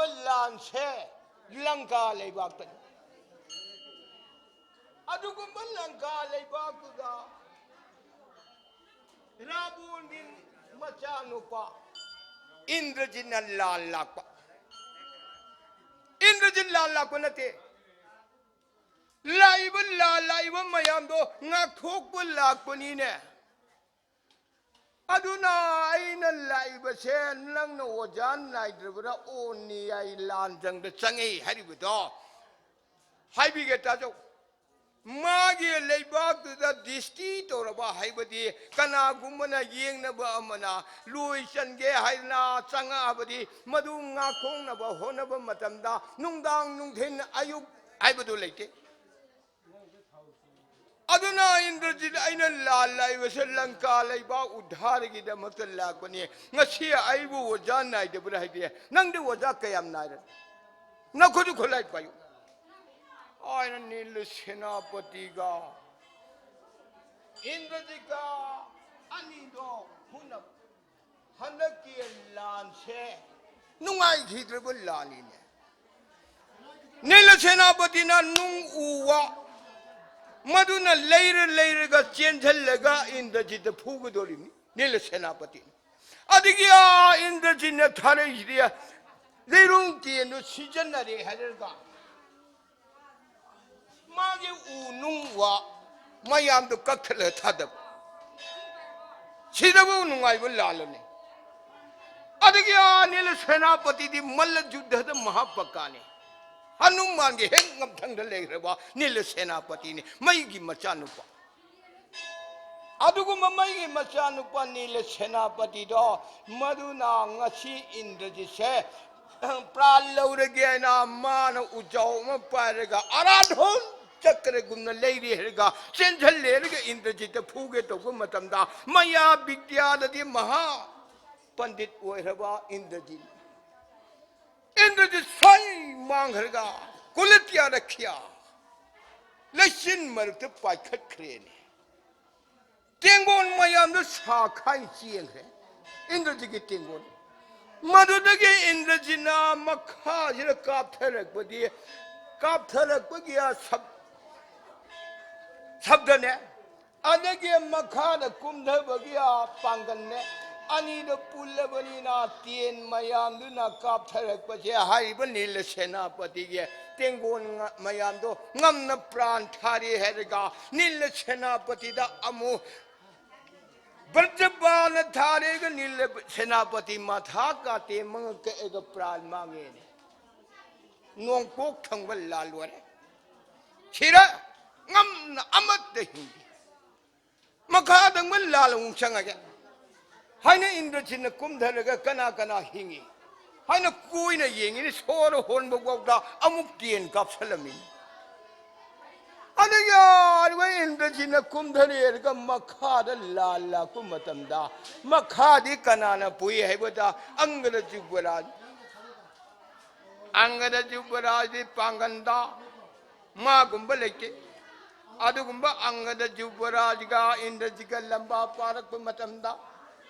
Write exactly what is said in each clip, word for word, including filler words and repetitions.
ꯂꯥꯟꯁꯦ ꯂꯪꯀꯥ ꯂꯩꯕꯥꯛꯇꯅꯤ꯫ ꯑꯗꯨꯒꯨꯝꯕ ꯂꯪꯀꯥ ꯂꯩꯕꯥꯛꯇꯨꯗ ꯔꯥꯕꯣꯟꯒꯤ ꯃꯆꯥꯅꯨꯄꯥ ꯏꯟꯗ꯭ꯔꯖꯤꯠꯅ ꯂꯥꯟ ꯂꯥꯛꯄ꯫ ꯏꯟꯗ꯭ꯔꯖꯤꯠ ꯂꯥꯟ ꯂꯥꯛꯄ ꯅꯠꯇꯦ, ꯂꯥꯛꯏꯕ ꯂꯥꯟ ꯂꯥꯛꯏꯕ ꯃꯌꯥꯝꯗꯣ ꯉꯥꯛꯊꯣꯛꯄ ꯂꯥꯛꯄꯅꯤꯅꯦ꯫ ꯑꯗꯨꯅ ꯑꯩꯅ ꯂꯥꯛꯏꯕꯁꯦ ꯅꯪꯅ ꯑꯣꯖꯥ ꯅꯥꯏꯗ꯭ꯔꯕ꯭ꯔꯥ? ꯑꯣꯅꯤ, ꯑꯩ ꯂꯥꯟꯖꯪꯗ ꯆꯪꯉꯛꯏ ꯍꯥꯏꯔꯤꯕꯗꯣ ꯍꯥꯏꯕꯤꯒꯦ ꯇꯥꯖꯧ꯫ ꯃꯥꯒꯤ ꯂꯩꯕꯥꯛꯇꯨꯗ ꯗꯤꯁꯇꯤ ꯇꯧꯔꯕ, ꯍꯥꯏꯕꯗꯤ ꯀꯅꯥꯒꯨꯝꯕꯅ ꯌꯦꯡꯅꯕ ꯑꯃꯅ ꯂꯣꯏ ꯆꯟꯒꯦ ꯍꯥꯏꯗꯅ ꯆꯪꯉꯛꯑꯕꯗꯤ, ꯃꯗꯨ ꯉꯥꯛꯊꯣꯛꯅꯕ ꯍꯣꯠꯅꯕ ꯃꯇꯝꯗ ꯅꯨꯡꯗꯥꯡ, ꯅꯨꯡꯊꯤꯟ, ꯑꯌꯨꯛ ꯍꯥꯏꯕꯗꯨ ꯂꯩꯇꯦ꯫ ꯑꯗꯨꯅ ꯏꯟꯗ꯭ꯔꯖꯤꯠ, ꯑꯩꯅ ꯂꯥꯜꯂꯛꯏꯕꯁꯦ ꯂꯪꯀꯥ ꯂꯩꯕꯥꯛ ꯎꯗ꯭ꯙꯥꯔꯒꯤꯗꯃꯛꯇ ꯂꯥꯛꯄꯅꯤ꯫ ꯉꯁꯤ ꯑꯩꯕꯨ ꯑꯣꯖꯥ ꯅꯥꯏꯗꯕ꯭ꯔꯥ ꯍꯥꯏꯗꯤ, ꯅꯪꯗꯤ ꯑꯣꯖꯥ ꯀꯌꯥꯝ ꯅꯥꯏꯔꯦ? ꯅꯈꯨꯠꯇꯨ ꯈꯨꯠꯂꯥꯏ ꯄꯥꯏꯌꯨ꯫ ꯑꯩꯅ ꯅꯤꯜ ꯁꯦꯅꯥꯄꯇꯤꯒ ꯏꯟꯗ꯭ꯔꯖꯤꯠꯀ ꯑꯅꯤꯗꯣ ꯍꯨꯟꯅ ꯍꯟꯗꯛꯀꯤ ꯂꯥꯟꯁꯦ ꯅꯨꯡꯉꯥꯏꯈꯤꯗ꯭ꯔꯕ ꯂꯥꯟꯅꯤꯅꯦ꯫ ꯅꯤꯂ ꯁꯦꯅꯥꯄꯇꯤꯅ ꯅꯨꯡ ꯎ ꯋꯥ ꯃꯗꯨꯅ ꯂꯩꯔ ꯂꯩꯔꯒ ꯆꯦꯟꯁꯤꯜꯂꯒ ꯏꯟꯗ꯭ꯔꯖꯤꯠꯇ ꯐꯨꯒꯗꯧꯔꯤꯕꯅꯤ ꯅꯤꯂ ꯁꯦꯅꯥꯄꯇꯤꯅ꯫ ꯑꯗꯒꯤ ꯑꯥ ꯏꯟꯗ꯭ꯔꯖꯤꯠꯅ ꯊꯥꯔꯛꯏꯁꯤꯗꯤ ꯂꯩꯔꯣꯡ ꯇꯦꯟꯗꯨ ꯁꯤꯖꯤꯟꯅꯔꯦ ꯍꯥꯏꯔꯒ ꯃꯥꯒꯤ ꯎ ꯅꯨꯡ ꯋꯥ ꯃꯌꯥꯝꯗꯨ ꯀꯛꯊꯠꯂꯒ ꯊꯥꯗꯕ꯫ ꯁꯤꯗꯕꯨ ꯅꯨꯡꯉꯥꯏꯕ ꯂꯥꯜꯂꯅꯤ꯫ ꯑꯗꯒꯤ ꯑꯥ ꯅꯤꯂ ꯁꯦꯅꯥꯄꯇꯤꯗꯤ ꯃꯜꯂ ꯌꯨꯗꯙꯗ ꯃꯍꯥꯄꯛꯀꯥꯅꯤ꯫ ꯍꯅꯨꯃꯥꯟꯒꯤ ꯍꯦꯛ ꯉꯝꯊꯪꯗ ꯂꯩꯈ꯭ꯔꯕ ꯅꯤꯂ ꯁꯦꯅꯥꯄꯇꯤꯅꯤ, ꯃꯩꯒꯤ ꯃꯆꯥꯅꯨꯄꯥ꯫ ꯑꯗꯨꯒꯨꯝꯕ ꯃꯩꯒꯤ ꯃꯆꯥꯅꯨꯄꯥ ꯅꯤꯂ ꯁꯦꯅꯥꯄꯇꯤꯗꯣ, ꯃꯗꯨꯅ ꯉꯁꯤ ꯏꯟꯗ꯭ꯔꯖꯤꯠꯁꯦ ꯄ꯭ꯔꯥꯟ ꯂꯧꯔꯒꯦ ꯍꯥꯏꯅ ꯃꯥꯅ ꯎꯖꯥꯎ ꯑꯃ ꯄꯥꯏꯔꯒ ꯑꯔꯥꯙꯣꯟ ꯆꯀ꯭ꯔꯒꯨꯝꯅ ꯂꯩꯔꯤ ꯍꯥꯏꯔꯒ ꯆꯦꯟꯁꯤꯜꯂꯦ ꯍꯥꯏꯔꯒ ꯏꯟꯗ꯭ꯔꯖꯤꯠꯇ ꯐꯨꯒꯦ ꯇꯧꯕ ꯃꯇꯝꯗ, ꯃꯌꯥ ꯕꯤꯗ꯭ꯌꯥꯗꯗꯤ ꯃꯍꯥ ꯄꯟꯗꯤꯠ ꯑꯣꯏꯈ꯭ꯔꯕ ꯏꯟꯗ꯭ꯔꯖꯤꯠ, ꯏꯟꯗ꯭ꯔꯖꯤꯠ ꯁ꯭ꯋꯥꯏ ꯃꯥꯡꯈ꯭ꯔꯒ ꯀꯨꯂꯤꯇ꯭ꯌꯥꯔꯛꯈ꯭ꯌꯥ ꯂꯩꯆꯤꯟ ꯃꯔꯛꯇ ꯄꯥꯏꯈꯠꯈ꯭ꯔꯦꯅꯦ꯫ ꯇꯦꯡꯒꯣꯟ ꯃꯌꯥꯝꯗꯣ ꯁꯥꯈꯥꯏ ꯆꯦꯟꯈ꯭ꯔꯦ, ꯏꯟꯗ꯭ꯔꯖꯤꯠꯀꯤ ꯇꯦꯡꯒꯣꯟ꯫ ꯃꯗꯨꯗꯒꯤ ꯏꯟꯗ꯭ꯔꯖꯤꯠꯅ ꯃꯈꯥꯁꯤꯗ ꯀꯥꯞꯊꯔꯛꯄꯗꯤ, ꯀꯥꯞꯊꯔꯛꯄꯒꯤ ꯁꯕ-, ꯁꯕꯗꯅꯦ, ꯑꯗꯒꯤ ꯃꯈꯥꯗ ꯀꯨꯝꯊꯕꯒꯤ ꯄꯥꯡꯒꯜꯅꯦ꯫ ꯑꯅꯤꯗꯣ ꯄꯨꯜꯂꯕꯅꯤꯅ ꯇꯦꯟ ꯃꯌꯥꯝꯗꯨꯅ ꯀꯥꯞꯊꯔꯛꯄꯁꯦ, ꯍꯥꯏꯔꯤꯕ ꯅꯤꯜ ꯁꯦꯅꯥꯄꯇꯤꯒꯤ ꯇꯦꯡꯒꯣꯟ ꯉ-, ꯃꯌꯥꯝꯗꯣ ꯉꯝꯅ ꯄ꯭ꯔꯥꯟ ꯊꯥꯔꯦ ꯍꯥꯏꯔꯒ ꯅꯤꯜ ꯁꯦꯅꯥꯄꯇꯤꯗ ꯑꯃꯨꯛ ꯕ꯭ꯔꯖꯕꯥꯂꯅ ꯊꯥꯔꯦꯒ ꯅꯤꯜ ꯁꯦꯅꯥꯄꯇꯤ ꯃꯊꯥ ꯀꯥꯇꯦ ꯃꯉꯛ ꯀꯛꯑꯒ ꯄ꯭ꯔꯥꯟ ꯃꯥꯡꯉꯦꯅꯦ꯫ ꯅꯣꯡꯄꯣꯛ ꯊꯪꯕ ꯂꯥꯜ ꯂꯣꯏꯔꯦ꯫ ꯁꯤꯔ ꯉꯝꯅ ꯑꯃꯠꯇ ꯍꯤꯡꯗꯦ꯫ ꯃꯈꯥꯗꯪꯕ ꯂꯥꯜ ꯑꯃꯨꯛ ꯆꯪꯉꯒꯦ ꯍꯥꯏꯅ ꯏꯟꯗ꯭ꯔꯖꯤꯠꯅ ꯀꯨꯝꯊꯔꯒ ꯀꯅꯥ ꯀꯅꯥ ꯍꯤꯡꯉꯤ ꯍꯥꯏꯅ ꯀꯣꯏꯅ ꯌꯦꯡꯉꯤꯅꯤ꯫ ꯁꯣꯔ ꯍꯣꯟꯕ ꯐꯥꯎꯗ ꯑꯃꯨꯛ ꯇꯦꯟ ꯀꯥꯞꯁꯜꯂꯝꯃꯤ꯫ ꯑꯗ ꯌꯥꯔꯤꯕ ꯏꯟꯗ꯭ꯔꯖꯤꯠꯅ ꯀꯨꯝꯊꯔꯦꯔꯒ ꯃꯈꯥꯗ ꯂꯥꯜ ꯂꯥꯛꯄ ꯃꯇꯝꯗ ꯃꯈꯥꯗꯤ ꯀꯅꯥꯅ ꯄꯨꯏ ꯍꯥꯏꯕꯗ ꯑꯪꯒꯗ ꯌꯨꯕꯔꯥꯖ, ꯑꯪꯒꯗ ꯌꯨꯕꯔꯥꯖꯗꯤ ꯄꯥꯡꯒꯟꯗ ꯃꯥꯒꯨꯝꯕ ꯂꯩꯇꯦ꯫ ꯑꯗꯨꯒꯨꯝꯕ ꯑꯪꯒꯗ ꯌꯨꯕꯔꯥꯖꯒ ꯏꯟꯗ꯭ꯔꯖꯤꯠꯒ ꯂꯝꯕꯥ ꯄꯥꯔꯛꯄ ꯃꯇꯝꯗ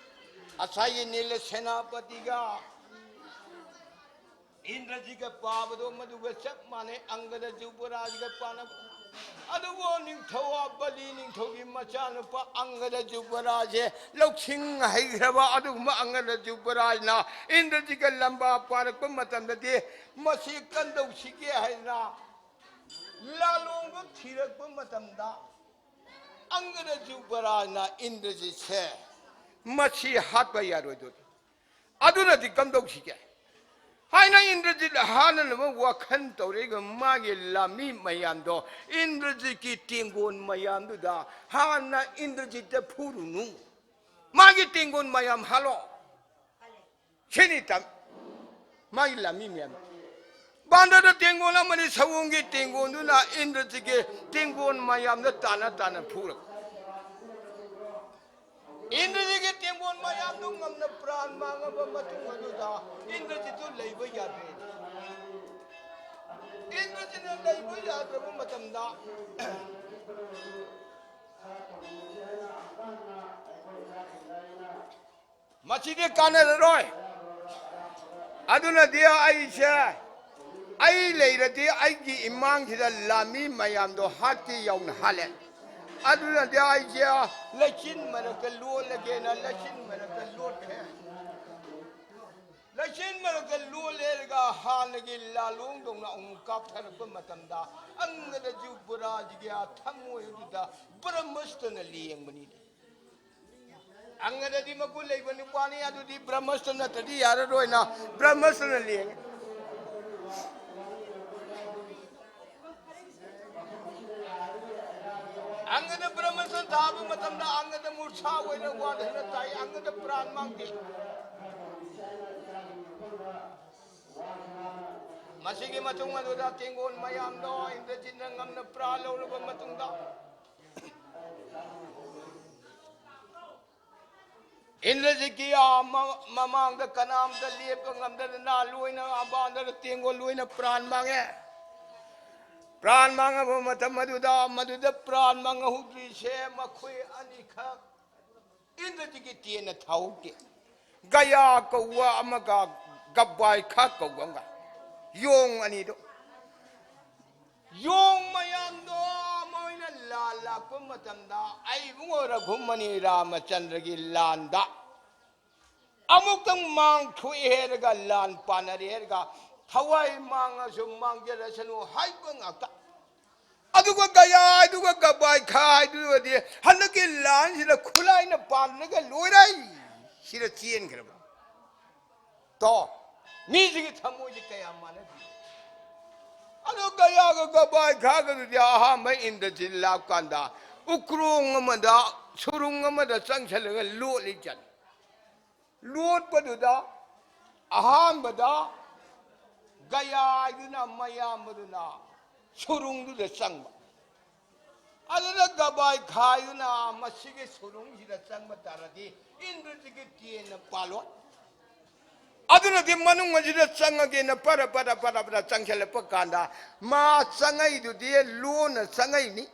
ꯉꯁꯥꯏꯒꯤ ꯅꯤꯜ ꯁꯦꯅꯥꯄꯇꯤꯒ ꯏꯟꯗ꯭ꯔꯖꯤꯠꯒ ꯄꯥꯕꯗꯣ ꯃꯗꯨꯒ ꯆꯞ ꯃꯥꯟꯅꯩ꯫ ꯑꯪꯒꯗ ꯌꯨꯕꯔꯥꯖꯒ ꯄꯥꯅꯕ꯫ ꯑꯗꯨꯕꯨ ꯅꯤꯡꯊꯧ ꯕꯂꯤ ꯅꯤꯡꯊꯧꯒꯤ ꯃꯆꯥꯅꯨꯄꯥ ꯑꯪꯒꯗ ꯌꯨꯕꯔꯥꯖꯁꯦ ꯂꯧꯁꯤꯡ ꯍꯩꯈ꯭ꯔꯕ ꯑꯗꯨꯒꯨꯝꯕ ꯑꯪꯒꯗ ꯌꯨꯕꯔꯥꯖꯅ ꯏꯟꯗ꯭ꯔꯖꯤꯠꯒ ꯂꯝꯕꯥ ꯄꯥꯔꯛꯄ ꯃꯇꯝꯗꯗꯤ ꯃꯁꯤ ꯀꯝꯗꯧꯁꯤꯒꯦ ꯍꯥꯏꯗꯅ ꯂꯥꯂꯣꯡꯗꯣ ꯊꯤꯔꯛꯄ ꯃꯇꯝꯗ ꯑꯪꯒꯗ ꯌꯨꯕꯔꯥꯖꯅ ꯏꯟꯗ꯭ꯔꯖꯤꯠꯁꯦ ꯃꯁꯤ ꯍꯥꯠꯄ ꯌꯥꯔꯣꯏꯗꯣꯔꯤ꯫ ꯑꯗꯨꯅꯗꯤ ꯀꯝꯗꯧꯁꯤꯒꯦ ꯍꯥꯏꯅ ꯏꯟꯗ꯭ꯔꯖꯤꯠ ꯍꯥꯠꯅꯅꯕ ꯋꯥꯈꯜ ꯇꯧꯔꯛꯏꯕ ꯃꯥꯒꯤ ꯂꯥꯟꯃꯤ ꯃꯌꯥꯝꯗꯣ ꯏꯟꯗ꯭ꯔꯖꯤꯠꯀꯤ ꯇꯦꯡꯒꯣꯟ ꯃꯌꯥꯝꯗꯨꯗ ꯍꯥꯟꯅ ꯏꯟꯗ꯭ꯔꯖꯤꯠꯇ ꯐꯨꯔꯨꯅꯨ꯫ ꯃꯥꯒꯤ ꯇꯦꯡꯒꯣꯟ ꯃꯌꯥꯝ ꯍꯥꯠꯂꯣ꯫ ꯁꯤꯅꯤ ꯇꯝ-, ꯃꯥꯒꯤ ꯂꯥꯟꯃꯤ ꯃꯌꯥꯝ꯫ ꯕꯥꯟꯗꯔꯗ ꯇꯦꯡꯒꯣꯟ ꯑꯃꯗꯤ ꯁꯑꯣꯝꯒꯤ ꯇꯦꯡꯒꯣꯟꯗꯨꯅ ꯏꯟꯗ꯭ꯔꯖꯤꯠꯀꯤ ꯇꯦꯡꯒꯣꯟ ꯃꯌꯥꯝꯗ ꯇꯥꯟꯅ ꯇꯥꯟꯅ ꯐꯨꯔꯛꯄ꯫ ꯏꯟꯗ꯭ꯔꯖꯤꯠꯀꯤ ꯇꯦꯡꯒꯣꯟ ꯃꯌꯥꯝꯗꯨ ꯉꯝꯅ ꯄ꯭ꯔꯥꯟ ꯃꯥꯡꯉꯕ ꯃꯇꯨꯡ ꯑꯗꯨꯗ ꯏꯟꯗ꯭ꯔꯖꯤꯠꯇꯨ ꯂꯩꯕ ꯌꯥꯗ꯭ꯔꯦ꯫ ꯏꯟꯗ꯭ꯔꯖꯤꯠꯅ ꯂꯩꯕ ꯌꯥꯗ꯭ꯔꯕ ꯃꯇꯝꯗ ꯃꯁꯤꯗꯤ ꯀꯥꯟꯅꯔꯔꯣꯏ꯫ ꯑꯗꯨꯅꯗꯤ ꯑꯩꯁꯦ, ꯑꯩ ꯂꯩꯔꯗꯤ ꯑꯩꯒꯤ ꯏꯃꯥꯡꯁꯤꯗ ꯂꯥꯟꯃꯤ ꯃꯌꯥꯝꯗꯣ ꯍꯥꯠꯀꯦ ꯌꯧꯅ ꯍꯥꯠꯂꯦ꯫ ꯑꯗꯨꯅꯗꯤ ꯑꯩꯁꯦ ꯂꯩꯆꯤꯟ ꯃꯔꯛꯇ ꯂꯣꯜꯂꯒꯦꯅ ꯂꯩꯆꯤꯟ ꯃꯔꯛꯇ ꯂꯣꯠꯈ꯭ꯔꯦ꯫ ꯂꯩꯆꯤꯟ ꯃꯔꯛꯇ ꯂꯣꯜꯂꯦꯔꯒ ꯍꯥꯟꯅꯒꯤ ꯂꯥꯂꯣꯡꯗꯧꯅ ꯑꯃꯨꯛ ꯀꯥꯞꯊꯔꯛꯄ ꯃꯇꯝꯗ ꯑꯪꯒꯗ ꯖꯨꯕꯔꯥꯖꯒꯤ ꯊꯃꯣꯏ ꯑꯗꯨꯗ ꯕ꯭ꯔꯍꯃꯁꯇꯅ ꯂꯦꯡꯕꯅꯤꯅꯦ꯫ ꯑꯪꯒꯗꯗꯤ ꯃꯒꯨꯟ ꯂꯩꯕ ꯅꯨꯄꯥꯅꯤ, ꯑꯗꯨꯗꯤ ꯕ꯭ꯔꯍꯃꯁꯇ ꯅꯠꯇ꯭ꯔꯗꯤ ꯌꯥꯔꯔꯣꯏꯅ ꯕ꯭ꯔꯍꯃꯁꯇꯅ ꯂꯦꯡꯉꯦ꯫ ꯑꯪꯒꯗ ꯕ꯭ꯔꯍꯃꯁꯇ ꯊꯥꯕ ꯃꯇꯝꯗ ꯑꯪꯒꯗ ꯃꯨꯔꯁꯥ ꯑꯣꯏꯅ ꯋꯥꯟꯊꯅ ꯇꯥꯏ, ꯑꯪꯒꯗ ꯄ꯭ꯔꯥꯟ ꯃꯥꯡꯈꯤ꯫ ꯃꯁꯤꯒꯤ ꯃꯇꯨꯡ ꯑꯗꯨꯗ ꯇꯦꯡꯒꯣꯜ ꯃꯌꯥꯝꯗꯣ ꯏꯟꯗ꯭ꯔꯖꯤꯠꯅ ꯉꯝꯅ ꯄ꯭ꯔꯥꯟ ꯂꯧꯔꯕ ꯃꯇꯨꯡꯗ, ꯏꯟꯗ꯭ꯔꯖꯤꯠꯀꯤ ꯑꯥ ꯃ-, ꯃꯃꯥꯡꯗ ꯀꯅꯥꯝꯇ ꯂꯦꯞꯄ ꯉꯝꯗꯗꯅ ꯂꯣꯏꯅ ꯑꯕꯥꯟꯗꯗ ꯇꯦꯡꯒꯣꯜ ꯂꯣꯏꯅ ꯄ꯭ꯔꯥꯟ ꯃꯥꯡꯉꯦ꯫ ꯄ꯭ꯔꯥꯟ ꯃꯥꯡꯉꯕ ꯃꯇꯝ ꯑꯗꯨꯗ, ꯃꯗꯨꯗ ꯄ꯭ꯔꯥꯟ ꯃꯥꯡꯍꯧꯗ꯭ꯔꯤꯁꯦ ꯃꯈꯣꯏ ꯑꯅꯤꯈꯛ, ꯏꯟꯗ꯭ꯔꯖꯤꯠꯀꯤ ꯇꯦꯟꯅ ꯊꯥꯍꯧꯗꯦ꯫ ꯒꯌꯥ ꯀꯧꯕ ꯑꯃꯒ ꯒꯕꯥꯏꯈꯥ ꯀꯧꯕ ꯑꯃꯒ, ꯌꯣꯡ ꯑꯅꯤꯗꯣ꯫ ꯌꯣꯡ ꯃꯌꯥꯝꯗꯣ ꯃꯣꯏꯅ ꯂꯥꯟ ꯂꯥꯛꯄ ꯃꯇꯝꯗ, ꯑꯩ ꯏꯕꯨꯡꯉꯣ ꯔꯘꯨꯃꯅꯤ ꯔꯥꯃꯆꯟꯗ꯭ꯔꯒꯤ ꯂꯥꯟꯗ ꯑꯃꯨꯛꯇꯪ ꯃꯥꯡ ꯊꯣꯛꯑꯦ ꯍꯥꯏꯔꯒ ꯂꯥꯟ ꯄꯥꯟꯅꯔꯦ ꯍꯥꯏꯔꯒ ꯊꯋꯥꯏ ꯃꯥꯡꯉꯁꯨ ꯃꯥꯡꯖꯔꯁꯅꯨ ꯍꯥꯏꯕ ꯉꯥꯛꯇ꯫ ꯑꯗꯨꯒ ꯒꯌꯥ, ꯑꯗꯨꯒ ꯒꯕꯥꯏꯈꯥ ꯍꯥꯏꯗꯨꯒꯗꯤ ꯍꯟꯗꯛꯀꯤ ꯂꯥꯟꯁꯤꯗ ꯈꯨꯠꯂꯥꯏꯅ ꯄꯥꯟꯅꯔꯒ ꯂꯣꯏꯔꯦ, ꯁꯤꯗ ꯆꯦꯟꯈ꯭ꯔꯕ꯫ ꯇꯣ, ꯃꯤꯁꯤꯒꯤ ꯊꯃꯣꯏꯁꯤ ꯀꯌꯥ ꯃꯥꯟꯅꯗꯦ꯫ ꯑꯗꯣ ꯒꯌꯥꯒ ꯒꯕꯥꯏꯈꯥꯒꯗꯨꯗꯤ ꯑꯍꯥꯟꯕ ꯏꯟꯗ꯭ꯔꯖꯤꯠ ꯂꯥꯛꯀꯥꯟꯗ ꯎꯀ꯭ꯔꯣꯡ ꯑꯃꯗ, ꯁꯨꯔꯨꯡ ꯑꯃꯗ ꯆꯪꯁꯜꯂꯒ ꯂꯣꯠꯂꯤ ꯆꯠꯂꯤ꯫ ꯂꯣꯠꯄꯗꯨꯗ ꯑꯍꯥꯟꯕꯗ ꯒꯌꯥ ꯍꯥꯏꯗꯨꯅ ꯃꯌꯥꯝꯕꯗꯨꯅ ꯁꯨꯔꯨꯡꯗꯨꯗ ꯆꯪꯕ꯫ ꯑꯗꯨꯗ ꯒꯕꯥꯏ ꯈꯥꯏꯗꯨꯅ ꯃꯁꯤꯒꯤ ꯁꯨꯔꯨꯡꯁꯤꯗ ꯆꯪꯕ ꯇꯥꯔꯗꯤ ꯏꯟꯗ꯭ꯔꯖꯤꯠꯀꯤ ꯇꯦꯟꯅ ꯄꯥꯜꯂꯣꯏ꯫ ꯑꯗꯨꯅꯗꯤ ꯃꯅꯨꯡ ꯑꯁꯤꯗ ꯆꯪꯉꯒꯦꯅ ꯄꯔ ꯄꯔ ꯄꯔ ꯄꯔ ꯆꯪꯁꯤꯜꯂꯛꯄ ꯀꯥꯟꯗ ꯃꯥ ꯆꯪꯉꯛꯏꯗꯨꯗꯤ ꯂꯣꯟꯅ ꯆꯪꯉꯛꯏꯅꯤ꯫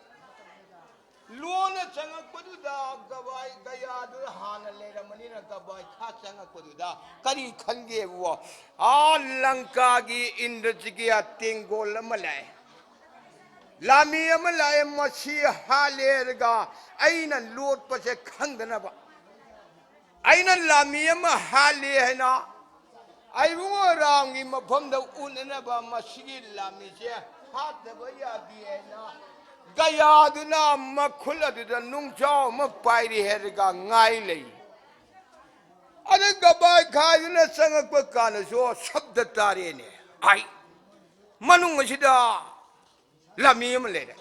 ꯂꯣꯟꯅ ꯆꯪꯉꯛꯄꯗꯨꯗ ꯒꯕꯥꯏ ꯒꯌꯥꯗꯨ ꯍꯥꯟꯅ ꯂꯩꯔꯝꯕꯅꯤꯅ ꯒꯕꯥꯏ ꯈꯥ ꯆꯪꯉꯛꯄꯗꯨꯗ ꯀꯔꯤ ꯈꯟꯒꯦꯕꯨ? ꯑꯥ ꯂꯪꯀꯥꯒꯤ ꯏꯟꯗ꯭ꯔꯖꯤꯠꯀꯤ ꯇꯦꯡꯒꯣꯜ ꯑꯃ ꯂꯥꯛꯑꯦ꯫ ꯂꯥꯃꯤ ꯑꯃ ꯂꯥꯛꯑꯦ, ꯃꯁꯤ ꯍꯥꯠꯂꯦ ꯍꯥꯏꯔꯒ ꯑꯩꯅ ꯂꯣꯠꯄꯁꯦ ꯈꯪꯗꯅꯕ꯫ ꯑꯩꯅ ꯂꯥꯃꯤ ꯑꯃ ꯍꯥꯠꯂꯦ ꯍꯥꯏꯅ ꯑꯩꯕꯨꯡꯉꯣ ꯔꯥꯝꯒꯤ ꯃꯐꯝꯗ ꯎꯠꯅꯅꯕ ꯃꯁꯤꯒꯤ ꯂꯥꯃꯤꯁꯦ ꯍꯥꯠꯇꯕ ꯌꯥꯗꯦ ꯍꯥꯏꯅ ꯒꯌꯥꯗꯨꯅ ꯃꯈꯨꯜ ꯑꯗꯨꯗ ꯅꯨꯡꯖꯥꯎ ꯑꯃ ꯄꯥꯏꯔꯤ ꯍꯥꯏꯔꯒ ꯉꯥꯏ ꯂꯩ꯫ ꯑꯗ ꯒꯕꯥꯏ ꯈꯥꯏꯗꯨꯅ ꯆꯪꯉꯛꯄ ꯀꯥꯟꯗꯁꯨ ꯁꯕꯗ ꯇꯥꯔꯦꯅꯦ꯫ ꯑꯩ ꯃꯅꯨꯡ ꯑꯁꯤꯗ ꯂꯥꯃꯤ ꯑꯃ ꯂꯩꯔꯦ꯫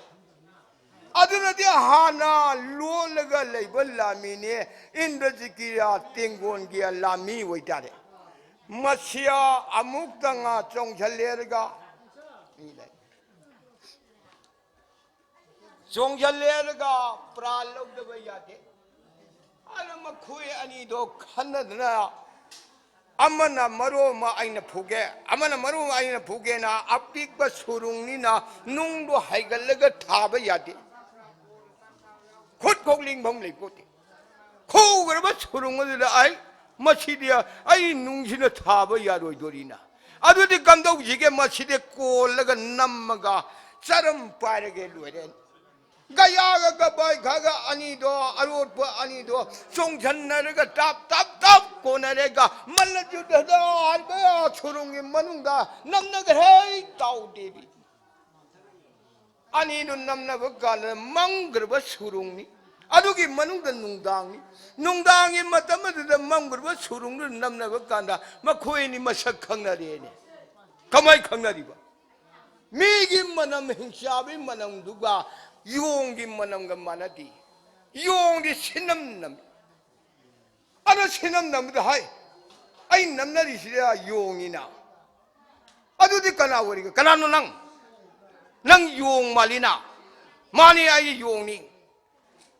ꯑꯗꯨꯅꯗꯤ ꯍꯥꯟꯅ ꯂꯣꯜꯂꯒ ꯂꯩꯕ ꯂꯥꯃꯤꯅꯦ, ꯏꯟꯗ꯭ꯔꯖꯤꯠꯀꯤ ꯇꯦꯡꯒꯣꯟꯒꯤ ꯂꯥꯃꯤ ꯑꯣꯏꯇꯥꯔꯦ꯫ ꯃꯁꯤ ꯑꯃꯨꯛꯇꯪ ꯆꯣꯡꯁꯤꯜꯂꯦꯔꯒ ꯆꯣꯡꯁꯤꯜꯂꯦꯔꯒ ꯄ꯭ꯔꯥꯟ ꯂꯧꯗꯕ ꯌꯥꯗꯦ꯫ ꯑꯗꯨꯅ ꯃꯈꯣꯏ ꯑꯅꯤꯗꯣ ꯈꯟꯅꯗꯅ ꯑꯃꯅ ꯃꯔꯣ ꯑꯃ ꯑꯩꯅ ꯐꯨꯒꯦ, ꯑꯃꯅ ꯃꯔꯣ ꯑꯃ ꯑꯩꯅ ꯐꯨꯒꯦꯅ ꯑꯄꯤꯛꯄ ꯁꯨꯔꯨꯡꯅꯤꯅ ꯅꯨꯡꯗꯣ ꯍꯩꯒꯠꯂꯒ ꯊꯥꯕ ꯌꯥꯗꯦ꯫ ꯈꯨꯠ ꯈꯣꯛ ꯂꯤꯡꯐꯝ ꯂꯩꯄꯣꯠꯇꯦ꯫ ꯈꯨꯈ꯭ꯔꯕ ꯁꯨꯔꯨꯡ ꯑꯗꯨꯗ ꯑꯩ ꯃꯁꯤꯗꯤ ꯑꯩ ꯅꯨꯡꯁꯤꯅ ꯊꯥꯕ ꯌꯥꯔꯣꯏꯗꯣꯔꯤꯅ꯫ ꯑꯗꯨꯗꯤ ꯀꯝꯗꯧꯁꯤꯒꯦ? ꯃꯁꯤꯗꯤ ꯀꯣꯜꯂꯒ ꯅꯝꯃꯒ ꯆꯔꯝ ꯄꯥꯏꯔꯒꯦ ꯂꯣꯏꯔꯦ꯫ ꯒꯌꯥꯒ ꯒꯕꯥꯏꯈꯥꯒ ꯑꯅꯤꯗꯣ, ꯑꯔꯣꯠꯄ ꯑꯅꯤꯗꯣ ꯆꯣꯡꯁꯤꯟꯅꯔꯒ ꯇꯞ ꯇꯞ ꯇꯞ ꯀꯣꯟꯅꯔꯒ ꯃꯜꯂ ꯌꯨꯗꯙꯗ ꯍꯥꯏꯕ ꯁꯨꯔꯨꯡꯒꯤ ꯃꯅꯨꯡꯗ ꯅꯝꯅꯈ꯭ꯔꯦ ꯇꯥꯎ ꯗꯦꯕꯤ꯫ ꯑꯅꯤꯗꯨ ꯅꯝꯅꯕ ꯀꯥꯟꯗ ꯃꯝꯈ꯭ꯔꯕ ꯁꯨꯔꯨꯡꯅꯤ꯫ ꯑꯗꯨꯒꯤ ꯃꯅꯨꯡꯗ ꯅꯨꯡꯗꯥꯡꯅꯤ꯫ ꯅꯨꯡꯗꯥꯡꯒꯤ ꯃꯇꯝ ꯑꯗꯨꯗ ꯃꯝꯈ꯭ꯔꯕ ꯁꯨꯔꯨꯡꯗꯨꯗ ꯅꯝꯅꯕ ꯀꯥꯟꯗ ꯃꯈꯣꯏ ꯑꯅꯤ ꯃꯁꯛ ꯈꯪꯅꯔꯦꯅꯦ꯫ ꯀꯃꯥꯏ ꯈꯪꯅꯔꯤꯕ? ꯃꯤꯒꯤ ꯃꯅꯝ, ꯍꯤꯡꯆꯥꯕꯤ ꯃꯅꯝꯗꯨꯒ ꯌꯣꯡꯒꯤ ꯃꯅꯝꯒ ꯃꯥꯟꯅꯗꯦ꯫ ꯌꯣꯡꯗꯤ ꯁꯤꯅꯝ ꯅꯝꯃꯤ꯫ ꯑꯗꯣ ꯁꯤꯅꯝ ꯅꯝꯕꯗ ꯍꯥꯏ, "ꯑꯩ ꯅꯝꯅꯔꯤꯁꯤꯗ ꯌꯣꯡꯅꯤꯅ꯫ ꯑꯗꯨꯗꯤ ꯀꯅꯥ ꯑꯣꯏꯔꯤꯒꯦ? ꯀꯅꯥꯅꯣ ꯅꯪ? ꯅꯪ ꯌꯣꯡ ꯃꯥꯜꯂꯤꯅ?" "ꯃꯥꯅꯤ, ꯑꯩ ꯌꯣꯡꯅꯤ꯫"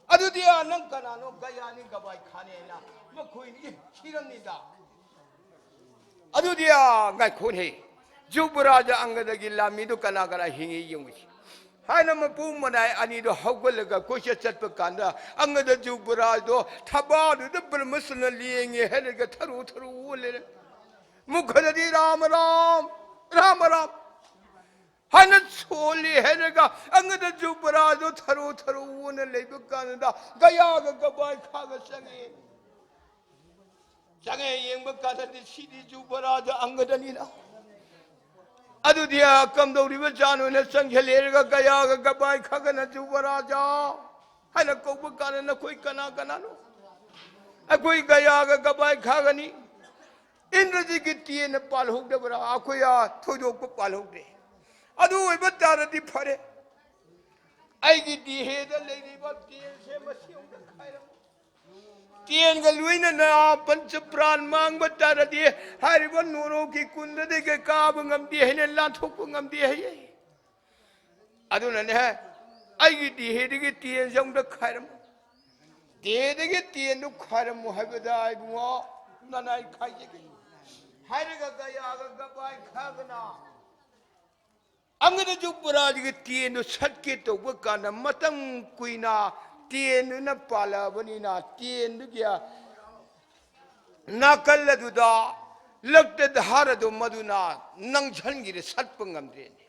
"ꯑꯗꯨꯗꯤ, ꯑ, ꯅꯪ ꯀꯅꯥꯅꯣ?" "ꯒꯌꯥꯅꯤ, ꯒꯕꯥꯏ ꯈꯥꯅꯦꯅ ꯃꯈꯣꯏꯅꯤ ꯊꯤꯔꯝꯅꯤꯗ꯫" "ꯑꯗꯨꯗꯤ, ꯑ, ꯉꯥꯏꯈꯣꯅꯦ, ꯖꯨꯕꯔꯥꯖ ꯑꯪꯒꯗꯒꯤ ꯂꯥꯃꯤꯗꯨ ꯀꯅꯥ ꯀꯅꯥ ꯍꯤꯡꯉꯤ ꯌꯦꯡꯉꯨꯁꯤ꯫" ꯍꯥꯏꯅ ꯃꯄꯨ ꯃꯅꯥꯏ ꯑꯅꯤꯗꯣ ꯍꯧꯒꯠꯂꯒ ꯀꯣꯏꯆꯠ ꯆꯠꯄ ꯀꯥꯟꯗ ꯑꯪꯒꯗ ꯖꯨꯕꯔꯥꯖꯗꯣ ꯊꯕꯥꯗꯨꯗ ꯕ꯭ꯔꯍꯃꯁꯅ ꯂꯦꯡꯉꯦ ꯍꯥꯏꯔꯒ ꯊꯔꯨ ꯊꯔꯨ ꯑꯣꯜꯂꯦ꯫ ꯃꯨꯈꯗꯗꯤ "ꯔꯥꯃ ꯔꯥꯝ, ꯔꯥꯃ ꯔꯥꯝ" ꯍꯥꯏꯅ ꯁꯣꯜꯂꯤ ꯍꯥꯏꯔꯒ ꯑꯪꯒꯗ ꯖꯨꯕꯔꯥꯖꯗꯣ ꯊꯔꯨ ꯊꯔꯨ ꯑꯣꯟꯅ ꯂꯩꯕ ꯀꯥꯟꯗ ꯒꯌꯥꯒ ꯒꯕꯥꯏ ꯈꯥꯒ ꯆꯪꯉꯦ꯫ ꯆꯪꯉꯦ ꯌꯦꯡꯕ ꯀꯥꯟꯗꯗꯤ ꯁꯤꯗꯤ ꯖꯨꯕꯔꯥꯖ ꯑꯪꯒꯗꯅꯤꯅ꯫ ꯑꯗꯨꯗꯤ ꯀꯝꯗꯧꯔꯤꯕ ꯖꯥꯠꯅꯣꯅ ꯆꯪꯁꯤꯜꯂꯦꯔꯒ ꯒꯌꯥꯒ ꯒꯕꯥꯏ ꯈꯥꯒꯅ "ꯖꯨꯕꯔꯥꯖ" ꯍꯥꯏꯅ ꯀꯧꯕ ꯀꯥꯟꯗ "ꯅꯈꯣꯏ ꯀꯅꯥ ꯀꯅꯥꯅꯣ?" "ꯑꯩꯈꯣꯏ ꯒꯌꯥꯒ ꯒꯕꯥꯏ ꯈꯥꯒꯅꯤ꯫ ꯏꯟꯗ꯭ꯔꯖꯤꯠꯀꯤ ꯇꯦꯟꯅ ꯄꯥꯜꯍꯧꯗꯕ꯭ꯔꯥ? ꯑꯩꯈꯣꯏ ꯑꯥ ꯊꯣꯏꯗꯣꯛꯄ ꯄꯥꯜꯍꯧꯗꯦ꯫ ꯑꯗꯨ ꯑꯣꯏꯕ ꯇꯥꯔꯗꯤ ꯐꯔꯦ, ꯑꯩꯒꯤ ꯗꯤꯍꯦꯗ ꯂꯩꯔꯤꯕ ꯇꯦꯟꯁꯦ ꯃꯁꯤ ꯑꯃꯨꯛꯇ ꯈꯥꯏꯔꯝꯃꯨ꯫ ꯇꯦꯟꯒ ꯂꯣꯏꯅꯅ ꯄꯟꯆ ꯄ꯭ꯔꯥꯟ ꯃꯥꯡꯕ ꯇꯥꯔꯗꯤ ꯍꯥꯏꯔꯤꯕ ꯅꯣꯔꯣꯛꯀꯤ ꯀꯨꯟꯗꯗꯒꯤ ꯀꯥꯕ ꯉꯝꯗꯦ ꯍꯥꯏꯅ ꯂꯥꯟꯊꯣꯛꯄ ꯉꯝꯗꯦ ꯍꯥꯏꯌꯦ꯫ ꯑꯗꯨꯅꯅꯦ ꯑꯩꯒꯤ ꯗꯤꯍꯦꯗꯒꯤ ꯇꯦꯟꯁꯦ ꯑꯃꯨꯛꯇ ꯈꯥꯏꯔꯝꯃꯨ꯫ ꯗꯤꯍꯦꯗꯒꯤ ꯇꯦꯟꯗꯨ ꯈꯥꯏꯔꯝꯃꯨ ꯍꯥꯏꯕꯗ ꯏꯕꯨꯡꯉꯣ ꯅꯅꯥꯏ ꯈꯥꯏꯖꯒꯦ ꯍꯥꯏꯔꯒ ꯒꯌꯥꯒ ꯒꯕꯥꯏ ꯈꯥꯒꯅ ꯑꯪꯒꯗ ꯖꯨꯕꯔꯥꯖꯒꯤ ꯇꯦꯟꯗꯨ ꯁꯠꯀꯦ ꯇꯧꯕ ꯀꯥꯟꯗ ꯃꯇꯝ ꯀꯨꯏꯅ ꯇꯦꯟꯗꯨꯅ ꯄꯥꯜꯂꯛꯑꯕꯅꯤꯅ ꯇꯦꯟꯗꯨꯒꯤ ꯅꯥꯀꯜ ꯑꯗꯨꯗ ꯂꯛꯇ ꯙꯥꯔꯗꯨ ꯃꯗꯨꯅ ꯅꯪꯁꯟꯈꯤꯗ ꯁꯠꯄ ꯉꯝꯗ꯭ꯔꯦꯅꯦ꯫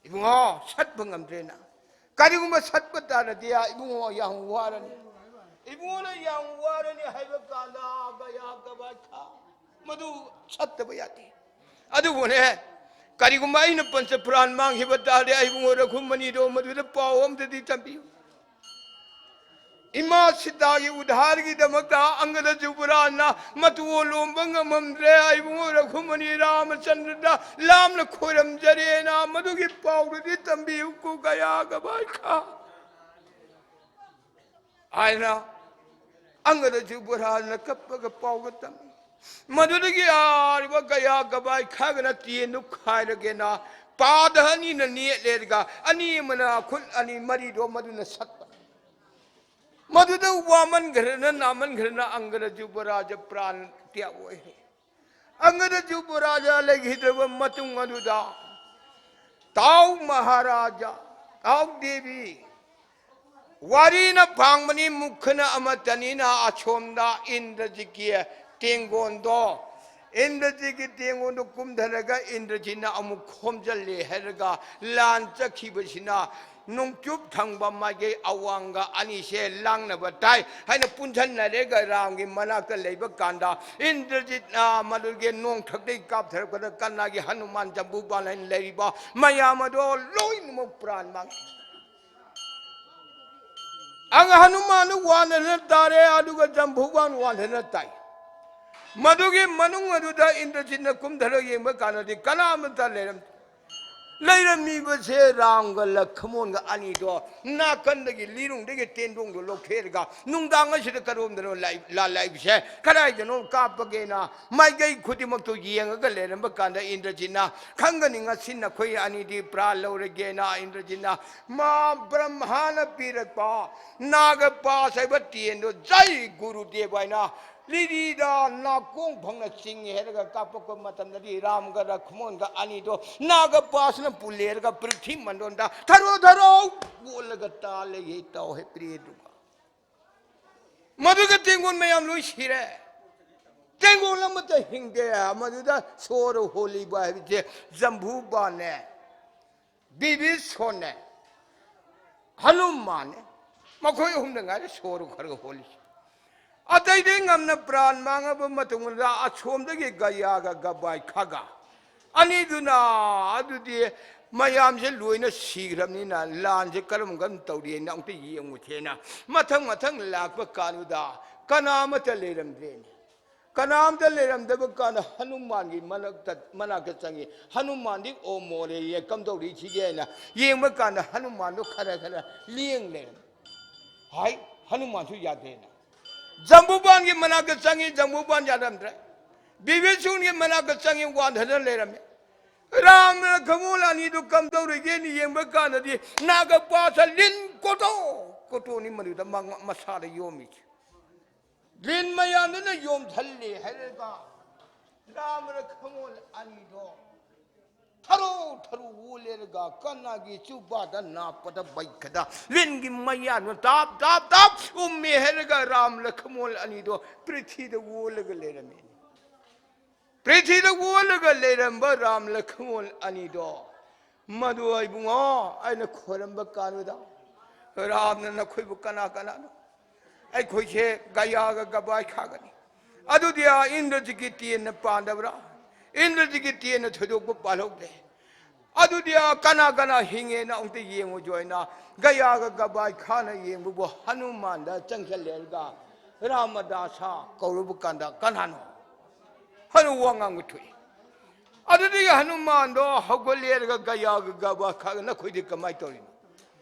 ꯏꯕꯨꯡꯉꯣ, ꯁꯠꯄ ꯉꯝꯗ꯭ꯔꯦꯅ꯫ ꯀꯔꯤꯒꯨꯝꯕ ꯁꯠꯄ ꯇꯥꯔꯗꯤ ꯏꯕꯨꯡꯉꯣ ꯌꯥꯝ ꯋꯥꯔꯅꯤ꯫ ꯏꯕꯨꯡꯉꯣꯅ ꯌꯥꯝ ꯋꯥꯔꯅꯤ ꯍꯥꯏꯕ ꯀꯥꯟꯗ ꯒꯌꯥ ꯒꯕꯥꯏ ꯈꯥ ꯃꯗꯨ ꯁꯠꯇꯕ ꯌꯥꯗꯦ꯫ ꯑꯗꯨꯕꯨꯅꯦ, ꯀꯔꯤꯒꯨꯝꯕ ꯑꯩꯅ ꯄꯟꯆ ꯄ꯭ꯔꯥꯟ ꯃꯥꯡꯈꯤꯕ ꯇꯥꯔꯗꯤ ꯏꯕꯨꯡꯉꯣ ꯔꯘꯨꯃꯅꯤꯗꯣ ꯃꯗꯨꯗ ꯄꯥꯎ ꯑꯝꯇꯗꯤ ꯇꯝꯕꯤꯌꯨ꯫ ꯏꯃꯥ ꯁꯤꯇꯥꯒꯤ ꯎꯗ꯭ꯙꯥꯔꯒꯤꯗꯃꯛꯇ ꯑꯪꯒꯗ ꯖꯨꯕꯔꯥꯖꯅ ꯃꯇꯨ ꯑꯣꯂꯣꯝꯕ ꯉꯝꯃꯝꯗ꯭ꯔꯦ, ꯏꯕꯨꯡꯉꯣ ꯔꯘꯨꯃꯅꯤ ꯔꯥꯃꯆꯟꯗ꯭ꯔꯗ ꯂꯥꯝꯅ ꯈꯣꯏꯔꯝꯖꯔꯦꯅ ꯃꯗꯨꯒꯤ ꯄꯥꯎꯗꯨꯗꯤ ꯇꯝꯕꯤꯌꯨꯀꯣ ꯒꯌꯥ ꯒꯕꯥꯏ ꯈꯥ ꯍꯥꯏꯅ ꯑꯪꯒꯗ ꯖꯨꯕꯔꯥꯖꯅ ꯀꯞꯄꯒ ꯄꯥꯎꯒ ꯇꯝꯃꯤ꯫ ꯃꯗꯨꯗꯒꯤ ꯑꯥꯔꯤꯕ ꯒꯌꯥ ꯒꯕꯥꯏ ꯈꯥꯒꯅ ꯇꯦꯟꯗꯨ ꯈꯥꯏꯔꯒꯦꯅ ꯄꯥꯗ ꯑꯅꯤꯅ ꯅꯦꯠꯂꯦꯔꯒ ꯑꯅꯤ ꯑꯃꯅ ꯈꯨꯠ ꯑꯅꯤ ꯃꯔꯤꯗꯣ ꯃꯗꯨꯅ ꯁꯠꯄ꯫ ꯃꯗꯨꯗ ꯋꯥꯃꯟꯈ꯭ꯔꯅ ꯅꯥꯃꯟꯈ꯭ꯔꯅ ꯑꯪꯒꯗ ꯖꯨꯕꯔꯥꯖ ꯄ꯭ꯔꯥꯟ ꯇ꯭ꯌꯥꯒ ꯑꯣꯏꯔꯦ꯫ ꯑꯪꯒꯗ ꯖꯨꯕꯔꯥꯖ ꯂꯩꯈꯤꯗ꯭ꯔꯕ ꯃꯇꯨꯡ ꯑꯗꯨꯗ ꯇꯥꯎ ꯃꯍꯥꯔꯥꯖ, ꯑꯧ ꯗꯦꯕꯤ, ꯋꯥꯔꯤꯅ ꯐꯥꯡꯕꯅꯤ, ꯃꯨꯛꯈꯅ ꯑꯃꯠꯇꯅꯤꯅ ꯑꯁꯣꯝꯗ ꯏꯟꯗ꯭ꯔꯖꯤꯠꯀꯤ ꯇꯦꯡꯒꯣꯟꯗꯣ, ꯏꯟꯗ꯭ꯔꯖꯤꯠꯀꯤ ꯇꯦꯡꯒꯣꯟꯗꯣ ꯀꯨꯝꯊꯔꯒ ꯏꯟꯗ꯭ꯔꯖꯤꯠꯅ ꯑꯃꯨꯛ ꯈꯣꯝꯖꯤꯜꯂꯦ ꯍꯥꯏꯔꯒ ꯂꯥꯟ ꯆꯠꯈꯤꯕꯁꯤꯅ ꯅꯣꯡꯆꯨꯞ ꯊꯪꯕ ꯃꯥꯏꯀꯩ ꯑꯋꯥꯡꯒ ꯑꯅꯤꯁꯦ ꯂꯥꯡꯅꯕ ꯇꯥꯏ ꯍꯥꯏꯅ ꯄꯨꯟꯁꯤꯟꯅꯔꯦꯒ ꯔꯥꯝꯒꯤ ꯃꯅꯥꯛꯇ ꯂꯩꯕ ꯀꯥꯟꯗ ꯏꯟꯗ꯭ꯔꯖꯤꯠꯅ ꯃꯗꯨꯒꯤ ꯅꯣꯡꯊꯛꯇꯒꯤ ꯀꯥꯞꯊꯔꯛꯄꯗ ꯀꯅꯥꯒꯤ ꯍꯅꯨꯃꯥꯟ ꯖꯝꯕꯨꯕꯥꯟ ꯍꯥꯏꯅ ꯂꯩꯔꯤꯕ ꯃꯌꯥꯝ ꯑꯗꯣ ꯂꯣꯏꯅꯃꯛ ꯄ꯭ꯔꯥꯟ ꯃꯥꯡꯉꯤ꯫ ꯑꯪ ꯍꯅꯨꯃꯥꯟꯗꯨ ꯋꯥꯟꯊꯅ ꯇꯥꯔꯦ, ꯑꯗꯨꯒ ꯖꯝꯕꯨꯕꯥꯟ ꯋꯥꯟꯊꯅ ꯇꯥꯏ꯫ ꯃꯗꯨꯒꯤ ꯃꯅꯨꯡ ꯑꯗꯨꯗ ꯏꯟꯗ꯭ꯔꯖꯤꯠꯅ ꯀꯨꯝꯊꯔ ꯌꯦꯡꯕ ꯀꯥꯟꯗꯗꯤ ꯀꯅꯥ ꯑꯃꯠꯇ ꯂꯩꯔꯝꯗꯦ꯫ ꯂꯩꯔꯝꯃꯤꯕꯁꯦ ꯔꯥꯝꯒ ꯂꯈꯃꯣꯟꯒ ꯑꯅꯤꯗꯣ ꯅꯥꯀꯟꯗꯒꯤ ꯂꯤꯔꯨꯡꯗꯒꯤ ꯇꯦꯟꯗꯣꯡꯗꯣ ꯂꯧꯊꯦꯛꯑꯒ ꯅꯨꯡꯗꯥꯡ ꯑꯁꯤꯗ ꯀꯔꯣꯝꯗꯅꯣ ꯂꯥꯏ-, ꯂꯥꯜꯂꯛꯏꯕꯁꯦ, ꯀꯗꯥꯏꯗꯅꯣ ꯀꯥꯞꯄꯒꯦꯅ ꯃꯥꯏꯀꯩ ꯈꯨꯗꯤꯡꯃꯛꯇꯨ ꯌꯦꯡꯉꯒ ꯂꯩꯔꯝꯕ ꯀꯥꯟꯗ ꯏꯟꯗ꯭ꯔꯖꯤꯠꯅ ꯈꯪꯒꯅꯤ, ꯉꯁꯤ ꯅꯈꯣꯏ ꯑꯅꯤꯗꯤ ꯄ꯭ꯔꯥꯟ ꯂꯧꯔꯒꯦꯅ ꯏꯟꯗ꯭ꯔꯖꯤꯠꯅ ꯃꯥ ꯕ꯭ꯔꯍꯃꯅ ꯄꯤꯔꯛꯄ ꯅꯥꯒꯄꯥꯁ ꯍꯥꯏꯕ ꯇꯦꯟꯗꯣ ꯖꯩ ꯒꯨꯔꯨꯗꯦꯕ ꯍꯥꯏꯅ ꯂꯤꯔꯤꯗ ꯅꯥꯀꯣꯡ ꯐꯪꯅ ꯆꯤꯡꯉꯦ ꯍꯥꯏꯔꯒ ꯀꯥꯞꯄꯛꯄ ꯃꯇꯝꯗꯗꯤ ꯔꯥꯝꯒ ꯂꯈꯃꯣꯟꯒ ꯑꯅꯤꯗꯣ ꯅꯥꯒꯄꯥꯁꯅ ꯄꯨꯜꯂꯦꯔꯒ ꯄ꯭ꯔꯤꯊꯤ ꯃꯟꯗꯣꯟꯗ ꯊꯔꯣ ꯊꯔꯣ ꯑꯣꯜꯂꯒ ꯇꯥ ꯂꯩꯌꯦ ꯇꯧ ꯍꯦ ꯄ꯭ꯔꯤꯌꯦꯗꯨꯒ꯫ ꯃꯗꯨꯒ ꯇꯦꯡꯒꯣꯜ ꯃꯌꯥꯝ ꯂꯣꯏ ꯁꯤꯔꯦ꯫ ꯇꯦꯡꯒꯣꯜ ꯑꯃꯠꯇ ꯍꯤꯡꯗꯦ꯫ ꯃꯗꯨꯗ ꯁꯣꯔ ꯍꯣꯜꯂꯤꯕ ꯍꯥꯏꯕꯁꯦ ꯖꯝꯕꯨꯕꯥꯟꯅꯦ, ꯕꯤꯕꯤꯁꯣꯟꯅꯦ, ꯍꯅꯨꯃꯥꯟꯅꯦ꯫ ꯃꯈꯣꯏ ꯑꯍꯨꯝꯗ ꯉꯥꯏꯔꯦ ꯁꯣꯔ ꯈꯔ ꯈꯔ ꯍꯣꯜꯂꯤꯁꯦ꯫ ꯑꯇꯩꯗꯤ ꯉꯝꯅ ꯄ꯭ꯔꯥꯟ ꯃꯥꯡꯉꯕ ꯃꯇꯨꯡꯗ ꯑꯁꯣꯝꯗꯒꯤ ꯒꯌꯥꯒ ꯒꯕꯥꯏ ꯈꯥꯒ ꯑꯅꯤꯗꯨꯅ ꯑꯗꯨꯗꯤ ꯃꯌꯥꯝꯁꯦ ꯂꯣꯏꯅ ꯁꯤꯈ꯭ꯔꯕꯅꯤꯅ ꯂꯥꯟꯁꯦ ꯀꯔꯝ ꯀꯔꯝ ꯇꯧꯔꯤꯅ ꯑꯃꯨꯛꯇ ꯌꯦꯡꯉꯨꯁꯦꯅ ꯃꯊꯪ ꯃꯊꯪ ꯂꯥꯛꯄ ꯀꯥꯟꯗꯨꯗ ꯀꯅꯥ ꯑꯃꯠꯇ ꯂꯩꯔꯝꯗ꯭ꯔꯦꯅꯦ꯫ ꯀꯅꯥꯝꯇ ꯂꯩꯔꯝꯗꯕ ꯀꯥꯟꯗ ꯍꯅꯨꯃꯥꯟꯒꯤ ꯃꯅꯥꯛꯇ, ꯃꯅꯥꯛꯇ ꯆꯪꯉꯤ꯫ ꯍꯅꯨꯃꯥꯟꯗꯤ ꯑꯣ ꯃꯣꯔꯦꯌꯦ, ꯀꯝꯗꯧꯔꯤꯁꯤꯒꯦꯅ ꯌꯦꯡꯕ ꯀꯥꯟꯗ ꯍꯅꯨꯃꯥꯟꯗꯣ ꯈꯔ ꯈꯔ ꯂꯦꯡ ꯂꯩꯔꯝꯃꯤ꯫ ꯍꯥꯏ, ꯍꯅꯨꯃꯥꯟꯁꯨ ꯌꯥꯗꯦꯅ꯫ ꯖꯝꯕꯨꯕꯥꯟꯒꯤ ꯃꯅꯥꯛꯇ ꯆꯪꯉꯤ, ꯖꯝꯕꯨꯕꯥꯟ ꯌꯥꯔꯝꯗ꯭ꯔꯦ꯫ ꯕꯤꯕꯤꯁꯨꯟꯒꯤ ꯃꯅꯥꯛꯇ ꯆꯪꯉꯤ, ꯋꯥꯟꯊꯗꯅ ꯂꯩꯔꯝꯃꯤ꯫ ꯔꯥꯝꯅ ꯈꯃꯣꯜ ꯑꯅꯤꯗꯨ ꯀꯝꯗꯧꯔꯤꯒꯦꯅ ꯌꯦꯡꯕ ꯀꯥꯟꯗꯗꯤ ꯅꯥꯒꯄꯥꯁ ꯂꯤꯟ ꯀꯣꯇꯣ ꯀꯣꯇꯣꯅꯤ ꯃꯗꯨꯗ ꯃ-, ꯃꯁꯥꯗ ꯌꯣꯝꯃꯤꯁꯦ꯫ ꯂꯤꯟ ꯃꯌꯥꯝꯗꯨꯅ ꯌꯣꯝꯁꯜꯂꯦ ꯍꯥꯏꯔꯒ ꯔꯥꯝꯅ ꯈꯃꯣꯜ ꯑꯅꯤꯗꯣ ꯊꯔꯣ ꯊꯔꯣ ꯑꯣꯜꯂꯦ꯫ ꯀꯅꯥꯒꯤ ꯆꯨꯕꯥꯗ ꯅꯥꯞꯄꯗ ꯕꯩꯈꯗ ꯂꯤꯟꯒꯤ ꯃꯌꯥꯗꯨꯅ ꯇꯥꯞ ꯇꯥꯞ ꯇꯥꯞ ꯎꯝꯃꯦ ꯍꯥꯏꯔꯒ ꯔꯥꯝ ꯂꯈꯃꯣꯟ ꯑꯅꯤꯗꯣ ꯄ꯭ꯔꯤꯊꯤꯗ ꯑꯣꯜꯂꯒ ꯂꯩꯔꯝꯃꯤ꯫ ꯄ꯭ꯔꯤꯊꯤꯗ ꯑꯣꯜꯂꯒ ꯂꯩꯔꯝꯕ ꯔꯥꯝ ꯂꯈꯃꯣꯟ ꯑꯅꯤꯗꯣ, ꯃꯗꯨ ꯏꯕꯨꯡꯉꯣ, ꯑꯩꯅ ꯈꯣꯏꯔꯝꯕ ꯀꯥꯟꯗꯨꯗ ꯔꯥꯝꯅ ꯅꯈꯣꯏꯕꯨ ꯀꯅꯥ ꯀꯅꯥꯅꯣ? ꯑꯩꯈꯣꯏꯁꯦ ꯒꯌꯥꯒ ꯒꯕꯥꯏ ꯈꯥꯒꯅꯤ꯫ ꯑꯗꯨꯗꯤ ꯑꯥ ꯏꯟꯗ꯭ꯔꯖꯤꯠꯀꯤ ꯇꯦꯟꯅ ꯄꯥꯟꯗꯕ꯭ꯔꯥ? ꯏꯟꯗ꯭ꯔꯖꯤꯠꯀꯤ ꯇꯦꯟꯅ ꯊꯣꯏꯗꯣꯛꯄ ꯄꯥꯜꯍꯧꯗꯦ꯫ ꯑꯗꯨꯗꯤ ꯑꯥ ꯀꯅꯥ ꯀꯅꯥ ꯍꯤꯡꯉꯦꯅ ꯑꯃꯨꯛꯇ ꯌꯦꯡꯉꯨꯁꯨ ꯍꯥꯏꯅ ꯒꯌꯥꯒ ꯒꯕꯥꯏ ꯈꯥꯅ ꯌꯦꯡꯕꯕꯨ ꯍꯅꯨꯃꯥꯟꯗ ꯆꯪꯁꯤꯜꯂꯦꯔꯒ ꯔꯥꯃꯗꯥꯁ ꯀꯧꯔꯨꯕ ꯀꯥꯟꯗ ꯀꯅꯥꯅꯣ? ꯍꯅꯨ ꯋꯥ ꯉꯥꯡꯕ ꯊꯣꯛꯏ꯫ ꯑꯗꯨꯗꯒꯤ ꯍꯅꯨꯃꯥꯟꯗꯣ ꯍꯧꯒꯠꯂꯦꯔꯒ ꯒꯌꯥꯒ ꯒꯕꯥꯏ ꯈꯥꯒ ꯅꯈꯣꯏꯗꯤ ꯀꯃꯥꯏꯅ ꯇꯧꯔꯤꯅꯣ?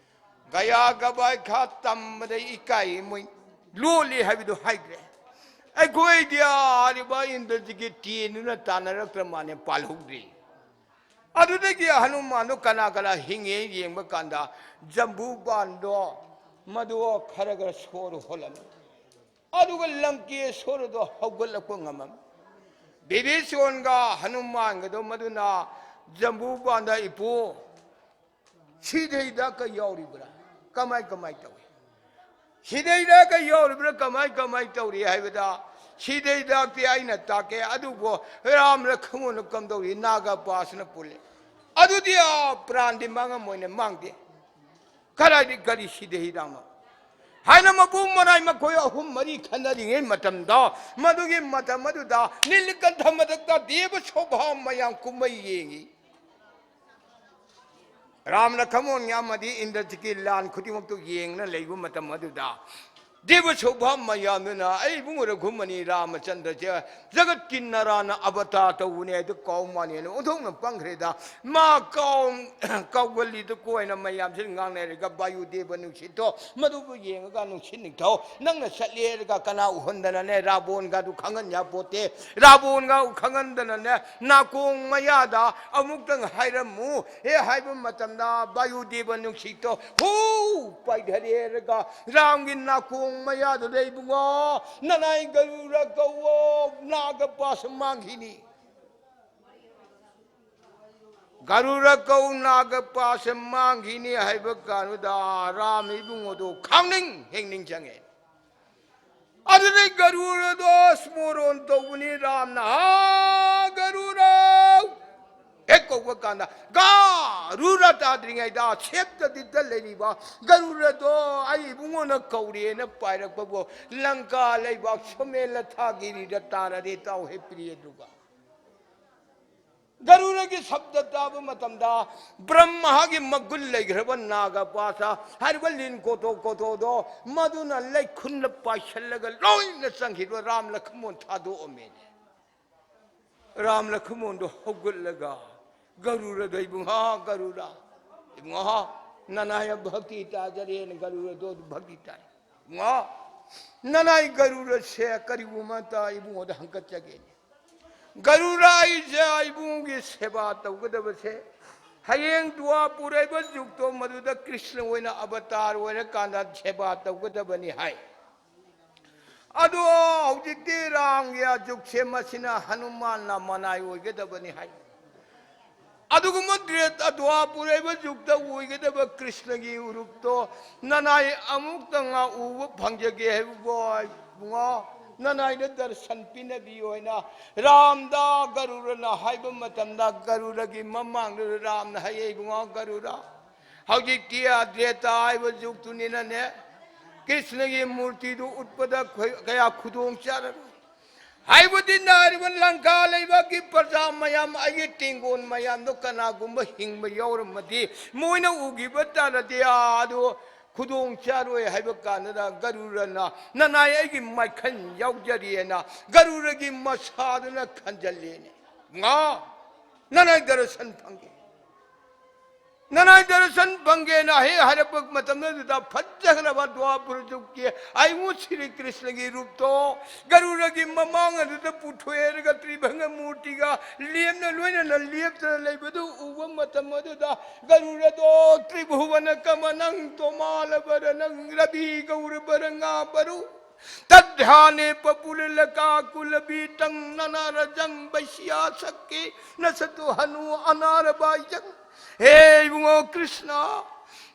ꯒꯌꯥ ꯒꯕꯥꯏ ꯈꯥ ꯇꯝꯕꯗ ꯏꯀꯥꯏ ꯃꯣꯏ ꯂꯣꯜꯂꯤ ꯍꯥꯏꯕꯗꯨ ꯍꯥꯏꯗ꯭ꯔꯦ꯫ ꯑꯩꯈꯣꯏꯗꯤ ꯑꯥꯔꯤꯕ ꯏꯟꯗ꯭ꯔꯖꯤꯠꯀꯤ ꯇꯦꯟꯗꯨꯅ ꯇꯥꯟꯅꯔꯛꯇ꯭ꯔ ꯃꯥꯅꯦ ꯄꯥꯜꯍꯧꯗ꯭ꯔꯤ꯫ ꯑꯗꯨꯗꯒꯤ ꯍꯅꯨꯃꯥꯟꯗꯣ ꯀꯅꯥ ꯀꯅꯥ ꯍꯤꯡꯉꯦ ꯌꯦꯡꯕ ꯀꯥꯟꯗ ꯖꯝꯕꯨꯕꯥꯟꯗꯣ ꯃꯗꯨ ꯈꯔ ꯈꯔ ꯁꯣꯔ ꯍꯣꯜꯂꯝꯃꯤ꯫ ꯑꯗꯨꯒ ꯂꯪꯀꯦꯁꯣꯔꯗꯣ ꯍꯧꯒꯠꯂꯛꯄ ꯉꯝꯃꯝꯃꯤ꯫ ꯕꯤꯕꯤꯁꯣꯟꯒ ꯍꯅꯨꯃꯥꯟꯒꯗꯣ ꯃꯗꯨꯅ ꯖꯝꯕꯨꯕꯥꯟꯗ ꯏꯄꯨ ꯁꯤꯗꯩꯗ ꯀ ꯌꯥꯎꯔꯤꯕ꯭ꯔꯥ? ꯀꯃꯥꯏ ꯀꯃꯥꯏ ꯇꯧꯏ? ꯁꯤꯗꯩꯗ ꯀ ꯌꯥꯎꯔꯤꯕ꯭ꯔꯥ? ꯀꯃꯥꯏ ꯀꯃꯥꯏ ꯇꯧꯔꯤ ꯍꯥꯏꯕꯗ ꯁꯤꯗꯩꯗꯛꯇꯤ ꯑꯩꯅ ꯇꯥꯛꯀꯦ, ꯑꯗꯨꯕꯨ ꯔꯥꯝ ꯂꯈꯃꯣꯟꯅ ꯀꯝꯗꯧꯔꯤ? ꯅꯥꯒ ꯄꯥꯁꯅ ꯄꯨꯜꯂꯦ꯫ ꯑꯗꯨꯗꯤ ꯑꯥ ꯄ꯭ꯔꯥꯟꯗꯤ ꯃꯥꯡꯉꯝꯃꯣꯏꯅꯦ, ꯃꯥꯡꯗꯦ꯫ ꯀꯗꯥꯏꯗꯒꯤ ꯀꯔꯤ ꯁꯤꯗꯩꯗꯅꯣ? ꯍꯥꯏꯅ ꯃꯄꯨ ꯃꯔꯥꯏ ꯃꯈꯣꯏ ꯑꯍꯨꯝ ꯃꯔꯤ ꯈꯟꯅꯔꯤꯉꯩ ꯃꯇꯝꯗ, ꯃꯗꯨꯒꯤ ꯃꯇꯝ ꯑꯗꯨꯗ ꯅꯤꯂꯀꯟꯊ ꯃꯊꯛꯇ ꯗꯦꯕ ꯁꯣꯚꯥ ꯃꯌꯥꯝ ꯀꯨꯝꯍꯩ ꯌꯦꯡꯉꯤ꯫ ꯔꯥꯝ ꯂꯈꯃꯣꯟ ꯑꯃꯗꯤ ꯏꯟꯗ꯭ꯔꯖꯤꯠꯀꯤ ꯂꯥꯟ ꯈꯨꯗꯤꯡꯃꯛꯇꯨ ꯌꯦꯡꯅ ꯂꯩꯕ ꯃꯇꯝ ꯑꯗꯨꯗ ꯗꯦꯕ ꯁꯣꯚꯥ ꯃꯌꯥꯝꯗꯨꯅ, "ꯑꯩ ꯏꯕꯨꯡꯉꯣ ꯔꯘꯨꯃꯅꯤ ꯔꯥꯃꯆꯟꯗ꯭ꯔꯁꯦ ꯖꯒꯠꯀꯤ ꯅꯔꯥꯅ ꯑꯕꯇꯥ ꯇꯧꯕꯅꯦ" ꯍꯥꯏꯗꯨ ꯀꯥꯎ ꯃꯥꯜꯂꯦꯅ ꯑꯣꯟꯊꯣꯛꯅ ꯄꯪꯈ꯭ꯔꯦꯗ꯫ ꯃꯥ ꯀꯥꯎ-, ꯀꯥꯎꯒꯜꯂꯤꯗꯨ ꯀꯣꯏꯅ ꯃꯌꯥꯝꯁꯤꯅ ꯉꯥꯡꯅꯔꯒ ꯕꯥꯌꯨꯗꯦꯕ ꯅꯨꯡꯁꯤꯠꯇꯣ ꯃꯗꯨꯕꯨ ꯌꯦꯡꯉꯒ ꯅꯨꯡꯁꯤꯠ ꯅꯤꯡꯊꯧ ꯅꯪꯅ ꯆꯠꯂꯦ ꯍꯥꯏꯔꯒ ꯀꯅꯥ ꯎꯍꯟꯗꯅꯅꯦ ꯔꯥꯕꯣꯟꯒꯗꯨ ꯈꯪꯍꯟ ꯌꯥꯄꯣꯠꯇꯦ꯫ ꯔꯥꯕꯣꯟꯒ ꯈꯪꯍꯟꯗꯅꯅꯦ ꯅꯥꯀꯣꯡ ꯃꯌꯥꯗ ꯑꯃꯨꯛꯇꯪ ꯍꯥꯏꯔꯝꯃꯨ꯫ ꯍꯦ ꯍꯥꯏꯕ ꯃꯇꯝꯗ ꯕꯥꯌꯨꯗꯦꯕ ꯅꯨꯡꯁꯤꯠꯇꯣ ꯍꯨ ꯄꯥꯏꯊꯔꯦꯔꯒ ꯔꯥꯝꯒꯤ ꯅꯥꯀꯣꯡ ꯃꯌꯥꯗꯨꯗ ꯏꯕꯨꯡꯉꯣ ꯅꯅꯥꯏ ꯒꯔꯨꯔ ꯀꯧꯋꯣ ꯅꯥꯒ ꯄꯥꯁ ꯃꯥꯡꯈꯤꯅꯤ꯫ ꯒꯔꯨꯔ ꯀꯧ ꯅꯥꯒ ꯄꯥꯁ ꯃꯥꯡꯈꯤꯅꯤ ꯍꯥꯏꯕ ꯀꯥꯟꯗꯨꯗ ꯔꯥꯝ ꯏꯕꯨꯡꯉꯣꯗꯣ ꯈꯪꯅꯤꯡ ꯍꯦꯛ ꯅꯤꯡꯁꯤꯡꯉꯦ꯫ ꯑꯗꯨꯗꯩ ꯒꯔꯨꯔꯗꯣ ꯁ꯭ꯃꯣꯔꯣꯟ ꯇꯧꯕꯅꯤ ꯔꯥꯝꯅ, "ꯍꯥ, ꯒꯔꯨꯔ!" ꯍꯦꯛ ꯀꯧꯕ ꯀꯥꯟꯗ ꯒꯔꯨꯔ ꯇꯥꯗ꯭ꯔꯤꯉꯩꯗ ꯁꯦꯞꯇꯗꯤꯗ ꯂꯩꯔꯤꯕ ꯒꯔꯨꯔꯗꯣ ꯑꯩ ꯏꯕꯨꯡꯉꯣꯅ ꯀꯧꯔꯦꯅ ꯄꯥꯏꯔꯛꯄꯕꯨ ꯂꯪꯀꯥ ꯂꯩꯕꯥꯛ ꯁꯣꯃꯦꯂꯊꯥꯒꯤꯔꯤꯗ ꯇꯥꯔꯗꯤ ꯇꯥꯎ ꯍꯦ ꯄ꯭ꯔꯤꯌꯦ꯫ ꯑꯗꯨꯒ ꯒꯔꯨꯔꯒꯤ ꯁꯕꯗ ꯇꯥꯕ ꯃꯇꯝꯗ ꯕ꯭ꯔꯍꯃꯒꯤ ꯃꯒꯨꯟ ꯂꯩꯈ꯭ꯔꯕ ꯅꯥꯒꯄꯥꯁ ꯍꯥꯏꯔꯤꯕ ꯂꯤꯟ ꯀꯣꯇꯣ ꯀꯣꯇꯣꯗꯣ ꯃꯗꯨꯅ ꯂꯩꯈꯨꯟꯗ ꯄꯥꯏꯁꯤꯜꯂꯒ ꯂꯣꯏꯅ ꯆꯪꯈꯤꯕ ꯔꯥꯝ ꯂꯈꯃꯣꯟ ꯊꯥꯗꯣꯛꯑꯝꯃꯦꯅꯦ꯫ ꯔꯥꯝ ꯂꯈꯃꯣꯟꯗꯣ ꯍꯧꯒꯠꯂꯒ ꯒꯔꯨꯔꯗ, "ꯏꯕꯨꯡꯉꯣ ꯒꯔꯨꯔ, ꯏꯕꯨꯡꯉꯣ ꯅꯅꯥꯏ ꯚꯛꯇꯤ ꯇꯥꯖꯔꯦꯅ ꯒꯔꯨꯔꯗꯣ ꯚꯛꯇꯤ ꯇꯥꯏ꯫ ꯏꯕꯨꯡꯉꯣ ꯅꯅꯥꯏ ꯒꯔꯨꯔꯁꯦ ꯀꯔꯤꯒꯨꯝꯕ ꯑꯃꯇ ꯏꯕꯨꯡꯉꯣꯗ ꯍꯪꯀꯠꯆꯒꯦꯅꯦ꯫ ꯒꯔꯨꯔ ꯑꯩꯁꯦ ꯏꯕꯨꯡꯒꯤ ꯁꯦꯕꯥ ꯇꯧꯒꯗꯕꯁꯦ ꯍꯌꯦꯡ ꯗ꯭ꯋꯥꯄꯨꯔ ꯍꯥꯏꯕ ꯖꯨꯒꯇꯣ ꯃꯗꯨꯗ ꯀ꯭ꯔꯤꯁꯅ ꯑꯣꯏꯅ ꯑꯕꯇꯥꯔ ꯑꯣꯏꯔꯀꯥꯟꯗ ꯁꯦꯕꯥ ꯇꯧꯒꯗꯕꯅꯤ ꯍꯥꯏ꯫ ꯑꯗꯣ ꯍꯧꯖꯤꯛꯇꯤ ꯔꯥꯝꯒꯤ ꯑꯖꯨꯛꯁꯦ ꯃꯁꯤꯅ ꯍꯅꯨꯃꯥꯟꯅ ꯃꯅꯥꯏ ꯑꯣꯏꯒꯗꯕꯅꯤ ꯍꯥꯏ꯫ ꯑꯗꯨꯒꯨꯝꯕ ꯗ꯭ꯔꯦ-, ꯗ꯭ꯋꯥꯄꯨꯔ ꯍꯥꯏꯕ ꯖꯨꯒꯇ ꯑꯣꯏꯒꯗꯕ ꯀ꯭ꯔꯤꯁꯅꯒꯤ ꯎꯔꯨꯞꯇꯣ ꯅꯅꯥꯏ ꯑꯃꯨꯛꯇꯪ ꯎꯕ ꯐꯪꯖꯒꯦ ꯍꯥꯏꯕꯕꯨ ꯏꯕꯨꯡꯉꯣ ꯅꯅꯥꯏꯗ ꯗꯔꯁꯟ ꯄꯤꯅꯕꯤꯌꯣ" ꯍꯥꯏꯅ ꯔꯥꯝꯗ ꯒꯔꯨꯔꯅ ꯍꯥꯏꯕ ꯃꯇꯝꯗ ꯒꯔꯨꯔꯒꯤ ꯃꯃꯥꯡꯗꯨꯗ ꯔꯥꯝꯅ ꯍꯥꯏꯌꯦ, "ꯏꯕꯨꯡꯉꯣ ꯒꯔꯨꯔ, ꯍꯧꯖꯤꯛꯇꯤ ꯇ꯭ꯔꯦꯇꯥ ꯍꯥꯏꯕ ꯖꯨꯒꯇꯨꯅꯤꯅꯅꯦ, ꯀ꯭ꯔꯤꯁꯅꯒꯤ ꯃꯨꯔꯇꯤꯗꯨ ꯎꯠꯄꯗ ꯈꯣꯏ-, ꯀꯌꯥ ꯈꯨꯗꯣꯡ ꯆꯥꯔꯔꯣꯏ꯫ ꯍꯥꯏꯕꯗꯤ ꯅꯥꯔꯤꯕ ꯂꯪꯀꯥ ꯂꯩꯕꯥꯛꯀꯤ ꯄ꯭ꯔꯖꯥ ꯃꯌꯥꯝ, ꯑꯩꯒꯤ ꯇꯦꯡꯒꯣꯟ ꯃꯌꯥꯝꯗꯣ ꯀꯅꯥꯒꯨꯝꯕ ꯍꯤꯡꯕ ꯌꯥꯎꯔꯝꯃꯗꯤ ꯃꯣꯏꯅ ꯎꯈꯤꯕ ꯇꯥꯔꯗꯤ ꯑꯥ ꯑꯗꯨ ꯈꯨꯗꯣꯡ ꯆꯥꯔꯣꯏ ꯍꯥꯏꯕ ꯀꯥꯟꯗꯨꯗ ꯒꯔꯨꯔꯅ ꯅꯅꯥꯏ ꯑꯩꯒꯤ ꯃꯥꯏꯈꯟ ꯌꯥꯎꯖꯔꯤꯑꯅ ꯒꯔꯨꯔꯒꯤ ꯃꯁꯥꯗꯨꯅ ꯈꯟꯖꯜꯂꯦꯅꯦ꯫ ꯉꯥ ꯅꯅꯥꯏ ꯗꯔꯁꯟ ꯐꯪꯒꯦ꯫ ꯅꯅꯥꯏ ꯗꯔꯁꯟ ꯐꯪꯒꯦꯅ ꯍꯦꯛ ꯍꯥꯏꯔꯛꯄ ꯃꯇꯝꯗꯨꯗ ꯐꯖꯈ꯭ꯔꯕ ꯗ꯭ꯋꯥꯄꯨꯔ ꯖꯨꯒꯀꯤ ꯑꯩꯉꯣꯟ ꯁ꯭ꯔꯤ ꯀ꯭ꯔꯤꯁꯅꯒꯤ ꯔꯨꯞꯇꯣ ꯒꯔꯨꯔꯒꯤ ꯃꯃꯥꯡ ꯑꯗꯨꯗ ꯄꯨꯊꯣꯛꯑꯦꯔꯒ ꯇ꯭ꯔꯤꯚꯪꯒ ꯃꯨꯔꯇꯤꯒ ꯂꯦꯝꯅ ꯂꯣꯏꯅꯅ ꯂꯦꯞꯇꯅ ꯂꯩꯕꯗꯨ ꯎꯕ ꯃꯇꯝ ꯑꯗꯨꯗ ꯒꯔꯨꯔꯗꯣ ꯇ꯭ꯔꯤꯚꯨꯕꯅ ꯀꯃ ꯅꯪ ꯇꯣꯃꯥꯂꯕꯔ ꯅꯪ ꯔꯕꯤ ꯒꯧꯔꯕꯔ ꯉꯥꯕꯔꯨ ꯇꯗ꯭ꯙ꯭ꯌꯥꯅꯦ ꯄꯄꯨꯂꯤꯂꯀꯥꯀꯨꯂꯕꯤꯇꯪ ꯅꯅꯥꯔꯖꯪ ꯕꯩꯁꯤꯌꯥ ꯁꯛꯀꯦ ꯅꯁꯇꯨ ꯍꯅꯨ ꯑꯅꯥꯔꯕꯥꯏꯖꯪ꯫ ꯍꯦ ꯏꯕꯨꯡꯉꯣ ꯀ꯭ꯔꯤꯁꯅ,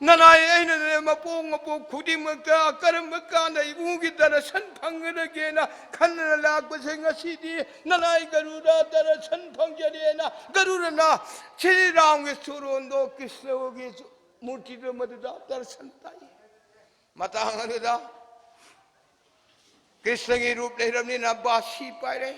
ꯅꯅꯥꯏ ꯑꯩꯅꯅꯦ ꯃꯄꯣꯛ ꯃꯄꯣꯛ ꯈꯨꯗꯤꯡꯃꯛꯇ ꯀꯔꯝꯕ ꯀꯥꯟꯗ ꯏꯕꯨꯡꯒꯤ ꯗꯔꯁꯟ ꯐꯪꯒꯗꯒꯦꯅ ꯈꯟꯗꯅ ꯂꯥꯛꯄꯁꯦ, ꯉꯁꯤꯗꯤ ꯅꯅꯥꯏ ꯒꯔꯨꯔ ꯗꯔꯁꯟ ꯐꯪꯖꯔꯦꯅ ꯒꯔꯨꯔꯅ ꯁ꯭ꯔꯤ ꯔꯥꯝꯒꯤ ꯁꯨꯔꯣꯟꯗꯣ ꯀ꯭ꯔꯤꯁꯅꯒꯤ ꯃꯨꯔꯇꯤꯗꯣ ꯃꯗꯨꯗ ꯗꯔꯁꯟ ꯇꯥꯏ꯫ ꯃꯇꯥꯡ ꯑꯗꯨꯗ ꯀ꯭ꯔꯤꯁꯅꯒꯤ ꯔꯨꯞ ꯂꯩꯔꯕꯅꯤꯅ ꯕꯥꯁꯤ ꯄꯥꯏꯔꯦ꯫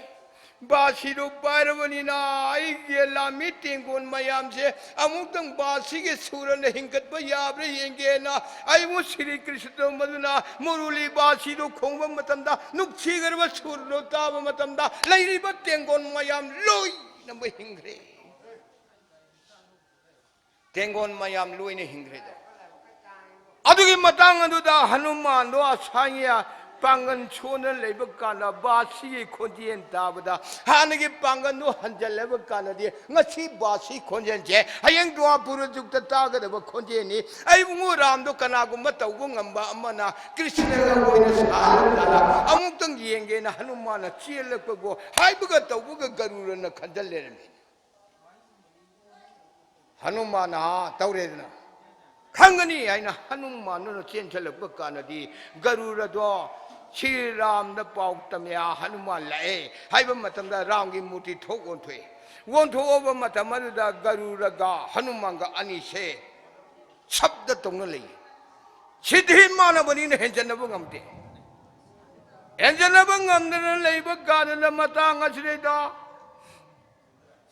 ꯕꯥꯁꯤꯗꯨ ꯄꯥꯏꯔꯕꯅꯤꯅ ꯑꯩꯒꯤ ꯂꯥꯟꯃꯤ ꯇꯦꯡꯒꯣꯟ ꯃꯌꯥꯝꯁꯦ ꯑꯃꯨꯛꯇꯪ ꯕꯥꯁꯤꯒꯤ ꯁꯨꯔꯅ ꯍꯤꯡꯒꯠꯄ ꯌꯥꯕ꯭ꯔꯥ ꯌꯦꯡꯒꯦꯅ ꯑꯩꯕꯨ ꯁ꯭ꯔꯤ ꯀ꯭ꯔꯤꯁꯅ ꯃꯗꯨꯅ ꯃꯨꯔꯨꯂꯤ ꯕꯥꯁꯤꯗꯨ ꯈꯣꯡꯕ ꯃꯇꯝꯗ, ꯅꯨꯡꯁꯤꯈ꯭ꯔꯕ ꯁꯨꯔꯗꯨ ꯇꯥꯕ ꯃꯇꯝꯗ ꯂꯩꯔꯤꯕ ꯇꯦꯡꯒꯣꯟ ꯃꯌꯥꯝ ꯂꯣꯏꯅꯃꯛ ꯍꯤꯡꯈ꯭ꯔꯦ꯫ ꯇꯦꯡꯒꯣꯟ ꯃꯌꯥꯝ ꯂꯣꯏꯅ ꯍꯤꯡꯈ꯭ꯔꯦꯗꯣ꯫ ꯑꯗꯨꯒꯤ ꯃꯇꯥꯡ ꯑꯗꯨꯗ ꯍꯅꯨꯃꯥꯟꯗꯣ ꯑꯁꯥꯏꯒꯤ ꯄꯥꯡꯒꯜ ꯁꯣꯟꯅ ꯂꯩꯕ ꯀꯥꯟꯗ ꯕꯥꯁꯤꯒꯤ ꯈꯣꯟꯖꯦꯜ ꯇꯥꯕꯗ ꯍꯥꯟꯅꯒꯤ ꯄꯥꯡꯒꯜꯗꯣ ꯍꯟꯖꯜꯂꯕ ꯀꯥꯟꯗꯗꯤ ꯉꯁꯤ ꯕꯥꯁꯤ ꯈꯣꯟꯖꯦꯜꯁꯦ ꯍꯌꯦꯡ ꯗ꯭ꯋꯥꯄꯨꯔ ꯖꯨꯛꯇ ꯇꯥꯒꯗꯕ ꯈꯣꯟꯖꯦꯜꯅꯤ꯫ ꯑꯩꯕꯨ ꯔꯥꯝꯗꯣ ꯀꯅꯥꯒꯨꯝꯕ ꯇꯧꯕ ꯉꯝꯕ ꯑꯃꯅ ꯀ꯭ꯔꯤꯁꯅꯒ ꯑꯣꯏꯅ ꯁꯥꯍꯜꯂꯀꯥꯟꯗ ꯑꯃꯨꯛꯇꯪ ꯌꯦꯡꯒꯦꯅ ꯍꯅꯨꯃꯥꯟꯅ ꯆꯦꯜꯂꯛꯄꯕꯨ ꯍꯥꯏꯕꯒ ꯇꯧꯕꯒ ꯒꯔꯨꯔꯅ ꯈꯟꯖꯜ ꯂꯩꯔꯝꯃꯤ꯫ ꯍꯅꯨꯃꯥꯟꯅ ꯇꯧꯔꯦꯗꯅ ꯈꯪꯒꯅꯤ ꯍꯥꯏꯅ ꯍꯅꯨꯃꯥꯟꯗꯨꯅ ꯆꯦꯟꯁꯤꯜꯂꯛꯄ ꯀꯥꯟꯗꯗꯤ ꯒꯔꯨꯔꯗꯣ ꯁ꯭ꯔꯤ ꯔꯥꯝꯗ ꯄꯥꯎ ꯇꯝꯃꯦ, "ꯑꯥ, ꯍꯅꯨꯃꯥꯟ ꯂꯥꯛꯑꯦ" ꯍꯥꯏꯕ ꯃꯇꯝꯗ ꯔꯥꯝꯒꯤ ꯃꯨꯔꯇꯤ ꯊꯣꯛ ꯑꯣꯟꯊꯣꯛꯑꯦ꯫ ꯑꯣꯟꯊꯣꯛꯑꯕ ꯃꯇꯝ ꯑꯗꯨꯗ ꯒꯔꯨꯔꯒ ꯍꯅꯨꯃꯥꯟꯒ ꯑꯅꯤꯁꯦ ꯁꯞꯗ ꯇꯧꯅ ꯂꯩ꯫ ꯁꯤꯗꯤ ꯃꯥꯟꯅꯕꯅꯤꯅ ꯍꯦꯟꯖꯟꯅꯕ ꯉꯝꯗꯦ꯫ ꯍꯦꯟꯖꯟꯅꯕ ꯉꯝꯗꯅ ꯂꯩꯕ ꯀꯥꯟꯗ ꯃꯇꯥꯡ ꯑꯁꯤꯗꯩꯗ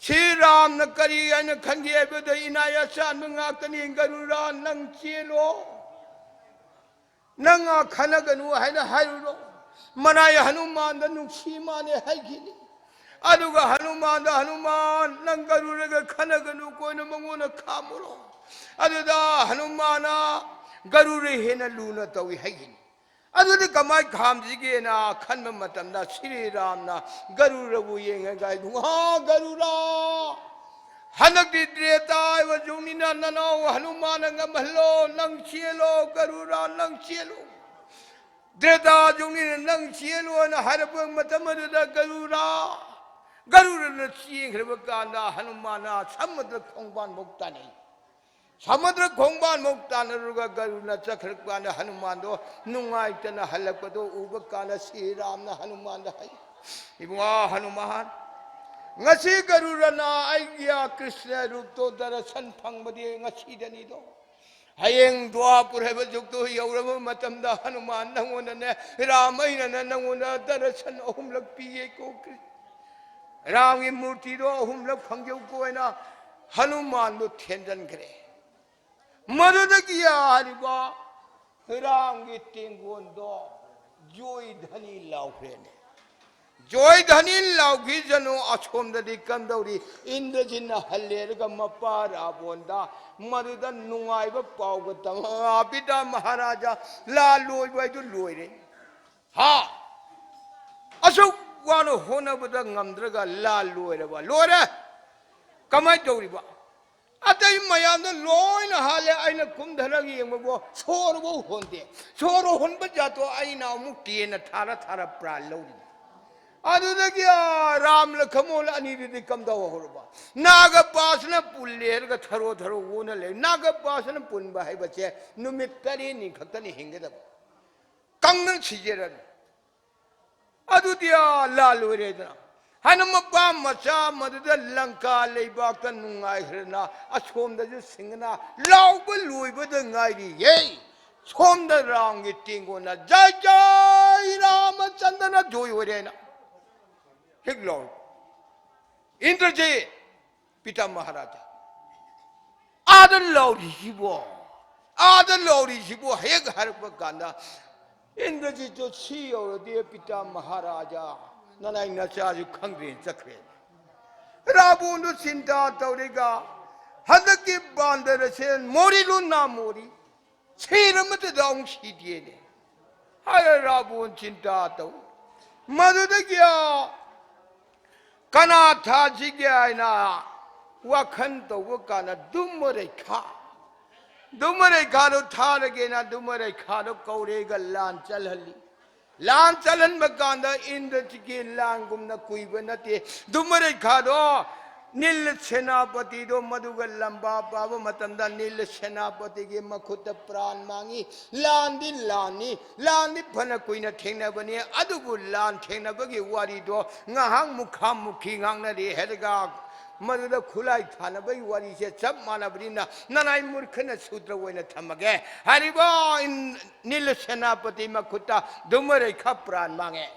ꯁ꯭ꯔꯤ ꯔꯥꯝꯅ ꯀꯔꯤ ꯍꯥꯏꯅ ꯈꯟꯒꯦ ꯍꯥꯏꯕꯗ, "ꯏꯅꯥꯏ ꯑꯆꯥꯟꯕ ꯉꯥꯛꯇꯅꯤ, ꯒꯔꯨꯔ ꯅꯪ ꯆꯦꯜꯂꯣ, ꯅꯪ ꯉꯥ ꯈꯟꯅꯒꯅꯨ ꯍꯥꯏꯅ ꯍꯥꯏꯔꯨꯔꯣ"꯫ ꯃꯅꯥꯏ ꯍꯅꯨꯃꯥꯟꯗ ꯅꯨꯡꯁꯤ ꯃꯥꯅꯦ ꯍꯥꯏꯈꯤꯅꯤ꯫ ꯑꯗꯨꯒ ꯍꯅꯨꯃꯥꯟꯗ, "ꯍꯅꯨꯃꯥꯟ, ꯅꯪ ꯒꯔꯨꯔꯒ ꯈꯟꯅꯒꯅꯨ, ꯀꯣꯏꯅ ꯃꯉꯣꯟꯗ ꯈꯥꯝꯃꯨꯔꯣ"꯫ ꯑꯗꯨꯗ ꯍꯅꯨꯃꯥꯟꯅ ꯒꯔꯨꯔ ꯍꯦꯟꯅ ꯂꯨꯅ ꯇꯧꯏ ꯍꯥꯏꯈꯤꯅꯤ꯫ ꯑꯗꯨꯗꯤ ꯀꯃꯥꯏ ꯈꯥꯝꯁꯤꯒꯦꯅ ꯈꯟꯕ ꯃꯇꯝꯗ ꯁ꯭ꯔꯤ ꯔꯥꯝꯅ ꯒꯔꯨꯔꯕꯨ ꯌꯦꯡꯉꯒ, "ꯏꯕꯨꯡꯉꯣ ꯒꯔꯨꯔ, ꯍꯟꯗꯛꯇꯤ ꯇ꯭ꯔꯦꯇꯥ ꯍꯥꯏꯕ ꯌꯨꯒꯅꯤꯅ ꯅꯅꯥꯎ ꯍꯅꯨꯃꯥꯟꯅ ꯉꯝꯍꯜꯂꯣ, ꯅꯪ ꯆꯦꯜꯂꯣ, ꯒꯔꯨꯔ ꯅꯪ ꯆꯦꯜꯂꯣ"꯫ "ꯇ꯭ꯔꯦꯇꯥ ꯌꯨꯒꯅꯤꯅ ꯅꯪ ꯆꯦꯜꯂꯣꯅ" ꯍꯥꯏꯔꯛꯄ ꯃꯇꯝ ꯑꯗꯨꯗ ꯒꯔꯨꯔ, ꯒꯔꯨꯔꯅ ꯆꯦꯟꯈ꯭ꯔꯕ ꯀꯥꯟꯗ ꯍꯅꯨꯃꯥꯟꯅ ꯁꯃꯨꯗ꯭ꯔ ꯈꯣꯡꯕꯥꯟꯐꯥꯎ ꯇꯥꯟꯅꯩ꯫ ꯁꯃꯨꯗ꯭ꯔ ꯈꯣꯡꯕꯥꯟꯐꯥꯎ ꯇꯥꯟꯅꯔꯨꯔꯒ ꯒꯔꯨꯔꯅ ꯆꯠꯈ꯭ꯔꯕ ꯀꯥꯟꯗ ꯍꯅꯨꯃꯥꯟꯗꯣ ꯅꯨꯡꯉꯥꯏꯇꯅ ꯍꯜꯂꯛꯄꯗꯣ ꯎꯕ ꯀꯥꯟꯗ ꯁ꯭ꯔꯤ ꯔꯥꯝꯅ ꯍꯅꯨꯃꯥꯟꯗ ꯍꯥꯏ, "ꯏꯕꯨꯡꯉꯣ ꯍꯅꯨꯃꯥꯟ, ꯉꯁꯤ ꯒꯔꯨꯔꯅ ꯑꯩꯒꯤ ꯀ꯭ꯔꯤꯁꯅ ꯔꯨꯞꯇꯣ ꯗꯔꯁꯟ ꯐꯪꯕꯗꯤ ꯉꯁꯤꯗꯅꯤꯗꯣ꯫ ꯍꯌꯦꯡ ꯗ꯭ꯋꯥꯄꯨꯔ ꯍꯥꯏꯕ ꯖꯨꯒꯇꯨ ꯌꯧꯔꯕ ꯃꯇꯝꯗ ꯍꯅꯨꯃꯥꯟ ꯅꯪꯉꯣꯟꯗꯅꯦ, ꯔꯥꯝ ꯑꯩꯅꯅꯦ ꯅꯪꯉꯣꯟꯗ ꯗꯔꯁꯟ ꯑꯍꯨꯝꯂꯛ ꯄꯤꯒꯦꯀꯣ, ꯀ꯭ꯔꯤ-, ꯔꯥꯝꯒꯤ ꯃꯨꯔꯇꯤꯗꯣ ꯑꯍꯨꯝꯂꯛ ꯐꯪꯖꯧꯀꯣ" ꯍꯥꯏꯅ ꯍꯅꯨꯃꯥꯟꯕꯨ ꯊꯦꯝꯖꯤꯟꯈ꯭ꯔꯦ꯫ ꯃꯗꯨꯗꯒꯤ ꯍꯥꯏꯔꯤꯕ ꯔꯥꯝꯒꯤ ꯇꯦꯡꯒꯣꯟꯗꯣ ꯖꯣꯏ ꯙꯅꯤ ꯂꯥꯎꯈ꯭ꯔꯦꯅꯦ꯫ ꯖꯣꯏ ꯙꯅꯤ ꯂꯥꯎꯈꯤꯁꯅꯨ, ꯑꯁꯣꯝꯗꯗꯤ ꯀꯝꯗꯧꯔꯤ? ꯏꯟꯗ꯭ꯔꯖꯤꯠꯅ ꯍꯜꯂꯦꯔꯒ ꯃꯄꯥ ꯔꯥꯕꯣꯟꯗ ꯃꯗꯨꯗ ꯅꯨꯡꯉꯥꯏꯕ ꯄꯥꯎꯒ ꯇꯝ-, "ꯑꯥ, ꯄꯤꯇꯥ ꯃꯍꯥꯔꯥꯖꯥ, ꯂꯥꯜ ꯂꯣꯏꯕ ꯍꯥꯏꯗꯨ ꯂꯣꯏꯔꯦ꯫ ꯍꯥ? ꯑꯁꯨꯛ ꯋꯥꯅ ꯍꯣꯠꯅꯕꯗ ꯉꯝꯗ꯭ꯔꯒ ꯂꯥꯜ ꯂꯣꯏꯔꯕ? ꯂꯣꯏꯔꯦ꯫ ꯀꯃꯥꯏꯅ ꯇꯧꯔꯤꯕ? ꯑꯇꯩ ꯃꯌꯥꯝꯗꯣ ꯂꯣꯏꯅ ꯍꯥꯜꯂꯦ, ꯑꯩꯅ ꯀꯨꯝꯊꯔꯒ ꯌꯦꯡꯕꯕꯨ ꯁꯣꯔꯐꯥꯎ ꯍꯣꯟꯗꯦ꯫ ꯁꯣꯔ ꯍꯣꯟꯕ ꯖꯥꯠꯇꯣ ꯑꯩꯅ ꯑꯃꯨꯛ ꯇꯦꯟꯅ ꯊꯥꯔ ꯊꯥꯔ ꯄ꯭ꯔꯥꯟ ꯂꯧꯔꯤꯅꯤ꯫ ꯑꯗꯨꯗꯒꯤ, ꯑꯥ, ꯔꯥꯝ ꯂꯈꯃꯣꯟ ꯑꯅꯤꯗꯨꯗꯤ ꯀꯝꯗꯧꯍꯧꯔꯕ? ꯅꯥꯒ ꯄꯥꯁꯅ ꯄꯨꯜꯂꯦ ꯍꯥꯏꯔꯒ ꯊꯔꯣ ꯊꯔꯣ ꯑꯣꯟꯅ ꯂꯩ꯫ ꯅꯥꯒ ꯄꯥꯁꯅ ꯄꯨꯟꯕ ꯍꯥꯏꯕꯁꯦ ꯅꯨꯃꯤꯠ ꯇꯔꯦꯠꯅꯤ ꯈꯛꯇꯅꯤ ꯍꯤꯡꯒꯗꯕ꯫ ꯀꯪꯅ ꯁꯤꯖꯔꯅꯤ꯫ ꯑꯗꯨꯗꯤ, ꯑꯥ, ꯂꯥꯜ ꯑꯣꯏꯔꯦꯗꯅ꯫ ꯍꯥꯏꯅ ꯃꯄꯥ ꯃꯆꯥ ꯃꯗꯨꯗ ꯂꯪꯀꯥ ꯂꯩꯕꯥꯛꯇ ꯅꯨꯡꯉꯥꯏꯈ꯭ꯔꯅ ꯑꯁꯣꯝꯗꯁꯨ ꯁꯤꯡꯒꯅ ꯂꯥꯎꯕ ꯂꯣꯏꯕꯗ ꯉꯥꯏꯔꯤꯌꯦ꯫ ꯁꯣꯝꯗ ꯔꯥꯝꯒꯤ ꯇꯦꯡꯒꯣꯟꯅ "ꯖꯥꯏ ꯖꯥꯏ ꯔꯥꯃꯆꯟꯗ꯭ꯔꯅ ꯖꯣꯏ ꯑꯣꯏꯔꯦꯅ" ꯍꯦꯛ ꯂꯥꯎꯔꯤ꯫ ꯏꯟꯗ꯭ꯔꯖꯤꯠ, ꯄꯤꯇꯥ ꯃꯍꯥꯔꯥꯖꯥ, ꯑꯥꯗ ꯂꯥꯎꯔꯤꯁꯤꯕꯣ, ꯑꯥꯗ ꯂꯥꯎꯔꯤꯁꯤꯕꯣ ꯍꯦꯛ ꯍꯥꯏꯔꯛꯄ ꯀꯥꯟꯗ ꯏꯟꯗ꯭ꯔꯖꯤꯠꯇꯨ ꯁꯤ ꯌꯧꯔꯗꯤ ꯄꯤꯇꯥ ꯃꯍꯥꯔꯥꯖꯥ, ꯅꯅꯥꯏ ꯅꯆꯥꯁꯨ ꯈꯪꯗ꯭ꯔꯦꯅ ꯆꯠꯈ꯭ꯔꯦ꯫ ꯔꯥꯕꯣꯟꯗꯨ ꯆꯤꯟꯇꯥ ꯇꯧꯔꯤꯒ ꯍꯟꯗꯛꯀꯤ ꯕꯥꯟꯗꯔ ꯑꯁꯦ ꯃꯣꯔꯤꯂꯨ ꯅꯥ ꯃꯣꯔꯤ, ꯁꯤꯔ ꯑꯃꯠꯇꯗ ꯑꯃꯨꯛ ꯁꯤꯗꯦꯅꯦ ꯍꯥꯏꯔ ꯔꯥꯕꯣꯟ ꯆꯤꯟꯇꯥ ꯇꯧ꯫ ꯃꯗꯨꯗꯒꯤ ꯑꯥ ꯀꯅꯥ ꯊꯥꯁꯤꯒꯦ ꯍꯥꯏꯅ ꯋꯥꯈꯜ ꯇꯧꯕ ꯀꯥꯟꯗ ꯗꯨꯝꯃ ꯔꯦꯈꯥ, ꯙꯨꯃꯔꯦꯈꯥꯗꯣ ꯊꯥꯔꯒꯦꯅ ꯙꯨꯃꯔꯦꯈꯥꯗꯣ ꯀꯧꯔꯦꯒ ꯂꯥꯟ ꯆꯜꯍꯜꯂꯤ꯫ ꯂꯥꯟ ꯆꯜꯍꯟꯕ ꯀꯥꯟꯗ ꯏꯟꯗ꯭ꯔꯖꯤꯠꯀꯤ ꯂꯥꯟꯒꯨꯝꯅ ꯀꯨꯏꯕ ꯅꯠꯇꯦ꯫ ꯙꯨꯃꯔꯦꯈꯥꯗꯣ ꯅꯤꯜ ꯁꯦꯅꯥꯄꯇꯤꯗꯣ ꯃꯗꯨꯒ ꯂꯝꯕꯥ ꯄꯥꯕ ꯃꯇꯝꯗ ꯅꯤꯜ ꯁꯦꯅꯥꯄꯇꯤꯒꯤ ꯃꯈꯨꯠꯇ ꯄ꯭ꯔꯥꯟ ꯃꯥꯡꯉꯤ꯫ ꯂꯥꯟꯗꯤ ꯂꯥꯟꯅꯤ, ꯂꯥꯟꯗꯤ ꯐꯅ ꯀꯨꯏꯅ ꯊꯦꯡꯅꯕꯅꯤ, ꯑꯗꯨꯕꯨ ꯂꯥꯟ ꯊꯦꯡꯅꯕꯒꯤ ꯋꯥꯔꯤꯗꯣ ꯉꯥꯏꯍꯥꯛ ꯃꯨꯈꯥ ꯃꯨꯈꯤ ꯉꯥꯡꯅꯔꯦ ꯍꯥꯏꯔꯒ ꯃꯗꯨꯗ ꯈꯨꯠꯂꯥꯏ ꯊꯥꯅꯕꯒꯤ ꯋꯥꯔꯤꯁꯦ ꯆꯞ ꯃꯥꯟꯅꯕꯅꯤꯅ ꯅꯅꯥꯏ ꯃꯨꯔꯈꯅ ꯁꯨꯗ꯭ꯔ ꯑꯣꯏꯅ ꯊꯝꯃꯒꯦ꯫ ꯍꯥꯏꯔꯤꯕ ꯏꯟ-, ꯅꯤꯜ ꯁꯦꯅꯥꯄꯇꯤ ꯃꯈꯨꯠꯇ ꯙꯨꯃꯔꯦꯈꯥ ꯄ꯭ꯔꯥꯟ ꯃꯥꯡꯉꯦ꯫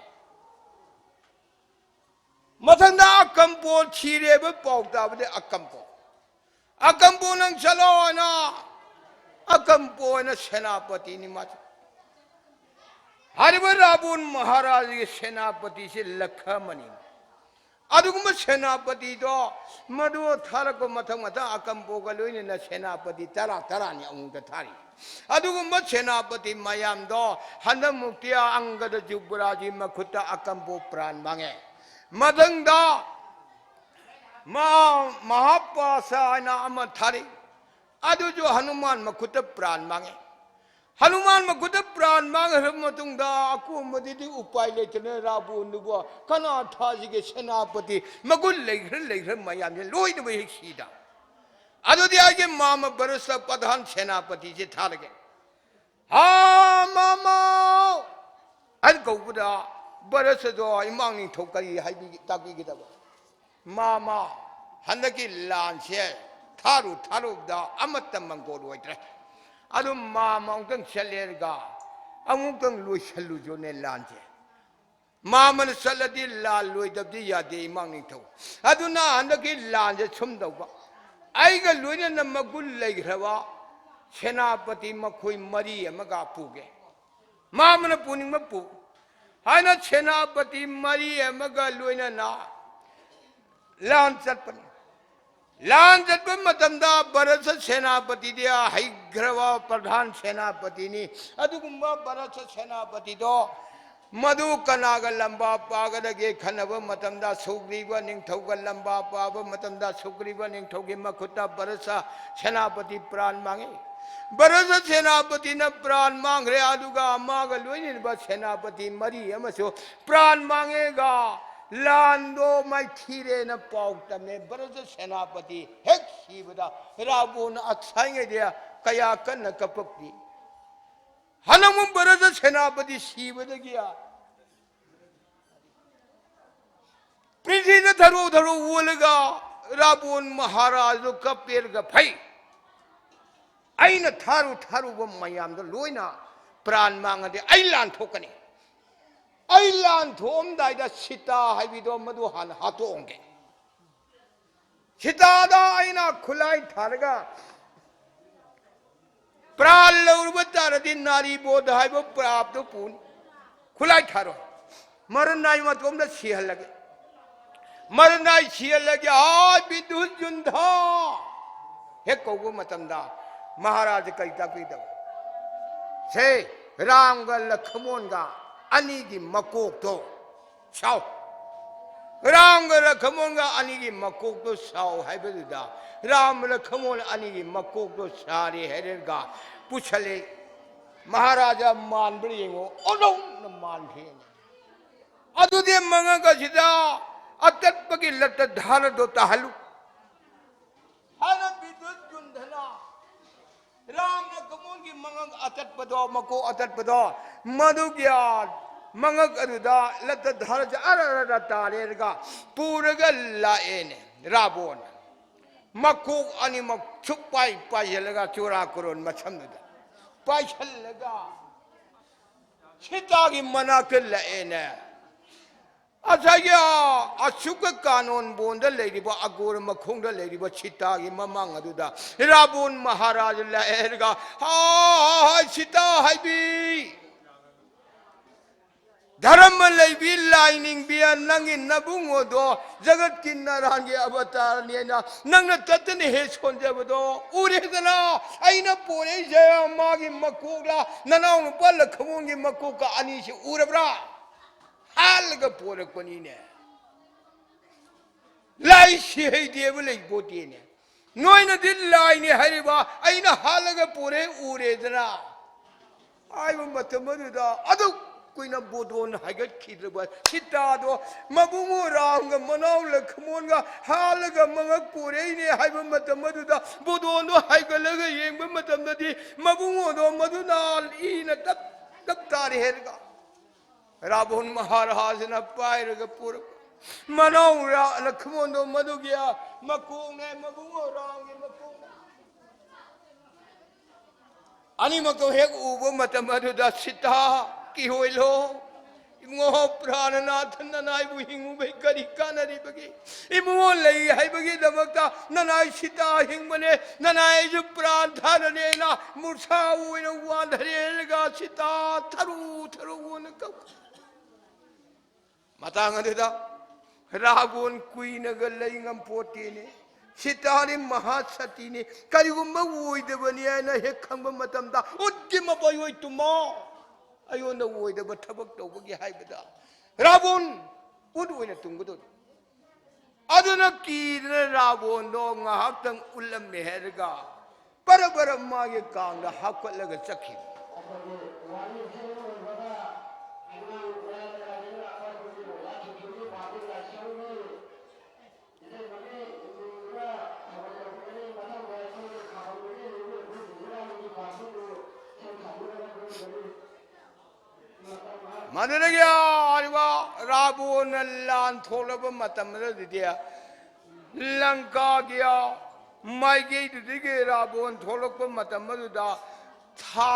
ꯃꯊꯪꯗ ꯑꯀꯝꯄꯣ ꯊꯤꯔꯦꯕ ꯄꯥꯎ ꯇꯥꯕꯗꯤ ꯑꯀꯝꯄꯣ꯫ ꯑꯀꯝꯄꯣ ꯅꯪ ꯆꯠꯂꯣ ꯍꯥꯏꯅ ꯑꯀꯝꯄꯣ ꯍꯥꯏꯅ ꯁꯦꯅꯥꯄꯇꯤꯅꯤ ꯃꯥꯁꯦ꯫ ꯍꯥꯏꯔꯤꯕ ꯔꯥꯕꯣꯟ ꯃꯍꯥꯔꯥꯖꯒꯤ ꯁꯦꯅꯥꯄꯇꯤꯁꯦ ꯂꯈ ꯑꯃꯅꯤ꯫ ꯑꯗꯨꯒꯨꯝꯕ ꯁꯦꯅꯥꯄꯇꯤꯗꯣ ꯃꯗꯨ ꯊꯥꯔꯛꯄ ꯃꯊꯪ ꯃꯊꯪ ꯑꯀꯝꯄꯣꯒ ꯂꯣꯏꯅꯅ ꯁꯦꯅꯥꯄꯇꯤ ꯇꯔꯥ ꯇꯔꯥꯅꯤ ꯑꯃꯨꯛꯇ ꯊꯥꯔꯤ꯫ ꯑꯗꯨꯒꯨꯝꯕ ꯁꯦꯅꯥꯄꯇꯤ ꯃꯌꯥꯝꯗꯣ ꯍꯟꯗꯛꯃꯨꯛꯇꯤ ꯑꯪꯒꯗ ꯖꯨꯕꯔꯥꯖꯒꯤ ꯃꯈꯨꯠꯇ ꯑꯀꯝꯄꯣ ꯄ꯭ꯔꯥꯟ ꯃꯥꯡꯉꯦ꯫ ꯃꯊꯪꯗ ꯃꯥ ꯃꯍꯥꯄꯥꯁ ꯍꯥꯏꯅ ꯑꯃ ꯊꯥꯔꯤ꯫ ꯑꯗꯨꯁꯨ ꯍꯅꯨꯃꯥꯟ ꯃꯈꯨꯠꯇ ꯄ꯭ꯔꯥꯟ ꯃꯥꯡꯉꯦ꯫ ꯍꯅꯨꯃꯥꯟ ꯃꯈꯨꯠꯇ ꯄ꯭ꯔꯥꯟ ꯃꯥꯡꯈ꯭ꯔꯕ ꯃꯇꯨꯡꯗ ꯑꯀꯣꯝꯕꯗꯨꯗꯤ ꯎꯄꯥꯏ ꯂꯩꯇꯅ ꯔꯥꯕꯣꯟꯗꯨꯕꯨ ꯀꯅꯥ ꯊꯥꯁꯤꯒꯦ? ꯁꯦꯅꯥꯄꯇꯤ ꯃꯒꯨꯟ ꯂꯩꯈ꯭ꯔ ꯂꯩꯈ꯭ꯔ ꯃꯌꯥꯝꯁꯦ ꯂꯣꯏꯅꯃꯛ ꯍꯦꯛ ꯁꯤꯗ꯫ ꯑꯗꯨꯗꯤ ꯑꯩꯒꯤ ꯃꯥꯃ ꯚꯔꯁ ꯄ꯭ꯔꯙꯥꯟ ꯁꯦꯅꯥꯄꯇꯤꯁꯦ ꯊꯥꯔꯒꯦ꯫ ꯍꯥ ꯃꯥꯃ! ꯑꯗꯨ ꯀꯧꯕꯗ ꯚꯔꯁꯗꯣ ꯏꯃꯥꯡ ꯅꯤꯡꯊꯧ ꯀꯔꯤ ꯍꯥꯏꯕꯤ-, ꯇꯥꯛꯄꯤꯒꯗꯕ? ꯃꯥꯃ, ꯍꯟꯗꯛꯀꯤ ꯂꯥꯟꯁꯦ ꯊꯥꯔꯨ ꯊꯥꯔꯨꯕꯗ ꯑꯃꯠꯇ ꯃꯪꯒꯣꯜ ꯑꯣꯏꯗ꯭ꯔꯦ꯫ ꯑꯗꯨ ꯃꯥꯃ ꯑꯃꯨꯛꯇꯪ ꯆꯠꯂꯦꯔꯒ ꯑꯃꯨꯛꯇꯪ ꯂꯣꯏꯁꯜꯂꯨꯁꯨꯅꯦ ꯂꯥꯟꯁꯦ꯫ ꯃꯥꯃꯅ ꯆꯠꯂꯗꯤ ꯂꯥꯟ ꯂꯣꯏꯗꯕꯗꯤ ꯌꯥꯗꯦ ꯏꯃꯥꯡ ꯅꯤꯡꯊꯧ꯫ ꯑꯗꯨꯅ ꯍꯟꯗꯛꯀꯤ ꯂꯥꯟꯁꯦ ꯁꯨꯝ ꯇꯧꯕ꯫ ꯑꯩꯒ ꯂꯣꯏꯅꯅ ꯃꯒꯨꯟ ꯂꯩꯈ꯭ꯔꯕ ꯁꯦꯅꯥꯄꯇꯤ ꯃꯈꯣꯏ ꯃꯔꯤ ꯑꯃꯒ ꯄꯨꯒꯦ꯫ ꯃꯥꯃꯅ ꯄꯨꯅꯤꯡꯕ ꯄꯨ ꯍꯥꯏꯅ ꯁꯦꯅꯥꯄꯇꯤ ꯃꯔꯤ ꯑꯃꯒ ꯂꯣꯏꯅꯅ ꯂꯥꯟ ꯆꯠꯄꯅꯤ꯫ ꯂꯥꯟ ꯆꯠꯄ ꯃꯇꯝꯗ ꯚꯔꯁ ꯁꯦꯅꯥꯄꯇꯤꯗꯤ ꯍꯩꯈ꯭ꯔꯕ ꯄ꯭ꯔꯙꯥꯟ ꯁꯦꯅꯥꯄꯇꯤꯅꯤ꯫ ꯑꯗꯨꯒꯨꯝꯕ ꯚꯔꯁ ꯁꯦꯅꯥꯄꯇꯤꯗꯣ ꯃꯗꯨ ꯀꯅꯥꯒ ꯂꯝꯕꯥ ꯄꯥꯒꯗꯒꯦ ꯈꯟꯅꯕ ꯃꯇꯝꯗ ꯁꯨꯒ꯭ꯔꯤꯕ ꯅꯤꯡꯊꯧꯒ ꯂꯝꯕꯥ ꯄꯥꯕ ꯃꯇꯝꯗ ꯁꯨꯒ꯭ꯔꯤꯕ ꯅꯤꯡꯊꯧꯒꯤ ꯃꯈꯨꯠꯇ ꯚꯔꯁ ꯁꯦꯅꯥꯄꯇꯤ ꯄ꯭ꯔꯥꯟ ꯃꯥꯡꯉꯤ꯫ ꯚꯔꯇ ꯁꯦꯅꯥꯄꯇꯤꯅ ꯄ꯭ꯔꯥꯟ ꯃꯥꯡꯈ꯭ꯔꯦ, ꯑꯗꯨꯒ ꯃꯥꯒ ꯂꯣꯏꯅꯔꯤꯕ ꯁꯦꯅꯥꯄꯇꯤ ꯃꯔꯤ ꯑꯃꯁꯨ ꯄ꯭ꯔꯥꯟ ꯃꯥꯡꯉꯦꯒ ꯂꯥꯟꯗꯣ ꯃꯥꯏꯊꯤꯔꯦꯅ ꯄꯥꯎ ꯇꯝꯃꯦ꯫ ꯚꯔꯇ ꯁꯦꯅꯥꯄꯇꯤ ꯍꯦꯛ ꯁꯤꯕꯗ ꯔꯥꯕꯣꯟ ꯑꯁꯥꯏꯉꯩꯗ ꯀꯌꯥ ꯀꯟꯅ ꯀꯞꯄꯛꯄꯤ꯫ ꯍꯟꯗꯛꯃꯨꯛ ꯚꯔꯇ ꯁꯦꯅꯥꯄꯇꯤ ꯁꯤꯕꯗꯒꯤ ꯄ꯭ꯔꯤꯊꯤꯕꯤꯗ ꯊꯔꯣ ꯊꯔꯣ ꯑꯣꯜꯂꯒ ꯔꯥꯕꯣꯟ ꯃꯍꯥꯔꯥꯖꯗꯣ ꯀꯞꯄꯦꯔꯒ ꯐꯩ꯫ ꯑꯩꯅ ꯊꯥꯔꯨ ꯊꯥꯔꯨꯕ ꯃꯌꯥꯝꯗꯣ ꯂꯣꯏꯅ ꯄ꯭ꯔꯥꯟ ꯃꯥꯡꯉꯗꯤ ꯑꯩ ꯂꯥꯟ ꯊꯣꯛꯀꯅꯤ꯫ ꯑꯩ ꯂꯥꯟ ꯊꯣꯛꯑꯝꯗꯥꯏꯗ ꯁꯤꯇꯥ ꯍꯥꯏꯕꯤꯗꯣ ꯃꯗꯨ ꯍꯥꯟꯅ ꯍꯥꯠꯇꯣꯛꯑꯝꯒꯦ꯫ ꯁꯤꯇꯥꯗ ꯑꯩꯅ ꯈꯨꯠꯂꯥꯏ ꯊꯥꯔꯒ ꯄ꯭ꯔꯥꯟ ꯂꯧꯔꯨꯕ ꯇꯥꯔꯗꯤ ꯅꯥꯔꯤ ꯕꯣꯙ ꯍꯥꯏꯕ ꯄ꯭ꯔꯥꯞꯇꯣ ꯄꯨꯅꯤ꯫ ꯈꯨꯠꯂꯥꯏ ꯊꯥꯔꯣꯏ꯫ ꯃꯔꯟꯅꯥꯏ ꯃꯇꯣꯝꯗ ꯁꯤꯍꯜꯂꯒꯦ꯫ ꯃꯔꯟꯅꯥꯏ ꯁꯤꯍꯜꯂꯒꯦ꯫ ꯍꯥꯏ ꯕꯤꯗꯨ ꯖꯨꯟꯙ ꯍꯦꯛ ꯀꯧꯕ ꯃꯇꯝꯗ ꯃꯍꯥꯔꯥꯖ ꯀꯔꯤ ꯇꯥꯛꯄꯤꯗꯕ? ꯁꯦ, ꯔꯥꯝꯒ ꯂꯈꯃꯣꯟꯒ ꯑꯅꯤꯒꯤ ꯃꯀꯣꯛꯇꯣ ꯁꯥꯎ꯫ ꯔꯥꯝꯒ ꯂꯈꯃꯣꯟꯒ ꯑꯅꯤꯒꯤ ꯃꯀꯣꯛꯇꯣ ꯁꯥꯎ ꯍꯥꯏꯕꯗꯨꯗ ꯔꯥꯝ ꯂꯈꯃꯣꯟ ꯑꯅꯤꯒꯤ ꯃꯀꯣꯛꯇꯣ ꯁꯥꯔꯦ ꯍꯥꯏꯔꯒ ꯄꯨꯁꯜꯂꯦ꯫ ꯃꯍꯥꯔꯥꯖꯥ ꯃꯥꯟꯕ꯭ꯔꯥ ꯌꯦꯡꯉꯣ, ꯑꯣꯟꯊꯣꯛꯅ ꯃꯥꯟꯈꯤꯅꯦ꯫ ꯑꯗꯨꯗꯤ ꯃꯉꯛ ꯑꯁꯤꯗ ꯑꯇꯠꯄꯒꯤ ꯂꯠꯇ ꯙꯥꯔꯗꯣ ꯇꯥꯍꯜꯂꯨ꯫ ꯍꯥꯏꯅ ꯕꯤꯗꯨ ꯖꯨꯟꯙꯅ ꯔꯥꯝ ꯂꯈꯃꯣꯟꯒꯤ ꯃꯉꯛ ꯑꯇꯠꯄꯗꯣ, ꯃꯀꯣꯛ ꯑꯇꯠꯄꯗꯣ, ꯃꯗꯨꯒꯤ ꯃꯉꯛ ꯑꯗꯨꯗ ꯂꯠꯇ ꯙꯥꯔꯁꯦ ꯑꯔ ꯑꯔ ꯑꯔ ꯇꯥꯔꯦꯔꯒ ꯄꯨꯔꯒ ꯂꯥꯛꯑꯦꯅꯦ ꯔꯥꯕꯣꯟ꯫ ꯃꯀꯣꯛ ꯑꯅꯤꯃꯛ ꯁꯨꯛ ꯄꯥꯏ ꯄꯥꯏꯁꯤꯜꯂꯒ ꯆꯨꯔꯥꯀꯣꯔꯣꯟ ꯃꯁꯝꯗꯨꯗ ꯄꯥꯏꯁꯤꯜꯂꯒ ꯁꯤꯇꯥꯒꯤ ꯃꯅꯥꯛꯇ ꯂꯥꯛꯑꯦꯅꯦ꯫ ꯉꯁꯥꯏꯒꯤ ꯑꯁꯨꯛꯀ ꯀꯥꯅꯣꯟ ꯕꯣꯟꯗ ꯂꯩꯔꯤꯕ, ꯑꯒꯣꯔ ꯃꯈꯣꯡꯗ ꯂꯩꯔꯤꯕ ꯁꯤꯇꯥꯒꯤ ꯃꯃꯥꯡ ꯑꯗꯨꯗ ꯔꯥꯕꯣꯟ ꯃꯍꯥꯔꯥꯖ ꯂꯥꯛꯑꯦꯔꯒ, "ꯍꯥ, ꯍꯥ, ꯍꯥ, ꯁꯤꯇꯥ ꯍꯥꯏꯕꯤ, ꯙꯔꯃ ꯂꯩꯕꯤ, ꯂꯥꯏꯅꯤꯡꯕꯤ, ꯅꯪꯒꯤ ꯅꯕꯨꯡꯉꯣꯗꯣ ꯖꯒꯠꯀꯤ ꯅꯥꯔꯥꯟꯒꯤ ꯑꯕꯇꯥꯔꯅꯦꯅ ꯅꯪꯅ ꯇꯠꯇꯅ ꯍꯦꯛ ꯁꯣꯟꯖꯕꯗꯣ ꯎꯔꯦꯗꯅ? ꯑꯩꯅ ꯄꯣꯔꯛꯏꯁꯦ ꯃꯥꯒꯤ ꯃꯀꯣꯛꯂ, ꯅꯅꯥꯎ ꯅꯨꯄꯥ ꯂꯈꯃꯣꯟꯒꯤ ꯃꯀꯣꯛꯀ ꯑꯅꯤꯁꯤ ꯎꯔꯕ꯭ꯔꯥ? ꯍꯥꯜꯂꯒ ꯄꯣꯔꯛꯄꯅꯤꯅꯦ꯫ ꯂꯥꯏ ꯁꯤꯍꯩꯗꯦꯕ ꯂꯩꯄꯣꯠꯇꯦꯅꯦ꯫ ꯅꯣꯏꯅꯗꯤ ꯂꯥꯏꯅꯤ ꯍꯥꯏꯔꯤꯕ ꯑꯩꯅ ꯍꯥꯠꯂꯒ ꯄꯨꯔꯦ ꯎꯔꯦꯗꯅ ꯍꯥꯏꯕ ꯃꯇꯝ ꯑꯗꯨꯗ ꯑꯗꯨꯛ ꯀꯨꯏꯅ ꯕꯣꯗꯣꯟ ꯍꯥꯏꯒꯠꯈꯤꯗ꯭ꯔꯕ ꯁꯤꯇꯥꯗꯣ ꯃꯕꯨꯡꯉꯣ ꯔꯥꯝꯒ ꯃꯅꯥꯎ ꯂꯈꯃꯣꯟꯒ ꯍꯥꯠꯂꯒ ꯃꯉꯛ ꯄꯨꯔꯛꯏꯅꯦ ꯍꯥꯏꯕ ꯃꯇꯝ ꯑꯗꯨꯗ ꯕꯣꯗꯣꯟꯗꯣ ꯍꯥꯏꯒꯠꯂꯒ ꯌꯦꯡꯕ ꯃꯇꯝꯗꯗꯤ ꯃꯕꯨꯡꯉꯣꯗꯣ ꯃꯗꯨꯅ ꯏꯅ ꯇꯞ ꯇꯞ ꯇꯥꯔꯦ ꯍꯥꯏꯔꯒ ꯔꯥꯕꯣꯟ ꯃꯍꯥꯔꯥꯖꯅ ꯄꯥꯏꯔꯒ ꯄꯨꯔꯛꯄ ꯃꯅꯥꯎ ꯂꯈꯃꯣꯟꯗꯣ ꯃꯗꯨꯒꯤ ꯃꯀꯣꯛꯅꯦ ꯃꯕꯨꯡꯉꯣ ꯔꯥꯝꯒꯤ ꯃꯀꯣꯛꯅꯦ꯫ ꯑꯅꯤꯃꯛꯇꯣ ꯍꯦꯛ ꯎꯕ ꯃꯇꯝ ꯑꯗꯨꯗ ꯁꯤꯇꯥ, ꯀꯤꯍꯣꯏꯂꯣ, ꯏꯕꯨꯡꯉꯣ ꯄ꯭ꯔꯥꯅꯅꯥꯊ, ꯅꯅꯥꯏꯕꯨ ꯍꯤꯡꯉꯨꯕꯩ ꯀꯔꯤ ꯀꯥꯟꯅꯔꯤꯕꯒꯦ? ꯏꯕꯨꯡꯉꯣ ꯂꯩ ꯍꯥꯏꯕꯒꯤꯗꯃꯛꯇ ꯅꯅꯥꯏ ꯁꯤꯇꯥ ꯍꯤꯡꯕꯅꯦ, ꯅꯅꯥꯏ ꯑꯩꯁꯨ ꯄ꯭ꯔꯥꯟ ꯊꯥꯔꯅꯦꯅ ꯃꯨꯔꯁꯥ ꯑꯣꯏꯅ ꯋꯥꯟꯊꯔꯦꯔꯒ ꯁꯤꯇꯥ ꯊꯔꯨ ꯊꯔꯨ ꯑꯣꯏꯅ ꯀꯞ ꯃꯇꯥꯡ ꯑꯗꯨꯗ ꯔꯥꯕꯣꯟ ꯀꯨꯏꯅꯒ ꯂꯩ ꯉꯝꯄꯣꯠꯇꯦꯅꯦ꯫ ꯁꯤꯇꯥꯗꯤ ꯃꯍꯥꯁꯇꯤꯅꯤ꯫ ꯀꯔꯤꯒꯨꯝꯕ ꯑꯣꯏꯗꯕꯅꯤ ꯍꯥꯏꯅ ꯍꯦꯛ ꯈꯪꯕ ꯃꯇꯝꯗ, "ꯎꯠꯀꯤ ꯃꯄꯩ ꯑꯣꯏ ꯇꯨꯝꯃꯣ, ꯑꯩꯉꯣꯟꯗ ꯑꯣꯏꯗꯕ ꯊꯕꯛ ꯇꯧꯕꯒꯤ" ꯍꯥꯏꯕꯗ ꯔꯥꯕꯣꯟ ꯎꯠ ꯑꯣꯏꯅ ꯇꯨꯝꯒꯗꯧꯔꯤ꯫ ꯑꯗꯨꯅ ꯀꯤꯗꯅ ꯔꯥꯕꯣꯟꯗꯣ ꯉꯥꯏꯍꯥꯛꯇꯪ ꯎꯠꯂꯝꯃꯦ ꯍꯥꯏꯔꯒ ꯄꯔꯞ ꯄꯔꯞ ꯃꯥꯒꯤ ꯀꯥꯡꯗ ꯍꯥꯞꯀꯠꯂꯒ ꯆꯠꯈꯤ꯫ ꯃꯗꯨꯗꯒꯤ ꯑꯥ ꯔꯥꯕꯣꯟꯅ ꯂꯥꯟ ꯊꯣꯛꯂꯕ ꯃꯇꯝ ꯑꯗꯨꯗꯗꯤ ꯂꯪꯀꯥꯒꯤ ꯃꯥꯏꯀꯩꯗꯨꯗꯒꯤ ꯔꯥꯕꯣꯟ ꯊꯣꯛꯂꯛꯄ ꯃꯇꯝ ꯑꯗꯨꯗ ꯊꯥ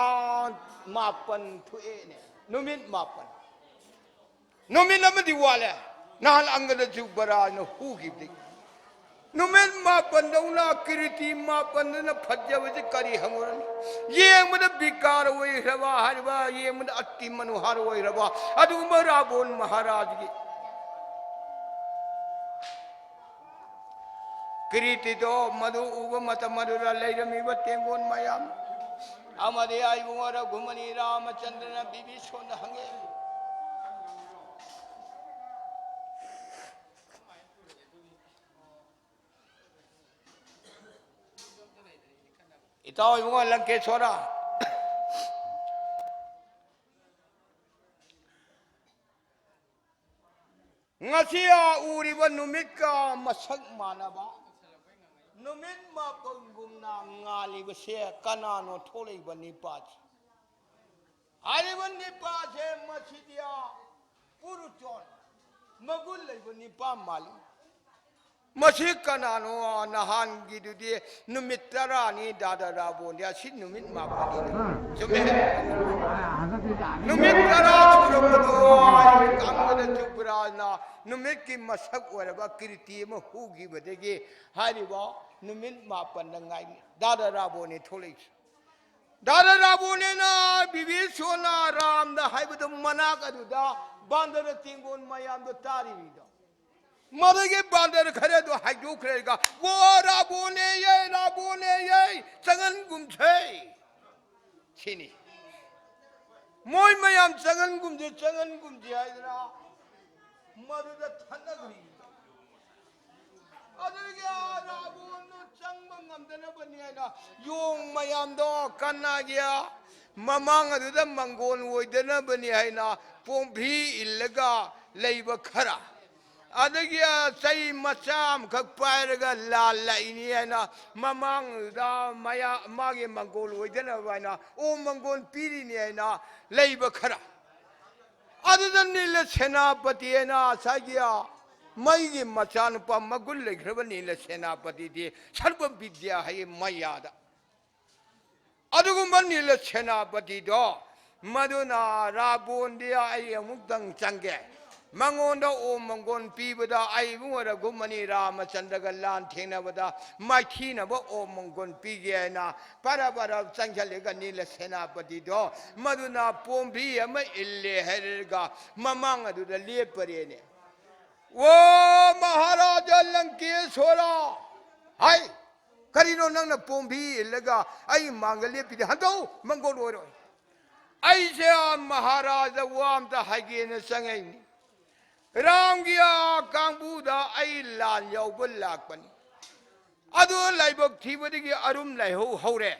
ꯃꯥꯄꯟ ꯊꯣꯛꯑꯦꯅꯦ, ꯅꯨꯃꯤꯠ ꯃꯥꯄꯟ꯫ ꯅꯨꯃꯤꯠ ꯑꯃꯗꯤ ꯋꯥꯠꯂꯦ꯫ ꯅꯍꯥꯟ ꯑꯪꯒꯗ ꯖꯨꯕꯔꯥꯅ ꯍꯨꯈꯤꯕꯗꯒꯤ ꯅꯨꯃꯤꯠ ꯃꯥꯄꯟꯗꯧꯅ ꯀꯤꯔꯤꯇꯤ ꯃꯥꯄꯟꯗꯨꯅ ꯐꯖꯕꯁꯤ ꯀꯔꯤ ꯍꯪꯉꯨꯔꯅꯤ? ꯌꯦꯡꯕꯗ ꯕꯤꯀꯥꯔ ꯑꯣꯏꯈ꯭ꯔꯕ ꯍꯥꯏꯔꯤꯕ, ꯌꯦꯡꯕꯗ ꯑꯇꯤ ꯃꯅꯣꯍꯔ ꯑꯣꯏꯈ꯭ꯔꯕ ꯑꯗꯨꯒꯨꯝꯕ ꯔꯥꯕꯣꯟ ꯃꯍꯥꯔꯥꯖꯒꯤ ꯀꯤꯔꯤꯇꯤꯗꯣ ꯃꯗꯨ ꯎꯕ ꯃꯇꯝ ꯑꯗꯨꯗ ꯂꯩꯔꯝꯃꯤꯕ ꯇꯦꯡꯒꯣꯟ ꯃꯌꯥꯝ ꯑꯃꯗꯤ ꯑꯩꯕꯨ ꯔꯘꯨꯃꯅꯤ ꯔꯥꯃꯆꯟꯗ꯭ꯔꯅ ꯕꯤꯕꯤꯁꯣꯟꯗ ꯍꯪꯉꯛꯏ꯫ ꯏꯇꯥꯎ ꯏꯕꯨꯡꯉꯣ ꯂꯪꯀꯦꯁꯣꯔ, ꯉꯁꯤ ꯎꯔꯤꯕ ꯅꯨꯃꯤꯠꯀ ꯃꯁꯛ ꯃꯥꯟꯅꯕ, ꯅꯨꯃꯤꯠ ꯃꯥꯄꯟꯒꯨꯝꯅ ꯉꯥꯜꯂꯤꯕꯁꯦ ꯀꯅꯥꯅꯣ ꯊꯣꯛꯂꯛꯏꯕ ꯅꯤꯄꯥꯁꯦ? ꯍꯥꯏꯔꯤꯕ ꯅꯤꯄꯥꯁꯦ ꯃꯁꯤꯗꯤ ꯄꯨꯔꯨꯆꯣꯟ, ꯃꯒꯨꯟ ꯂꯩꯕ ꯅꯤꯄꯥ ꯃꯥꯜꯂꯤ꯫ ꯃꯁꯤ ꯀꯅꯥꯅꯣ? ꯅꯍꯥꯟꯒꯤꯗꯨꯗꯤ ꯅꯨꯃꯤꯠ ꯇꯔꯥꯅꯤ ꯗꯥꯗꯥ ꯔꯥꯕꯣꯟꯗꯤ, ꯑꯁꯤ ꯅꯨꯃꯤꯠ ꯃꯥꯄꯟꯅꯤꯅ꯫ ꯆꯨꯝꯃꯦ꯫ ꯅꯨꯃꯤꯠ ꯇꯔꯥ ꯁꯨꯔꯛꯄꯗꯣ ꯀꯥꯡꯕꯗ ꯆꯨꯄ꯭ꯔꯥꯅ ꯅꯨꯃꯤꯠꯀꯤ ꯃꯁꯛ ꯑꯣꯏꯔꯕ ꯀꯤꯔꯇꯤ ꯑꯃ ꯍꯧꯈꯤꯕꯗꯒꯤ ꯍꯥꯏꯔꯤꯕ ꯅꯨꯃꯤꯠ ꯃꯥꯄꯟꯗ ꯉꯥꯏꯅꯤ ꯗꯥꯗꯥ ꯔꯥꯕꯣꯟꯅꯤ ꯊꯣꯛꯂꯛꯏꯁꯦ꯫ ꯗꯥꯗꯥ ꯔꯥꯕꯣꯟꯅꯦꯅ ꯕꯤꯕꯤꯁꯣꯅ ꯔꯥꯝꯗ ꯍꯥꯏꯕꯗꯣ ꯃꯅꯥꯛ ꯑꯗꯨꯗ ꯕꯥꯟꯗꯔ ꯇꯦꯡꯒꯣꯟ ꯃꯌꯥꯝꯗꯣ ꯇꯥꯔꯤꯅꯤꯗꯣ꯫ ꯃꯗꯨꯒꯤ ꯕꯥꯟꯗꯔ ꯈꯔꯗꯣ ꯍꯥꯏꯗꯣꯛꯈ꯭ꯔꯦꯒ, "ꯋꯥ ꯔꯥꯕꯣꯟꯅꯦꯌꯦ, ꯔꯥꯕꯣꯟꯅꯦꯌꯦ, ꯆꯪꯍꯟꯒꯨꯝꯁꯦ" ꯁꯤꯅꯤ꯫ ꯃꯣꯏ ꯃꯌꯥꯝ ꯆꯪꯍꯟꯒꯨꯝꯁꯦ, ꯆꯪꯍꯟꯒꯨꯝꯁꯦ ꯍꯥꯏꯗꯅ ꯃꯗꯨꯗ ꯊꯠꯅꯈ꯭ꯔꯤ꯫ ꯑꯗꯨꯗꯒꯤ ꯔꯥꯕꯣꯟꯗꯣ ꯆꯪꯕ ꯉꯝꯗꯅꯕꯅꯤ ꯍꯥꯏꯅ ꯌꯣꯡ ꯃꯌꯥꯝꯗꯣ ꯀꯟꯅꯒꯤ ꯃꯃꯥꯡ ꯑꯗꯨꯗ ꯃꯪꯒꯣꯜ ꯑꯣꯏꯗꯅꯕꯅꯤ ꯍꯥꯏꯅ ꯄꯣꯝꯐꯤ ꯏꯜꯂꯒ ꯂꯩꯕ ꯈꯔ, ꯑꯗꯒꯤ ꯆꯩ ꯃꯆꯥ ꯑꯃꯈꯛ ꯄꯥꯏꯔꯒ ꯂꯥꯜꯂꯛꯏꯅꯤ ꯍꯥꯏꯅ ꯃꯃꯥꯡꯗꯨꯗ ꯃꯌꯥ-, ꯃꯥꯒꯤ ꯃꯪꯒꯣꯜ ꯑꯣꯏꯗꯅꯕ ꯍꯥꯏꯅ ꯑꯣꯝ ꯃꯪꯒꯣꯜ ꯄꯤꯔꯤꯅꯤ ꯍꯥꯏꯅ ꯂꯩꯕ ꯈꯔ, ꯑꯗꯨꯗ ꯅꯤꯂ ꯁꯦꯅꯥꯄꯇꯤ ꯍꯥꯏꯅ ꯉꯁꯥꯏꯒꯤ ꯃꯩꯒꯤ ꯃꯆꯥꯅꯨꯄꯥ ꯃꯒꯨꯟ ꯂꯩꯈ꯭ꯔꯕ ꯅꯤꯂ ꯁꯦꯅꯥꯄꯇꯤꯗꯤ ꯁꯔꯕ ꯕꯤꯗ꯭ꯌꯥ ꯍꯩ ꯃꯌꯥꯗ꯫ ꯑꯗꯨꯒꯨꯝꯕ ꯅꯤꯂ ꯁꯦꯅꯥꯄꯇꯤꯗꯣ, ꯃꯗꯨꯅ ꯔꯥꯕꯣꯟꯗꯤ ꯑꯩ ꯑꯃꯨꯛꯇꯪ ꯆꯪꯒꯦ, ꯃꯉꯣꯟꯗ ꯑꯣꯝ ꯃꯪꯒꯣꯟ ꯄꯤꯕꯗ ꯑꯩ ꯏꯕꯨꯡꯉꯣ ꯔꯘꯨꯃꯅꯤ ꯔꯥꯃꯆꯟꯗ꯭ꯔꯒ ꯂꯥꯟ ꯊꯦꯡꯅꯕꯗ ꯃꯥꯏꯊꯤꯅꯕ ꯑꯣꯝ ꯃꯪꯒꯣꯟ ꯄꯤꯒꯦ ꯍꯥꯏꯅ ꯄꯔꯞ ꯄꯔꯞ ꯆꯪꯁꯤꯜꯂꯒ ꯅꯤꯂ ꯁꯦꯅꯥꯄꯇꯤꯗꯣ, ꯃꯗꯨꯅ ꯄꯣꯝꯕꯤ ꯑꯃ ꯏꯜꯂꯦ ꯍꯥꯏꯔꯒ ꯃꯃꯥꯡ ꯑꯗꯨꯗ ꯂꯦꯞꯄꯔꯦꯅꯦ꯫ "ꯑꯣ ꯃꯍꯥꯔꯥꯖꯥ ꯂꯪꯀꯦꯁꯣꯔ" ꯍꯥꯏ꯫ "ꯀꯔꯤꯅꯣ ꯅꯪꯅ ꯄꯣꯝꯕꯤ ꯏꯜꯂꯒ ꯑꯩ ꯃꯥꯡꯗ ꯂꯦꯞꯄꯤꯗꯤ? ꯍꯟꯗꯧ ꯃꯪꯒꯣꯜ ꯑꯣꯏꯔꯣꯏ꯫ ꯑꯩꯁꯦ ꯃꯍꯥꯔꯥꯖꯥ ꯋꯥ ꯑꯝꯇ ꯍꯥꯏꯒꯦꯅ ꯆꯪꯉꯛꯏꯅꯤ꯫ ꯔꯥꯝꯒꯤ ꯑꯥ ꯀꯥꯡꯕꯨꯗ ꯑꯩ ꯂꯥꯟ ꯌꯥꯎꯕ ꯂꯥꯛꯄꯅꯤ꯫ ꯑꯗꯨ ꯂꯥꯏꯕꯛ ꯊꯤꯕꯗꯒꯤ ꯑꯔꯨꯝ ꯂꯥꯏꯍꯧ ꯍꯧꯔꯦ꯫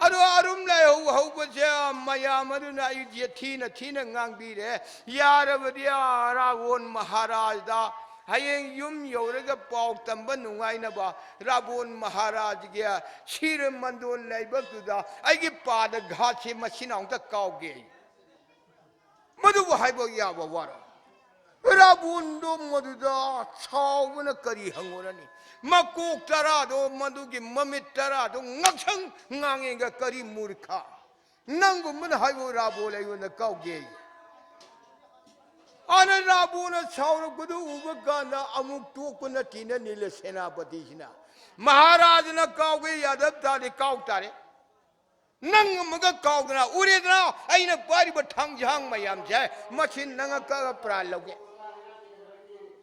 ꯑꯗꯣ ꯑꯔꯨꯝ ꯂꯥꯏꯍꯧ ꯍꯧꯕꯁꯦ ꯃꯌꯥꯝ ꯑꯗꯨꯅ ꯑꯩꯁꯦ ꯊꯤꯅ ꯊꯤꯅ ꯉꯥꯡꯕꯤꯔꯦ꯫ ꯌꯥꯔꯕꯗꯤ ꯑꯔꯥꯒꯣꯟ ꯃꯍꯥꯔꯥꯖꯗ ꯍꯌꯦꯡ ꯌꯨꯝ ꯌꯧꯔꯒ ꯄꯥꯎ ꯇꯝꯕ ꯅꯨꯡꯉꯥꯏꯅꯕ ꯔꯥꯕꯣꯟ ꯃꯍꯥꯔꯥꯖꯒꯤ ꯁꯤꯔ ꯃꯟꯗꯣꯟ ꯂꯩꯕꯛꯇꯨꯗ ꯑꯩꯒꯤ ꯄꯥꯗ ꯘꯥꯠꯁꯦ ꯃꯁꯤꯅ ꯑꯃꯨꯛꯇ ꯀꯥꯎꯒꯦ꯫ ꯃꯗꯨꯕꯨ ꯍꯥꯏꯕ ꯌꯥꯕ ꯋꯥꯔꯣ? ꯔꯥꯕꯣꯟꯗꯣ ꯃꯗꯨꯗ ꯁꯥꯎꯕꯅ ꯀꯔꯤ ꯍꯪꯉꯨꯔꯅꯤ? ꯃꯀꯣꯛ ꯇꯔꯥꯗꯣ, ꯃꯗꯨꯒꯤ ꯃꯃꯤꯠ ꯇꯔꯥꯗꯣ ꯉꯛꯁꯪ ꯉꯥꯡꯉꯦꯒ ꯀꯔꯤ ꯃꯨꯔꯈ? ꯅꯪꯒꯨꯝꯕꯅ ꯍꯥꯏꯕ ꯔꯥꯕꯣꯟ ꯑꯩꯉꯣꯟꯗ ꯀꯥꯎꯒꯦ꯫ ꯑꯅ ꯔꯥꯕꯣꯟꯅ ꯁꯥꯎꯔꯛꯄꯗꯨ ꯎꯕ ꯀꯥꯟꯗ ꯑꯃꯨꯛ ꯇꯣꯛꯄ ꯅꯠꯇꯦꯅ ꯅꯤꯂ ꯁꯦꯅꯥꯄꯇꯤꯁꯤꯅ꯫ ꯃꯍꯥꯔꯥꯖꯅ ꯀꯥꯎꯒꯦ ꯌꯥꯗꯕ ꯇꯥꯔꯗꯤ ꯀꯥꯎ ꯇꯥꯔꯦ꯫ ꯅꯪ ꯑꯃꯒ ꯀꯥꯎꯗꯅ ꯎꯔꯦꯗꯅ ꯑꯩꯅ ꯄꯥꯏꯔꯤꯕ ꯊꯥꯡꯖꯥꯡ ꯃꯌꯥꯝꯁꯦ ꯃꯁꯤ ꯅꯪꯒ ꯀꯛꯑꯒ ꯄ꯭ꯔꯥꯟ ꯂꯧꯒꯦ꯫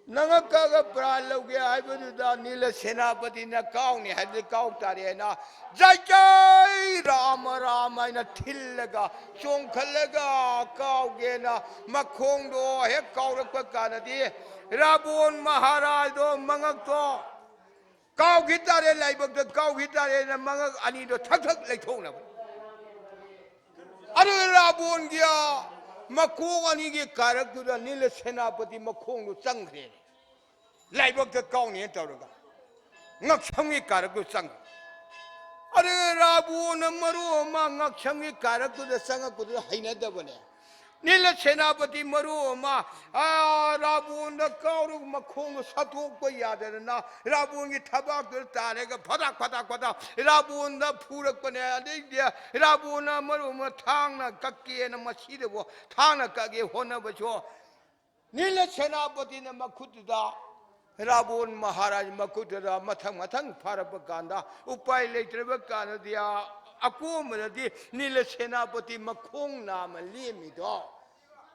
ꯅꯪꯒ ꯀꯛꯑꯒ ꯄ꯭ꯔꯥꯟ ꯂꯧꯒꯦ ꯍꯥꯏꯕꯗꯨꯗ ꯅꯤꯂ ꯁꯦꯅꯥꯄꯇꯤꯅ ꯀꯥꯎꯅꯤ ꯍꯥꯏꯕꯗꯤ ꯀꯥꯎ ꯇꯥꯔꯦꯅ ꯖꯥꯏ ꯖꯥꯏ ꯔꯥꯃ ꯔꯥꯃ ꯍꯥꯏꯅ ꯊꯤꯜꯂꯒ ꯆꯣꯡꯈꯠꯂꯒ ꯀꯥꯎꯒꯦꯅ ꯃꯈꯣꯡꯗꯣ ꯍꯦꯛ ꯀꯥꯎꯔꯛꯄ ꯀꯥꯟꯗꯗꯤ ꯔꯥꯕꯣꯟ ꯃꯍꯥꯔꯥꯖꯗꯣ ꯃꯉꯛꯇꯣ ꯀꯥꯎꯈꯤ ꯇꯥꯔꯦ, ꯂꯥꯏꯕꯛꯇ ꯀꯥꯎꯈꯤ ꯇꯥꯔꯦꯅ ꯃꯉꯛ ꯑꯅꯤꯗꯣ ꯊꯛ ꯊꯛ ꯂꯩꯊꯣꯛꯅꯕ꯫ ꯑꯗꯨꯒ ꯔꯥꯕꯣꯟꯒꯤ ꯃꯈꯣꯡ ꯑꯅꯤꯒꯤ ꯀꯥꯔꯛꯇꯨꯗ ꯅꯤꯂ ꯁꯦꯅꯥꯄꯇꯤ ꯃꯈꯣꯡꯗꯨ ꯆꯪꯈ꯭ꯔꯦ꯫ ꯂꯥꯏꯕꯛꯇ ꯀꯥꯎꯅꯦꯅ ꯇꯧꯔꯒ ꯉꯛꯁꯝꯒꯤ ꯀꯥꯔꯛꯇꯨ ꯆꯪꯈ꯭ꯔꯦ꯫ ꯑꯗꯨꯒ ꯔꯥꯕꯣꯟꯅ ꯃꯔꯨ ꯑꯃ ꯉꯛꯁꯝꯒꯤ ꯀꯥꯔꯛꯇꯨꯗ ꯆꯪꯉꯛꯄꯗꯨꯗ ꯍꯩꯅꯗꯕꯅꯦ꯫ ꯅꯤꯂ ꯁꯦꯅꯥꯄꯇꯤ ꯃꯔꯨ ꯑꯃ, ꯑꯥ, ꯔꯥꯕꯣꯟꯗ ꯀꯥꯎꯔꯒ ꯃꯈꯣꯡꯗꯣ ꯁꯠꯇꯣꯛꯄ ꯌꯥꯗꯗꯅ ꯔꯥꯕꯣꯟꯒꯤ ꯊꯕꯥꯛꯇꯨꯗ ꯇꯥꯔꯒ ꯐꯗꯥꯛ ꯐꯗꯥꯛ ꯐꯗꯥꯛ ꯔꯥꯕꯣꯟꯗ ꯐꯨꯔꯛꯄꯅꯦ꯫ ꯑꯗꯩꯗꯤ ꯔꯥꯕꯣꯟꯅ ꯃꯔꯨ ꯑꯃ ꯊꯥꯡꯅ ꯀꯛꯀꯦꯅ ꯃꯁꯤꯗꯕꯨ ꯊꯥꯡꯅ ꯀꯛꯀꯦ ꯍꯣꯠꯅꯕꯁꯨ ꯅꯤꯂ ꯁꯦꯅꯥꯄꯇꯤꯅ ꯃꯈꯨꯠꯇꯨꯗ ꯔꯥꯕꯣꯟ ꯃꯍꯥꯔꯥꯖ ꯃꯈꯨꯠꯇꯨꯗ ꯃꯊꯪ ꯃꯊꯪ ꯐꯥꯔꯛꯄ ꯀꯥꯟꯗ ꯎꯄꯥꯏ ꯂꯩꯇ꯭ꯔꯕ ꯀꯥꯟꯗꯗꯤ ꯑ-, ꯑꯀꯣꯟꯕꯗꯗꯤ ꯅꯤꯂ ꯁꯦꯅꯥꯄꯇꯤ ꯃꯈꯣꯡ ꯅꯥꯝꯃ ꯂꯦꯝꯃꯤꯗꯣ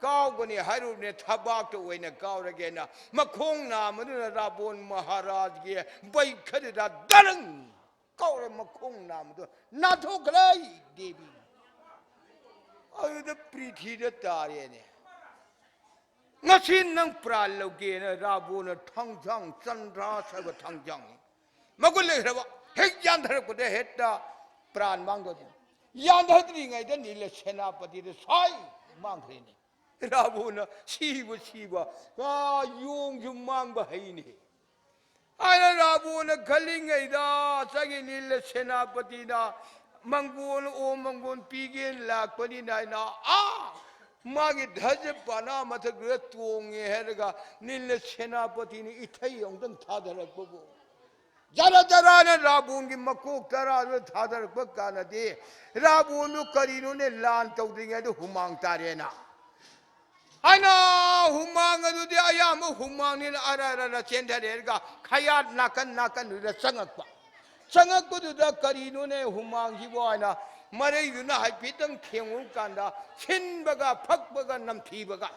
ꯀꯥꯎꯒꯅꯤ ꯍꯥꯏꯔꯨꯕꯅꯦ, ꯊꯕꯥꯛꯇ ꯑꯣꯏꯅ ꯀꯥꯎꯔꯒꯦꯅ ꯃꯈꯣꯡ ꯅꯥꯝꯃꯗꯨꯅ ꯔꯥꯕꯣꯟ ꯃꯍꯥꯔꯥꯖꯒꯤ ꯕꯩꯈꯗꯨꯗ ꯗꯔꯪ ꯀꯥꯎꯔ ꯃꯈꯣꯡ ꯅꯥꯝꯃꯗꯣ ꯅꯥꯟꯊꯣꯛꯈ꯭ꯔꯦ ꯗꯦꯕꯤ꯫ ꯑꯗꯨꯗ ꯄ꯭ꯔꯤꯊꯤꯗ ꯇꯥꯔꯦꯅꯦ꯫ ꯉꯁꯤ ꯅꯪ ꯄ꯭ꯔꯥꯟ ꯂꯧꯒꯦꯅ ꯔꯥꯕꯣꯟꯅ ꯊꯥꯡꯖꯥꯡ ꯆꯟꯗ꯭ꯔꯥꯁ ꯍꯥꯏꯕ ꯊꯥꯡꯖꯥꯡꯅꯤ꯫ ꯃꯒꯨꯟ ꯂꯩꯈ꯭ꯔꯕ꯫ ꯍꯦꯛ ꯌꯥꯟꯊꯔꯛꯄꯗ ꯍꯦꯛꯇ ꯄ꯭ꯔꯥꯟ ꯃꯥꯡꯗꯣꯏꯅꯤ꯫ ꯌꯥꯟꯊꯗ꯭ꯔꯤꯉꯩꯗ ꯅꯤꯂ ꯁꯦꯅꯥꯄꯇꯤꯗ ꯁ꯭ꯋꯥꯏ ꯃꯥꯡꯈ꯭ꯔꯦꯅꯦ꯫ ꯔꯥꯕꯣꯟꯅ ꯁꯤꯕꯨ ꯁꯤꯕ, ꯑꯥ, ꯌꯣꯡꯁꯨ ꯃꯥꯡꯕ ꯍꯩꯅꯦ꯫ ꯍꯥꯏꯅ ꯔꯥꯕꯣꯟꯅ ꯈꯜꯂꯤꯉꯩꯗ ꯆꯒꯤ ꯅꯤꯂ ꯁꯦꯅꯥꯄꯇꯤꯅ ꯃꯪꯒꯣꯜ, ꯑꯣ, ꯃꯪꯒꯣꯜ ꯄꯤꯒꯦꯅ ꯂꯥꯛꯄꯅꯤꯅ ꯍꯥꯏꯅ, ꯑꯥ, ꯃꯥꯒꯤ ꯙꯖ ꯄꯅꯥ ꯃꯊꯛꯇꯨꯗ ꯇꯣꯡꯉꯦ ꯍꯥꯏꯔꯒ ꯅꯤꯂ ꯁꯦꯅꯥꯄꯇꯤꯅ ꯏꯊꯩ ꯑꯃꯨꯛꯇꯪ ꯊꯥꯗꯔꯛꯄꯕꯨ꯫ ꯖꯔ ꯖꯔꯅ ꯔꯥꯕꯣꯟꯒꯤ ꯃꯀꯣꯛ ꯇꯔꯥꯗꯨ ꯊꯥꯗꯔꯛꯄ ꯀꯥꯟꯗꯗꯤ ꯔꯥꯕꯣꯟꯗꯨ ꯀꯔꯤꯅꯣꯅꯦ, ꯂꯥꯟ ꯇꯧꯗ꯭ꯔꯤꯉꯩꯗ ꯍꯨꯃꯥꯡ ꯇꯥꯔꯦꯅ꯫ ꯍꯥꯏꯅ ꯍꯨꯃꯥꯡ ꯑꯗꯨꯗꯤ ꯑꯌꯥꯝꯕ ꯍꯨꯃꯥꯡꯅꯤꯅ ꯑꯔ ꯑꯔ ꯑꯔ ꯆꯦꯟꯊꯔꯦꯔꯒ ꯈꯌꯥꯠ ꯅꯥꯀꯟ ꯅꯥꯀꯟꯗꯨꯗ ꯆꯪꯉꯛꯄ꯫ ꯆꯪꯉꯛꯄꯗꯨꯗ ꯀꯔꯤꯅꯣꯅꯦ ꯍꯨꯃꯥꯡꯁꯤꯕꯨ ꯍꯥꯏꯅ ꯃꯔꯩꯗꯨꯅ ꯍꯥꯏꯐꯦꯠꯇꯪ ꯊꯦꯡꯉꯨ ꯀꯥꯟꯗ ꯁꯤꯟꯕꯒ ꯐꯛꯄꯒ ꯅꯝꯊꯤꯕꯒ꯫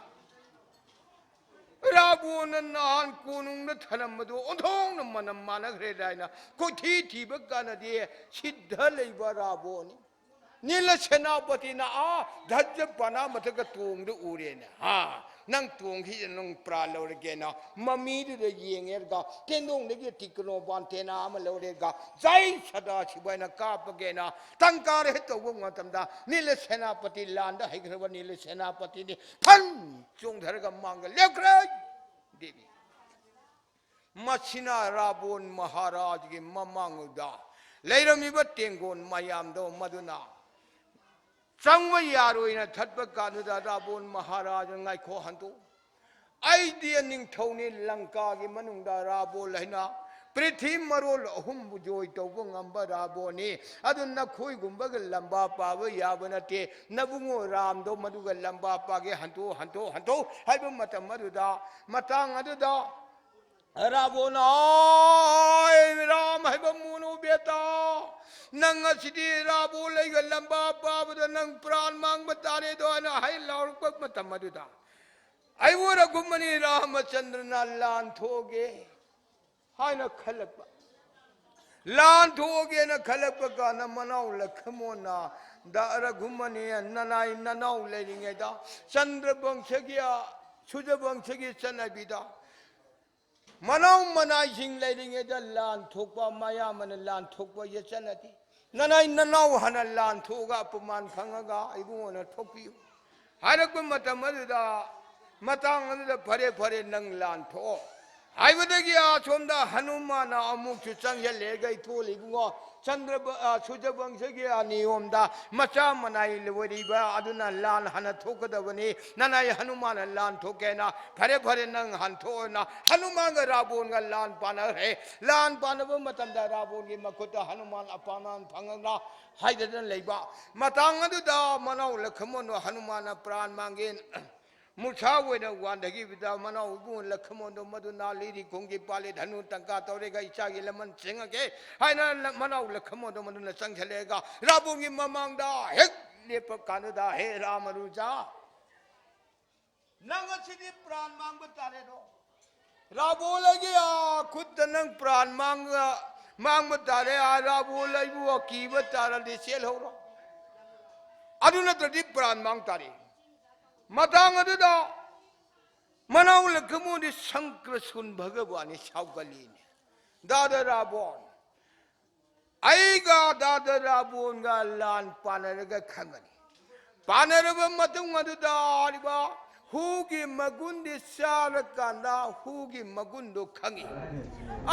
ꯔꯥꯕꯣꯟꯅ ꯅꯍꯥꯟ ꯀꯣꯅꯨꯡꯗ ꯊꯅꯝꯕꯗꯨ ꯑꯣꯟꯊꯣꯛꯅ ꯃꯅꯝ ꯃꯥꯟꯅꯈ꯭ꯔꯦꯗ ꯍꯥꯏꯅ ꯀꯣꯏꯊꯤ ꯊꯤꯕ ꯀꯥꯟꯗꯗꯤ ꯁꯤꯗ ꯂꯩꯕ ꯔꯥꯕꯣꯟꯅꯤ꯫ ꯅꯤꯂ ꯁꯦꯅꯥꯄꯇꯤꯅ ꯑꯥ ꯙꯖ ꯄꯅꯥ ꯃꯊꯛꯇ ꯇꯣꯡꯗ ꯎꯔꯦꯅꯦ꯫ ꯍꯥ, ꯅꯪ ꯇꯣꯡꯈꯤꯁꯦ, ꯅꯪ ꯄ꯭ꯔꯥꯟ ꯂꯧꯔꯒꯦꯅ ꯃꯃꯤꯗꯨꯗ ꯌꯦꯡꯉꯦꯔꯒ ꯇꯦꯟꯗꯣꯡꯗꯒꯤ ꯇꯤꯀꯅꯣ ꯕꯥꯟꯇꯦꯅꯥ ꯑꯃ ꯂꯧꯔꯦꯔꯒ ꯖꯥꯏ ꯁꯗꯥ ꯁꯤꯕ ꯍꯥꯏꯅ ꯀꯥꯞꯄꯒꯦꯅ ꯇꯪꯀꯥꯔ ꯍꯦꯛ ꯇꯧꯕ ꯃꯇꯝꯗ ꯅꯤꯂ ꯁꯦꯅꯥꯄꯇꯤ ꯂꯥꯟꯗ ꯍꯩꯈ꯭ꯔꯕ ꯅꯤꯂ ꯁꯦꯅꯥꯄꯇꯤꯗꯤ ꯐꯟ ꯆꯣꯡꯊꯔꯒ ꯃꯥꯡꯗ ꯂꯦꯞꯈ꯭ꯔꯦ꯫ ꯗꯦꯕꯤ꯫ ꯃꯁꯤꯅ ꯔꯥꯕꯣꯟ ꯃꯍꯥꯔꯥꯖꯒꯤ ꯃꯃꯥꯡꯗ ꯂꯩꯔꯝꯃꯤꯕ ꯇꯦꯡꯒꯣꯟ ꯃꯌꯥꯝꯗꯣ ꯃꯗꯨꯅ ꯆꯪꯕ ꯌꯥꯔꯣꯏꯅ ꯊꯠꯄ ꯀꯥꯟꯗꯨꯗ ꯔꯥꯕꯣꯟ ꯃꯍꯥꯔꯥꯖꯅ, "ꯉꯥꯏꯈꯣ, ꯍꯟꯗꯣꯛ꯫ ꯑꯩꯗꯤ ꯅꯤꯡꯊꯧꯅꯤ, ꯂꯪꯀꯥꯒꯤ ꯃꯅꯨꯡꯗ ꯔꯥꯕꯣꯟ ꯍꯥꯏꯅ ꯄ꯭ꯔꯤꯊꯤ ꯃꯔꯣꯜ ꯑꯍꯨꯝꯕꯨ ꯖꯣꯏ ꯇꯧꯕ ꯉꯝꯕ ꯔꯥꯕꯣꯟꯅꯤ꯫ ꯑꯗꯨ ꯅꯈꯣꯏꯒꯨꯝꯕꯒ ꯂꯝꯕꯥ ꯄꯥꯕ ꯌꯥꯕ ꯅꯠꯇꯦ꯫ ꯅꯕꯨꯡꯉꯣ ꯔꯥꯝꯗꯣ ꯃꯗꯨꯒ ꯂꯝꯕꯥ ꯄꯥꯒꯦ, ꯍꯟꯇꯣꯛ, ꯍꯟꯇꯣꯛ, ꯍꯟꯇꯣꯛ" ꯍꯥꯏꯕ ꯃꯇꯝ ꯑꯗꯨꯗ, ꯃꯇꯥꯡ ꯑꯗꯨꯗ ꯔꯥꯕꯣꯟꯅ, "ꯑꯥꯏ ꯔꯥꯝ ꯍꯥꯏꯕ ꯃꯣꯅꯣ ꯕꯦꯇꯥ, ꯅꯪ ꯑꯁꯤꯗꯤ ꯔꯥꯕꯣꯟ ꯑꯩꯒ ꯂꯝꯕꯥ ꯄꯥꯕꯗ ꯅꯪ ꯄ꯭ꯔꯥꯟ ꯃꯥꯡꯕ ꯇꯥꯔꯦꯗꯣ" ꯍꯥꯏꯅ ꯍꯥꯏ ꯂꯥꯎꯔꯛꯄ ꯃꯇꯝ ꯑꯗꯨꯗ, "ꯑꯩꯕꯨ ꯔꯘꯨꯃꯅꯤ ꯔꯥꯃꯆꯟꯗ꯭ꯔꯅ ꯂꯥꯟ ꯊꯣꯛꯑꯒꯦ" ꯍꯥꯏꯅ ꯈꯜꯂꯛꯄ꯫ ꯂꯥꯟ ꯊꯣꯛꯑꯒꯦꯅ ꯈꯜꯂꯛꯄ ꯀꯥꯟꯗ ꯃꯅꯥꯎ ꯂꯈꯃꯣꯟꯅ ꯗ ꯔꯘꯨꯃꯅꯤ ꯅꯅꯥꯏ ꯅꯅꯥꯎ ꯂꯩꯔꯤꯉꯩꯗ ꯆꯟꯗ꯭ꯔ ꯕꯪꯁꯒꯤ, ꯁꯨꯖ ꯕꯪꯁꯒꯤ ꯆꯠꯅꯕꯤꯗ ꯃꯅꯥꯎ ꯃꯅꯥꯏꯁꯤꯡ ꯂꯩꯔꯤꯉꯩꯗ ꯂꯥꯟ ꯊꯣꯛꯄ, ꯃꯌꯥꯝꯕꯅ ꯂꯥꯟ ꯊꯣꯛꯄ ꯌꯦꯠꯆꯅꯗꯦ꯫ ꯅꯅꯥꯏ ꯅꯅꯥꯎ ꯍꯥꯟꯅ ꯂꯥꯟ ꯊꯣꯛꯑꯒ ꯑꯄꯃꯥꯟ ꯐꯪꯉꯒ ꯏꯕꯨꯡꯉꯣꯅ ꯊꯣꯛꯄꯤꯌꯨ ꯍꯥꯏꯔꯛꯄ ꯃꯇꯝ ꯑꯗꯨꯗ, ꯃꯇꯥꯡ ꯑꯗꯨꯗ, "ꯐꯔꯦ, ꯐꯔꯦ, ꯅꯪ ꯂꯥꯟ ꯊꯣꯛꯑꯣ" ꯍꯥꯏꯕꯗꯒꯤ ꯑꯁꯣꯝꯗ ꯍꯅꯨꯃꯥꯟꯅ ꯑꯃꯨꯛꯁꯨ ꯆꯪꯁꯤꯜꯂꯛꯑꯒ, "ꯏꯊꯣꯜ ꯏꯕꯨꯡꯉꯣ, ꯆꯟꯗ꯭ꯔ-, ꯑ, ꯁꯨꯖꯕꯪꯁꯒꯤ ꯅꯤꯌꯣꯝꯗ ꯃꯆꯥ ꯃꯅꯥꯏ ꯑꯣꯏꯔꯤꯕ ꯑꯗꯨꯅ ꯂꯥꯟ ꯍꯥꯟꯅ ꯊꯣꯛꯀꯗꯕꯅꯤ, ꯅꯅꯥꯏ ꯍꯅꯨꯃꯥꯟꯅ ꯂꯥꯟ ꯊꯣꯛꯀꯦꯅ, ꯐꯔꯦ, ꯐꯔꯦ, ꯅꯪ ꯍꯥꯟ ꯊꯣꯛꯑꯣꯅ ꯍꯅꯨꯃꯥꯟꯒ ꯔꯥꯕꯣꯟꯒ ꯂꯥꯟ ꯄꯥꯟꯅꯈ꯭ꯔꯦ꯫ ꯂꯥꯟ ꯄꯥꯟꯅꯕ ꯃꯇꯝꯗ ꯔꯥꯕꯣꯟꯒꯤ ꯃꯈꯨꯠꯇ ꯍꯅꯨꯃꯥꯟ ꯑꯄꯥꯃꯥꯟ ꯐꯪꯉꯒ ꯍꯥꯏꯗꯅ ꯂꯩꯕ ꯃꯇꯥꯡ ꯑꯗꯨꯗ ꯃꯅꯥꯎ ꯂꯈꯃꯣꯟꯗꯣ ꯍꯅꯨꯃꯥꯟꯅ ꯄ꯭ꯔꯥꯟ ꯃꯥꯡꯒꯦ ꯃꯨꯁꯥ ꯑꯣꯏꯅ ꯋꯥꯟꯊꯈꯤꯕꯗ ꯃꯅꯥꯎ ꯏꯕꯨꯡ ꯂꯈꯃꯣꯟꯗꯣ ꯃꯗꯨꯅ ꯂꯤꯔꯤ ꯈꯣꯡꯒꯤ ꯄꯥꯂꯦ ꯙꯅꯨ ꯇꯪꯀꯥ ꯇꯧꯔꯦꯒ ꯏꯆꯥꯒꯤ ꯂꯃꯟ ꯆꯦꯡꯉꯛꯀꯦ ꯍꯥꯏꯅ ꯂ-, ꯃꯅꯥꯎ ꯂꯈꯃꯣꯟꯗꯣ ꯃꯗꯨꯅ ꯆꯪꯁꯤꯜꯂꯛꯑꯒ ꯔꯥꯕꯣꯟꯒꯤ ꯃꯃꯥꯡꯗ ꯍꯦꯛ ꯂꯦꯞꯄ ꯀꯥꯟꯗꯨꯗ, "ꯍꯦ ꯔꯥꯃꯅꯨꯖꯥ, ꯅꯪ ꯑꯁꯤꯗꯤ ꯄ꯭ꯔꯥꯟ ꯃꯥꯡꯕ ꯇꯥꯔꯦꯗꯣ꯫ ꯔꯥꯕꯣꯟ ꯑꯩꯒꯤ, ꯑꯥ, ꯈꯨꯠꯇ ꯅꯪ ꯄ꯭ꯔꯥꯟ ꯃꯥꯡꯕ, ꯃꯥꯡꯕ ꯇꯥꯔꯦ꯫ ꯑꯥ, ꯔꯥꯕꯣꯟ ꯑꯩꯕꯨ ꯑꯀꯤꯕ ꯇꯥꯔꯗꯤ ꯆꯦꯜꯍꯧꯔꯣ꯫ ꯑꯗꯨ ꯅꯠꯇ꯭ꯔꯗꯤ ꯄ꯭ꯔꯥꯟ ꯃꯥꯡ ꯇꯥꯔꯦ"꯫ ꯃꯇꯥꯡ ꯑꯗꯨꯗ ꯃꯅꯥꯎ ꯂꯈꯃꯣꯟꯗꯤ ꯁꯪꯀ꯭ꯔꯁꯨꯟ ꯚꯒꯕꯥꯟꯅꯤ ꯁꯥꯎꯒꯠꯂꯤꯅꯦ꯫ "ꯗꯥꯗ ꯔꯥꯕꯣꯟ, ꯑꯩꯒ ꯗꯥꯗ ꯔꯥꯕꯣꯟꯒ ꯂꯥꯟ ꯄꯥꯟꯅꯔꯒ ꯈꯪꯒꯅꯤ꯫ ꯄꯥꯟꯅꯔꯕ ꯃꯇꯨꯡ ꯑꯗꯨꯗ ꯍꯥꯏꯔꯤꯕ ꯍꯨꯒꯤ ꯃꯒꯨꯟꯗꯤ ꯆꯥꯔꯀꯥꯟꯗ ꯍꯨꯒꯤ ꯃꯒꯨꯟꯗꯣ ꯈꯪꯉꯤ꯫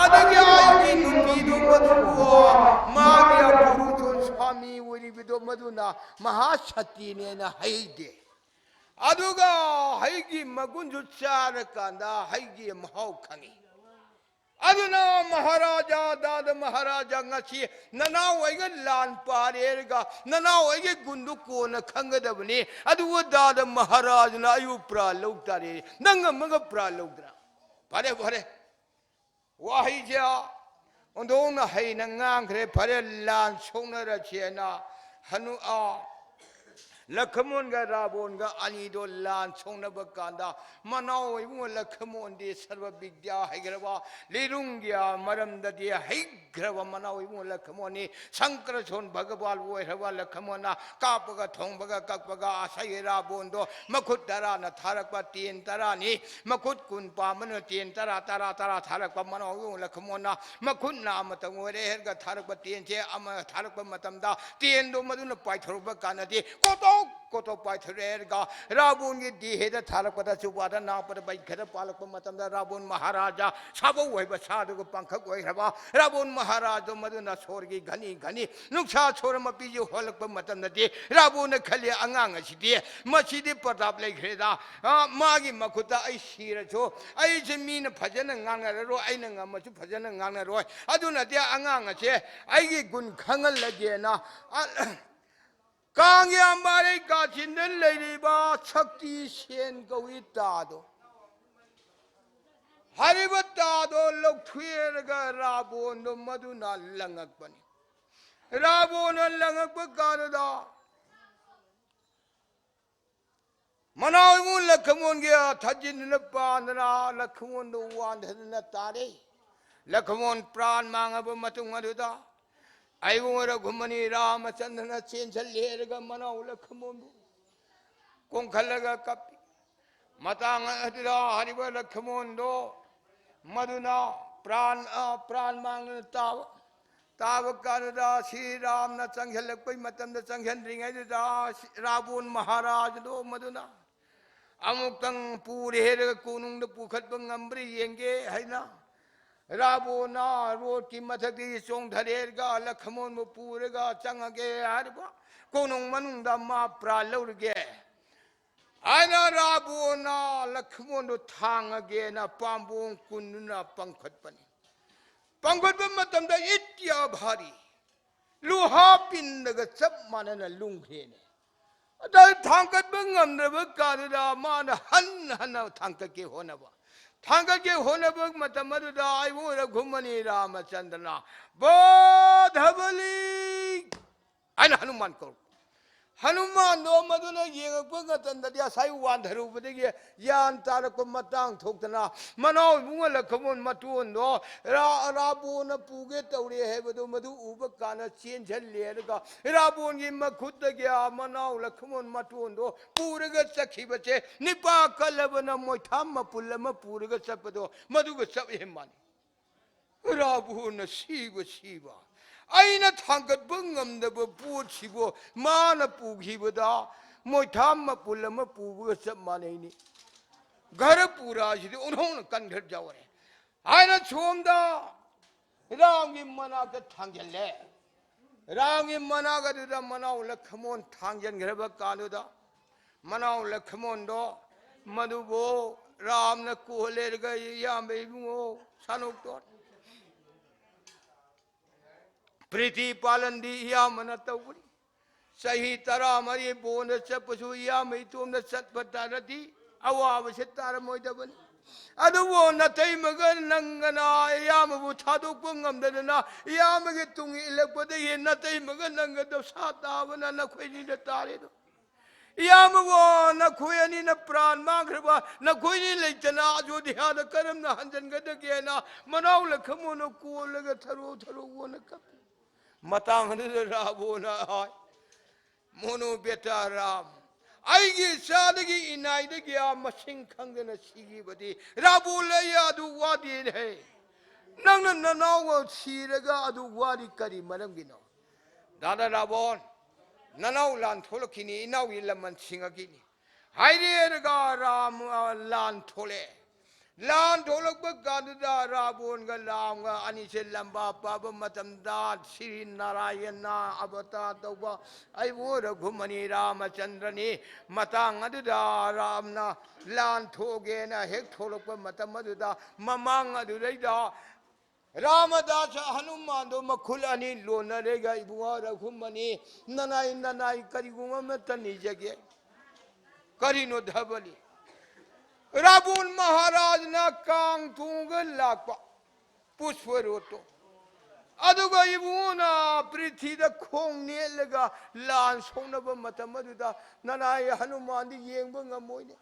ꯑꯗꯒꯤ ꯑꯩꯒꯤ ꯅꯨꯄꯤꯗꯣ ꯃꯗꯨꯕꯨ ꯃꯥꯒꯤ ꯒꯨꯔꯨꯖꯣꯟ ꯁ꯭ꯋꯥꯃꯤ ꯑꯣꯏꯔꯤꯕꯗꯣ ꯃꯗꯨꯅ ꯃꯍꯥꯁꯇꯤꯅꯦꯅ ꯍꯩꯗꯦ꯫ ꯑꯗꯨꯒ ꯍꯩꯒꯤ ꯃꯒꯨꯟꯁꯨ ꯆꯥꯔꯀꯥꯟꯗ ꯍꯩꯒꯤ ꯃꯍꯥꯎ ꯈꯪꯉꯤ꯫ ꯑꯗꯨꯅ ꯃꯍꯥꯔꯥꯖꯥ, ꯗꯥꯗ ꯃꯍꯥꯔꯥꯖꯥ, ꯉꯁꯤ ꯅꯅꯥꯎ ꯑꯩꯒ ꯂꯥꯟ ꯄꯥꯔꯦꯔꯒ ꯅꯅꯥꯎ ꯑꯩꯒꯤ ꯒꯨꯟꯗꯨ ꯀꯣꯟꯅ ꯈꯪꯒꯗꯕꯅꯤ꯫ ꯑꯗꯨꯕꯨ ꯗꯥꯗ ꯃꯍꯥꯔꯥꯖꯅ ꯑꯩꯕꯨ ꯄ꯭ꯔꯥꯟ ꯂꯧ ꯇꯥꯔꯦ꯫ ꯅꯪ ꯉꯝꯃꯒ ꯄ꯭ꯔꯥꯟ ꯂꯧꯗꯅ꯫ ꯐꯔꯦ, ꯐꯔꯦ꯫ ꯋꯥꯍꯩꯁꯦ ꯑꯣꯟꯊꯣꯛꯅ ꯍꯩꯅ ꯉꯥꯡꯈ꯭ꯔꯦ꯫ ꯐꯔꯦ, ꯂꯥꯟ ꯁꯣꯛꯅꯔꯁꯦꯅ ꯍꯅꯨ-, ꯑ, ꯂꯈꯃꯣꯟꯒ ꯔꯥꯕꯣꯟꯒ ꯑꯅꯤꯗꯣ ꯂꯥꯟ ꯁꯣꯛꯅꯕ ꯀꯥꯟꯗ, ꯃꯅꯥꯎ ꯏꯕꯨꯡꯉꯣ ꯂꯈꯃꯣꯟꯗꯤ ꯁꯔꯕ ꯕꯤꯗ꯭ꯌꯥ ꯍꯩꯈ꯭ꯔꯕ, ꯂꯤꯔꯨꯡꯒꯤ ꯃꯔꯝꯗꯗꯤ ꯍꯩꯈ꯭ꯔꯕ ꯃꯅꯥꯎ ꯏꯕꯨꯡꯉꯣ ꯂꯈꯃꯣꯟꯅꯤ꯫ ꯁꯪꯀ꯭ꯔꯁꯣꯟ ꯚꯒꯕꯥꯜ ꯑꯣꯏꯈ꯭ꯔꯕ ꯂꯈꯃꯣꯟꯅ ꯀꯥꯞꯄꯒ ꯊꯣꯡꯕꯒ ꯀꯛꯄꯒ ꯑꯁꯥꯏ ꯔꯥꯕꯣꯟꯗꯣ ꯃꯈꯨꯠ ꯇꯔꯥꯅ ꯊꯥꯔꯛꯄ ꯇꯦꯟ ꯇꯔꯥꯅꯤ, ꯃꯈꯨꯠ ꯀꯨꯟ ꯄꯥꯟꯕꯅ ꯇꯦꯟ ꯇꯔꯥ, ꯇꯔꯥ, ꯇꯔꯥ ꯊꯥꯔꯛꯄ ꯃꯅꯥꯎ ꯏꯕꯨꯡꯉꯣ ꯂꯈꯃꯣꯟꯅ ꯃꯈꯨꯠꯅ ꯑꯃꯇꯪ ꯑꯣꯏꯔꯦ ꯍꯥꯏꯔꯒ ꯊꯥꯔꯛꯄ ꯇꯦꯟꯁꯦ ꯑꯃ ꯊꯥꯔꯛꯄ ꯃꯇꯝꯗ ꯇꯦꯟꯗꯣ ꯃꯗꯨꯅ ꯄꯥꯏꯊꯣꯔꯛꯄ ꯀꯥꯟꯗꯗꯤ ꯀꯣꯇꯣꯛ ꯀꯣꯇꯣꯛ ꯄꯥꯏꯊꯣꯔꯛꯑꯦ ꯍꯥꯏꯔꯒ ꯔꯥꯕꯣꯟꯒꯤ ꯗꯦꯍꯦꯗ ꯊꯥꯔꯛꯄꯗ ꯆꯨꯕꯥꯗ ꯅꯥꯄꯗ ꯕꯩꯈꯔ ꯄꯥꯜꯂꯛꯄ ꯃꯇꯝꯗ ꯔꯥꯕꯣꯟ ꯃꯍꯥꯔꯥꯖꯥ ꯁꯥꯕꯧ ꯍꯥꯏꯕ ꯁꯥꯗꯨꯒ ꯄꯥꯡꯈꯛ ꯑꯣꯏꯈ꯭ꯔꯕ ꯔꯥꯕꯣꯟ ꯃꯍꯥꯔꯥꯖꯥ ꯃꯗꯨꯅ ꯁꯣꯔꯒꯤ ꯘꯅꯤ ꯘꯅꯤ ꯅꯨꯡꯁꯥ ꯁꯣꯔ ꯃꯄꯤꯁꯤ ꯍꯣꯜꯂꯛꯄ ꯃꯇꯝꯗꯗꯤ ꯔꯥꯕꯣꯟꯅ ꯈꯜꯂꯤ, "ꯑꯉꯥꯡ ꯑꯁꯤꯗꯤ ꯃꯁꯤꯗꯤ ꯄ꯭ꯔꯇꯥꯞ ꯂꯩꯈ꯭ꯔꯦꯗ, ꯑ, ꯃꯥꯒꯤ ꯃꯈꯨꯠꯇ ꯑꯩ ꯁꯤꯔꯁꯨ ꯑꯩꯁꯦ ꯃꯤꯅ ꯐꯖꯅ ꯉꯥꯡꯅꯔꯔꯣꯏ, ꯑꯩꯅ ꯉꯝꯃꯁꯨ ꯐꯖꯅ ꯉꯥꯡꯅꯔꯣꯏ꯫ ꯑꯗꯨꯅꯗꯤ ꯑꯉꯥꯡ ꯑꯁꯦ ꯑꯩꯒꯤ ꯒꯨꯟ ꯈꯪꯍꯜꯂꯒꯦꯅ", ꯑ, ꯀꯥꯡꯒꯤ ꯑꯝꯕꯥꯔꯩ ꯀꯥꯆꯤꯟꯗ ꯂꯩꯔꯤꯕ ꯁꯛꯇꯤ ꯁꯦꯟ ꯀꯧꯏ ꯇꯥꯗꯣ꯫ ꯍꯥꯏꯔꯤꯕ ꯇꯥꯗꯣ ꯂꯧꯊꯣꯛꯑꯦꯔꯒ ꯔꯥꯕꯣꯟꯗꯣ ꯃꯗꯨꯅ ꯂꯪꯉꯛꯄꯅꯤ꯫ ꯔꯥꯕꯣꯟꯅ ꯂꯪꯉꯛꯄ ꯀꯥꯟꯗꯨꯗ ꯃꯅꯥꯎ ꯏꯕꯨꯡ ꯂꯈꯃꯣꯟꯒꯤ ꯊꯥꯖꯤꯟꯗꯨꯅ ꯄꯥꯟꯗꯅ ꯂꯈꯃꯣꯟꯗꯨ ꯋꯥꯟꯊꯗꯨꯅ ꯇꯥꯔꯦ꯫ ꯂꯈꯃꯣꯟ ꯄ꯭ꯔꯥꯟ ꯃꯥꯡꯉꯕ ꯃꯇꯨꯡ ꯑꯗꯨꯗ ꯑꯩꯕꯨꯡ ꯔꯘꯨꯃꯅꯤ ꯔꯥꯃꯆꯟꯗ꯭ꯔꯅ ꯆꯦꯟꯁꯤꯜꯂꯦꯔꯒ ꯃꯅꯥꯎ ꯂꯈꯃꯣꯟꯕꯨ ꯀꯣꯡꯈꯠꯂꯒ ꯀꯞꯄꯤ꯫ ꯃꯇꯥꯡ ꯑꯗꯨꯗ ꯍꯥꯏꯔꯤꯕ ꯂꯈꯃꯣꯟꯗꯣ ꯃꯗꯨꯅ ꯄ꯭ꯔꯥꯟ, ꯑ, ꯄ꯭ꯔꯥꯟ ꯃꯥꯡꯗꯨꯅ ꯇꯥꯕ, ꯇꯥꯕ ꯀꯥꯟꯗꯨꯗ ꯁ꯭ꯔꯤ ꯔꯥꯝꯅ ꯆꯪꯁꯤꯜꯂꯛꯄꯩ ꯃꯇꯝꯗ ꯆꯪꯁꯤꯟꯗ꯭ꯔꯤꯉꯩꯗꯨꯗ ꯁꯤ-, ꯔꯥꯕꯣꯟ ꯃꯍꯥꯔꯥꯖꯗꯣ ꯃꯗꯨꯅ ꯑꯃꯨꯛꯇꯪ ꯄꯨꯔꯦ ꯍꯥꯏꯔꯒ ꯀꯣꯅꯨꯡꯗ ꯄꯨꯈꯠꯄ ꯉꯝꯕ꯭ꯔꯥ ꯌꯦꯡꯒꯦ ꯍꯥꯏꯅ ꯔꯥꯕꯣꯟꯅ ꯔꯣꯠꯀꯤ ꯃꯊꯛꯇꯒꯤ ꯆꯣꯡꯊꯔꯦꯔꯒ ꯂꯈꯃꯣꯟꯕꯨ ꯄꯨꯔꯒ ꯆꯪꯉꯒꯦ ꯍꯥꯏꯔꯤꯕ ꯀꯣꯅꯨꯡ ꯃꯅꯨꯡꯗ ꯃꯥ ꯄ꯭ꯔꯥꯟ ꯂꯧꯔꯒꯦ ꯍꯥꯏꯅ ꯔꯥꯕꯣꯟꯅ ꯂꯈꯃꯣꯟꯗꯨ ꯊꯥꯡꯉꯒꯦꯅ ꯄꯥꯝꯕꯣꯝ ꯀꯨꯟꯗꯨꯅ ꯄꯪꯈꯠꯄꯅꯤ꯫ ꯄꯪꯈꯠꯄ ꯃꯇꯝꯗ ꯏꯠꯌꯥ ꯚꯥꯔꯤ ꯂꯨꯍꯥ ꯄꯤꯟꯗꯒ ꯆꯞ ꯃꯥꯟꯅꯅ ꯂꯨꯝꯈ꯭ꯔꯦꯅꯦ꯫ ꯑꯗ ꯊꯥꯡꯒꯠꯄ ꯉꯝꯗ꯭ꯔꯕ ꯀꯥꯟꯗꯨꯗ ꯃꯥꯅ ꯍꯟ ꯍꯟꯅ ꯊꯥꯡꯒꯠꯀꯦ ꯍꯣꯠꯅꯕ, ꯊꯥꯡꯒꯠꯀꯦ ꯍꯣꯠꯅꯕ ꯃꯇꯝ ꯑꯗꯨꯗ ꯑꯩꯕꯨ ꯔꯘꯨꯃꯅꯤ ꯔꯥꯃꯆꯟꯗ꯭ꯔꯅ "ꯕꯥꯙꯕꯂꯤ" ꯍꯥꯏꯅ ꯍꯅꯨꯃꯥꯟ ꯀꯧꯔꯛꯄ꯫ ꯍꯅꯨꯃꯥꯟꯗꯣ ꯃꯗꯨꯅ ꯌꯦꯡꯉꯛꯄ ꯃꯇꯝꯗꯗꯤ ꯉꯁꯥꯏ ꯋꯥꯟꯊꯔꯨꯕꯗꯒꯤ ꯒ꯭ꯌꯥꯟ ꯇꯥꯔꯛꯄ ꯃꯇꯥꯡ ꯊꯣꯛꯇꯅ ꯃꯅꯥꯎ ꯏꯕꯨꯡꯉꯣ ꯂꯈꯃꯣꯟ ꯃꯇꯣꯟꯗꯣ ꯔꯥ-, ꯔꯥꯕꯣꯟꯅ ꯄꯨꯒꯦ ꯇꯧꯔꯦ ꯍꯥꯏꯕꯗꯣ ꯃꯗꯨ ꯎꯕ ꯀꯥꯟꯗ ꯆꯦꯟꯁꯤꯜꯂꯦ꯫ ꯑꯗꯨꯒ ꯔꯥꯕꯣꯟꯒꯤ ꯃꯈꯨꯠꯇꯒꯤ ꯃꯅꯥꯎ ꯂꯈꯃꯣꯟ ꯃꯇꯣꯟꯗꯣ ꯄꯨꯔꯒ ꯆꯠꯈꯤꯕꯁꯦ ꯅꯤꯄꯥ ꯀꯜꯂꯕꯅ ꯃꯣꯏꯊꯥꯝ ꯃꯄꯨꯜ ꯑꯃ ꯄꯨꯔꯒ ꯆꯠꯄꯗꯣ ꯃꯗꯨꯒ ꯆꯞ ꯍꯦꯛ ꯃꯥꯟꯅꯩ꯫ ꯔꯥꯕꯣꯟꯅ ꯁꯤꯕ ꯁꯤꯕ, ꯑꯩꯅ ꯊꯥꯡꯒꯠꯄ ꯉꯝꯗꯕ ꯄꯣꯠꯁꯤꯕꯨ ꯃꯥꯅ ꯄꯨꯈꯤꯕꯗ ꯃꯣꯏꯊꯥꯝ ꯃꯄꯨꯜ ꯑꯃ ꯄꯨꯕꯒ ꯆꯞ ꯃꯥꯟꯅꯩꯅꯤ꯫ ꯘꯔ ꯄꯨꯔꯥꯁꯤꯗꯤ ꯑꯣꯟꯊꯣꯛꯅ ꯀꯟꯈ꯭ꯔ ꯌꯥꯎꯔꯦ ꯍꯥꯏꯅ ꯁꯣꯝꯗ ꯔꯥꯝꯒꯤ ꯃꯅꯥꯛꯇ ꯊꯥꯡꯖꯜꯂꯦ꯫ ꯔꯥꯝꯒꯤ ꯃꯅꯥꯛ ꯑꯗꯨꯗ ꯃꯅꯥꯎ ꯂꯈꯃꯣꯟ ꯊꯥꯡꯖꯟꯈ꯭ꯔꯕ ꯀꯥꯟꯗꯨꯗ ꯃꯅꯥꯎ ꯂꯈꯃꯣꯟꯗꯣ ꯃꯗꯨꯕꯨ ꯔꯥꯝꯅ ꯀꯣꯜꯂꯦꯔꯒ, "ꯏꯌꯥꯝꯕ ꯏꯕꯨꯡꯉꯣ ꯁꯥꯅꯣꯛꯇꯣꯟ, ꯄ꯭ꯔꯤꯇꯤ ꯄꯥꯂꯟꯗꯤ ꯏꯌꯥꯝꯕꯅ ꯇꯧꯕꯅꯤ꯫ ꯆꯍꯤ ꯇꯔꯥꯃꯔꯤ ꯕꯣꯟꯗ ꯆꯠꯄꯁꯨ ꯏꯌꯥꯝꯕ ꯏꯇꯣꯝꯗ ꯆꯠꯄ ꯇꯥꯔꯗꯤ ꯑꯋꯥꯕꯁꯦ ꯇꯥꯔꯝꯃꯣꯏꯗꯕꯅꯤ꯫ ꯑꯗꯨꯕꯨ ꯅꯇꯩꯃꯒ ꯅꯪꯒꯅ ꯏꯌꯥꯝꯕꯕꯨ ꯊꯥꯗꯣꯛꯄ ꯉꯝꯗꯗꯅ ꯏꯌꯥꯝꯕꯒꯤ ꯇꯨꯡ ꯏꯜꯂꯛꯄꯗꯒꯤ ꯅꯇꯩꯃꯒ ꯅꯪꯒ ꯗꯣꯁꯥ ꯇꯥꯕꯅ ꯅꯈꯣꯏꯅꯤꯗ ꯇꯥꯔꯦꯗꯣ꯫ ꯏꯌꯥꯝꯕꯕꯨ ꯅꯈꯣꯏ ꯑꯅꯤꯅ ꯄ꯭ꯔꯥꯟ ꯃꯥꯡꯈ꯭ꯔꯕ ꯅꯈꯣꯏꯅꯤ ꯂꯩꯇꯅ ꯑꯌꯣꯙ꯭ꯌꯥꯗ ꯀꯔꯝꯅ ꯍꯟꯖꯤꯟꯒꯗꯒꯦꯅ ꯃꯅꯥꯎ ꯂꯈꯃꯣꯟꯅ ꯀꯣꯜꯂꯒ ꯊꯔꯣ ꯊꯔꯣ ꯑꯣꯟꯅ ꯀꯞꯄꯤ"꯫ ꯃꯇꯥꯡ ꯑꯗꯨꯗ ꯔꯥꯕꯣꯟꯅ ꯍꯥꯏ, "ꯃꯣꯅꯨ ꯕꯦꯇꯥ ꯔꯥꯝ, ꯑꯩꯒꯤ ꯏꯆꯥꯗꯒꯤ ꯏꯅꯥꯏꯗꯒꯤ ꯑꯥ ꯃꯁꯤꯡ ꯈꯪꯗꯅ ꯁꯤꯈꯤꯕꯗꯤ ꯔꯥꯕꯣꯟ ꯑꯩ ꯑꯗꯨ ꯋꯥꯗꯦꯅꯦ꯫ ꯅꯪꯅ ꯅꯅꯥꯎꯒ ꯁꯤꯔꯒ ꯑꯗꯨ ꯋꯥꯔꯤ ꯀꯔꯤ ꯃꯔꯝꯒꯤꯅꯣ? ꯗꯥꯗꯥ ꯔꯥꯕꯣꯟ, ꯅꯅꯥꯎ ꯂꯥꯟ ꯊꯣꯛꯂꯛꯈꯤꯅꯤ, ꯏꯅꯥꯎꯒꯤ ꯂꯃꯟ ꯁꯤꯡꯉꯛꯈꯤꯅꯤ" ꯍꯥꯏꯔꯦꯔꯒ ꯔꯥꯝ, ꯑ, ꯂꯥꯟ ꯊꯣꯛꯂꯛꯑꯦ꯫ ꯂꯥꯟ ꯊꯣꯛꯂꯛꯄ ꯀꯥꯟꯗꯨꯗ ꯔꯥꯕꯣꯟꯒ ꯔꯥꯝꯒ ꯑꯅꯤꯁꯦ ꯂꯝꯕꯥ ꯄꯥꯕ ꯃꯇꯝꯗ ꯁ꯭ꯔꯤ ꯅꯥꯔꯥꯌꯅ ꯑꯕꯇꯥꯔ ꯇꯧꯕ ꯑꯩꯕꯨ ꯔꯘꯨꯃꯅꯤ ꯔꯥꯃꯆꯟꯗ꯭ꯔꯅꯤ꯫ ꯃꯇꯥꯡ ꯑꯗꯨꯗ ꯔꯥꯝꯅ ꯂꯥꯟ ꯊꯣꯛꯑꯒꯦꯅ ꯍꯦꯛ ꯊꯣꯛꯂꯛꯄ ꯃꯇꯝ ꯑꯗꯨꯗ ꯃꯃꯥꯡ ꯑꯗꯨꯗꯩꯗ ꯔꯥꯃꯗꯥꯁ ꯍꯅꯨꯃꯥꯟꯗꯣ ꯃꯈꯨꯜ ꯑꯅꯤ ꯂꯣꯟꯅꯔꯦꯒ, "ꯏꯕꯨꯡꯉꯣ ꯔꯘꯨꯃꯅꯤ, ꯅꯅꯥꯏ, ꯅꯅꯥꯏ ꯀꯔꯤꯒꯨꯝꯕ ꯑꯃꯠꯇ ꯅꯤꯖꯒꯦ"꯫ "ꯀꯔꯤꯅꯣ ꯙꯕꯂꯤ?" "ꯔꯥꯕꯣꯟ ꯃꯍꯥꯔꯥꯖꯅ ꯀꯥꯡ ꯇꯣꯡꯉꯒ ꯂꯥꯛꯄ ꯄꯨꯁꯄ ꯔꯣꯠꯇꯣ, ꯑꯗꯨꯒ ꯏꯕꯨꯡꯉꯣꯅ ꯄ꯭ꯔꯤꯊꯤꯗ ꯈꯣꯡ ꯅꯦꯠꯂꯒ ꯂꯥꯟ ꯁꯣꯛꯅꯕ ꯃꯇꯝ ꯑꯗꯨꯗ ꯅꯅꯥꯏ ꯍꯅꯨꯃꯥꯟꯗꯤ ꯌꯦꯡꯕ ꯉꯝꯃꯣꯏꯅꯦ꯫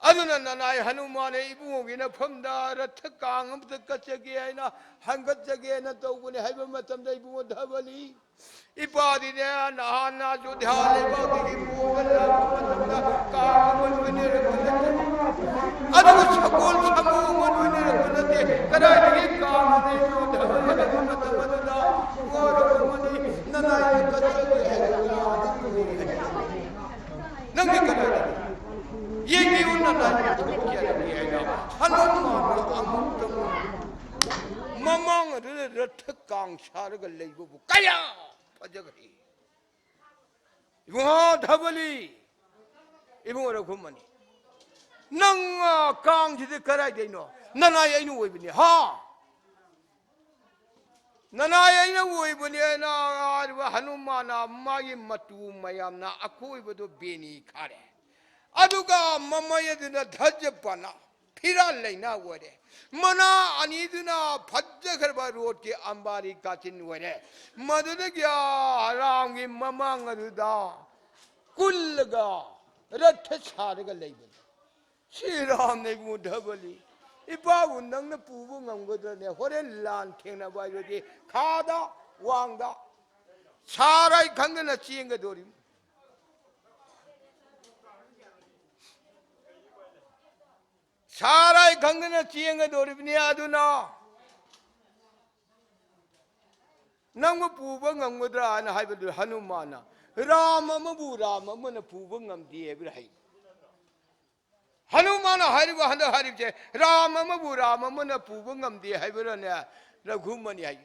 ꯑꯗꯨꯅ ꯅꯅꯥꯏ ꯍꯅꯨꯃꯥꯟꯅ ꯏꯕꯨꯡꯉꯣꯒꯤ ꯅꯐꯝꯗ ꯔꯊ ꯀꯥꯡ ꯑꯃꯇ ꯀꯠꯆꯒꯦ ꯍꯥꯏꯅ ꯍꯪꯒꯠꯆꯒꯦꯅ ꯇꯧꯕꯅꯤ ꯍꯥꯏꯕ ꯃꯇꯝꯗ, ꯏꯕꯨꯡꯉꯣ ꯙꯕꯂꯤ, ꯏꯄꯥꯗꯤꯅꯦ, ꯅꯍꯥꯟ ꯑꯌꯣꯙ꯭ꯌꯥ ꯂꯩꯕꯥꯛꯇꯒꯤ ꯄꯨꯔꯒ ꯂꯥꯛꯄ ꯃꯇꯝꯗ ꯀꯥꯡ ꯑꯃ ꯂꯣꯏꯅꯔꯛꯄ ꯅꯠꯇꯦ꯫ ꯑꯗꯨꯒ ꯁꯒꯣꯜ ꯁꯥꯃꯨ ꯑꯃ ꯂꯣꯏꯅꯔꯛꯄ ꯅꯠꯇꯦ꯫ ꯀꯗꯥꯏꯗꯒꯤ ꯀꯥꯡ ꯑꯃ ꯂꯩꯕꯅꯣ ꯍꯥꯏꯕ ꯃꯇꯝ ꯑꯗꯨꯗ ꯋꯥꯔꯧꯔꯝꯃꯅꯤ, ꯅꯅꯥꯏꯅ ꯀꯠꯆꯒꯦ ꯍꯥꯏꯕ ꯌꯥꯗꯦ꯫ ꯅꯪꯗꯤ ꯀꯗꯥꯏꯗꯒꯤ? ꯌꯦꯡꯕꯤꯌꯨ, ꯅꯅꯥꯏ ꯄꯣꯊꯣꯛ ꯀꯌꯥ ꯂꯩꯒꯦ ꯍꯥꯏꯅ ꯍꯅꯨꯃꯥꯟꯅ ꯑꯃꯨꯛꯇꯪ ꯃꯃꯥꯡ ꯑꯗꯨꯗ ꯔꯊ ꯀꯥꯡ ꯁꯥꯔꯒ ꯂꯩꯕꯕꯨ ꯀꯌꯥ ꯐꯖꯈ꯭ꯔꯦ꯫ ꯏꯕꯨꯡꯉꯣ ꯙꯕꯂꯤ, ꯏꯕꯨꯡꯉꯣ ꯔꯘꯨꯃꯅꯤ, ꯅꯪ, ꯑ, ꯀꯥꯡꯁꯤꯗꯤ ꯀꯗꯥꯏꯗꯩꯅꯣ? ꯅꯅꯥꯏ ꯑꯩꯅ ꯑꯣꯏꯕꯅꯤ, ꯍꯥ? ꯅꯅꯥꯏ ꯑꯩꯅ ꯑꯣꯏꯕꯅꯤ ꯍꯥꯏꯅ ꯍꯥꯏꯔꯤꯕ ꯍꯅꯨꯃꯥꯟꯅ ꯃꯥꯒꯤ ꯃꯇꯨ ꯃꯌꯥꯝꯅ ꯑꯀꯣꯏꯕꯗꯣ ꯕꯦꯅꯤ ꯈꯥꯔꯦ꯫ ꯑꯗꯨꯒ ꯃꯃꯩ ꯑꯗꯨꯅ ꯙꯖꯄꯅ ꯐꯤꯔꯥꯜ ꯂꯩꯅꯥ ꯑꯣꯏꯔꯦ꯫ ꯃꯅꯥ ꯑꯅꯤꯗꯨꯅ ꯐꯖꯈ꯭ꯔꯕ ꯔꯣꯠꯀꯤ ꯑꯝꯕꯥꯔꯤ ꯀꯥꯆꯤꯟ ꯑꯣꯏꯔꯦ꯫ ꯃꯗꯨꯗꯒꯤ ꯔꯥꯝꯒꯤ ꯃꯃꯥꯡ ꯑꯗꯨꯗ ꯀꯨꯜꯂꯒ ꯔꯊ ꯁꯥꯔꯒ ꯂꯩꯕꯅꯤ꯫ ꯁꯤ ꯔꯥꯝꯅ ꯏꯕꯨꯡꯉꯣ ꯙꯕꯂꯤ, ꯏꯄꯥꯕꯨ ꯅꯪꯅ ꯄꯨꯕ ꯉꯝꯒꯗ꯭ꯔꯅꯦ? ꯍꯣꯔꯦꯟ ꯂꯥꯟ ꯊꯦꯡꯅꯕ ꯍꯥꯏꯕꯗꯤ ꯈꯥꯗ, ꯋꯥꯡꯗ, ꯁꯥꯔꯥꯏ ꯈꯪꯗꯅ ꯆꯦꯟꯒꯗꯧꯔꯤꯕꯅꯤ꯫ ꯁꯥꯔꯥꯏ ꯈꯪꯗꯅ ꯆꯦꯟꯒꯗꯧꯔꯤꯕꯅꯤ꯫ ꯑꯗꯨꯅ ꯅꯪꯕꯨ ꯄꯨꯕ ꯉꯝꯒꯗ꯭ꯔꯥ ꯍꯥꯏꯅ ꯍꯥꯏꯕꯗꯨ ꯍꯅꯨꯃꯥꯟꯅ, "ꯔꯥꯝ ꯑꯃꯕꯨ ꯔꯥꯝ ꯑꯃꯅ ꯄꯨꯕ ꯉꯝꯗꯦ" ꯍꯥꯏꯕꯗꯨ ꯍꯩ꯫ ꯍꯅꯨꯃꯥꯟꯅ ꯍꯥꯏꯔꯤꯕ, ꯍꯟꯗꯛ ꯍꯥꯏꯔꯤꯕꯁꯦ, "ꯔꯥꯝ ꯑꯃꯕꯨ ꯔꯥꯝ ꯑꯃꯅ ꯄꯨꯕ ꯉꯝꯗꯦ" ꯍꯥꯏꯕꯔꯅꯦ, ꯔꯘꯨꯃꯅꯤ ꯍꯥꯏ꯫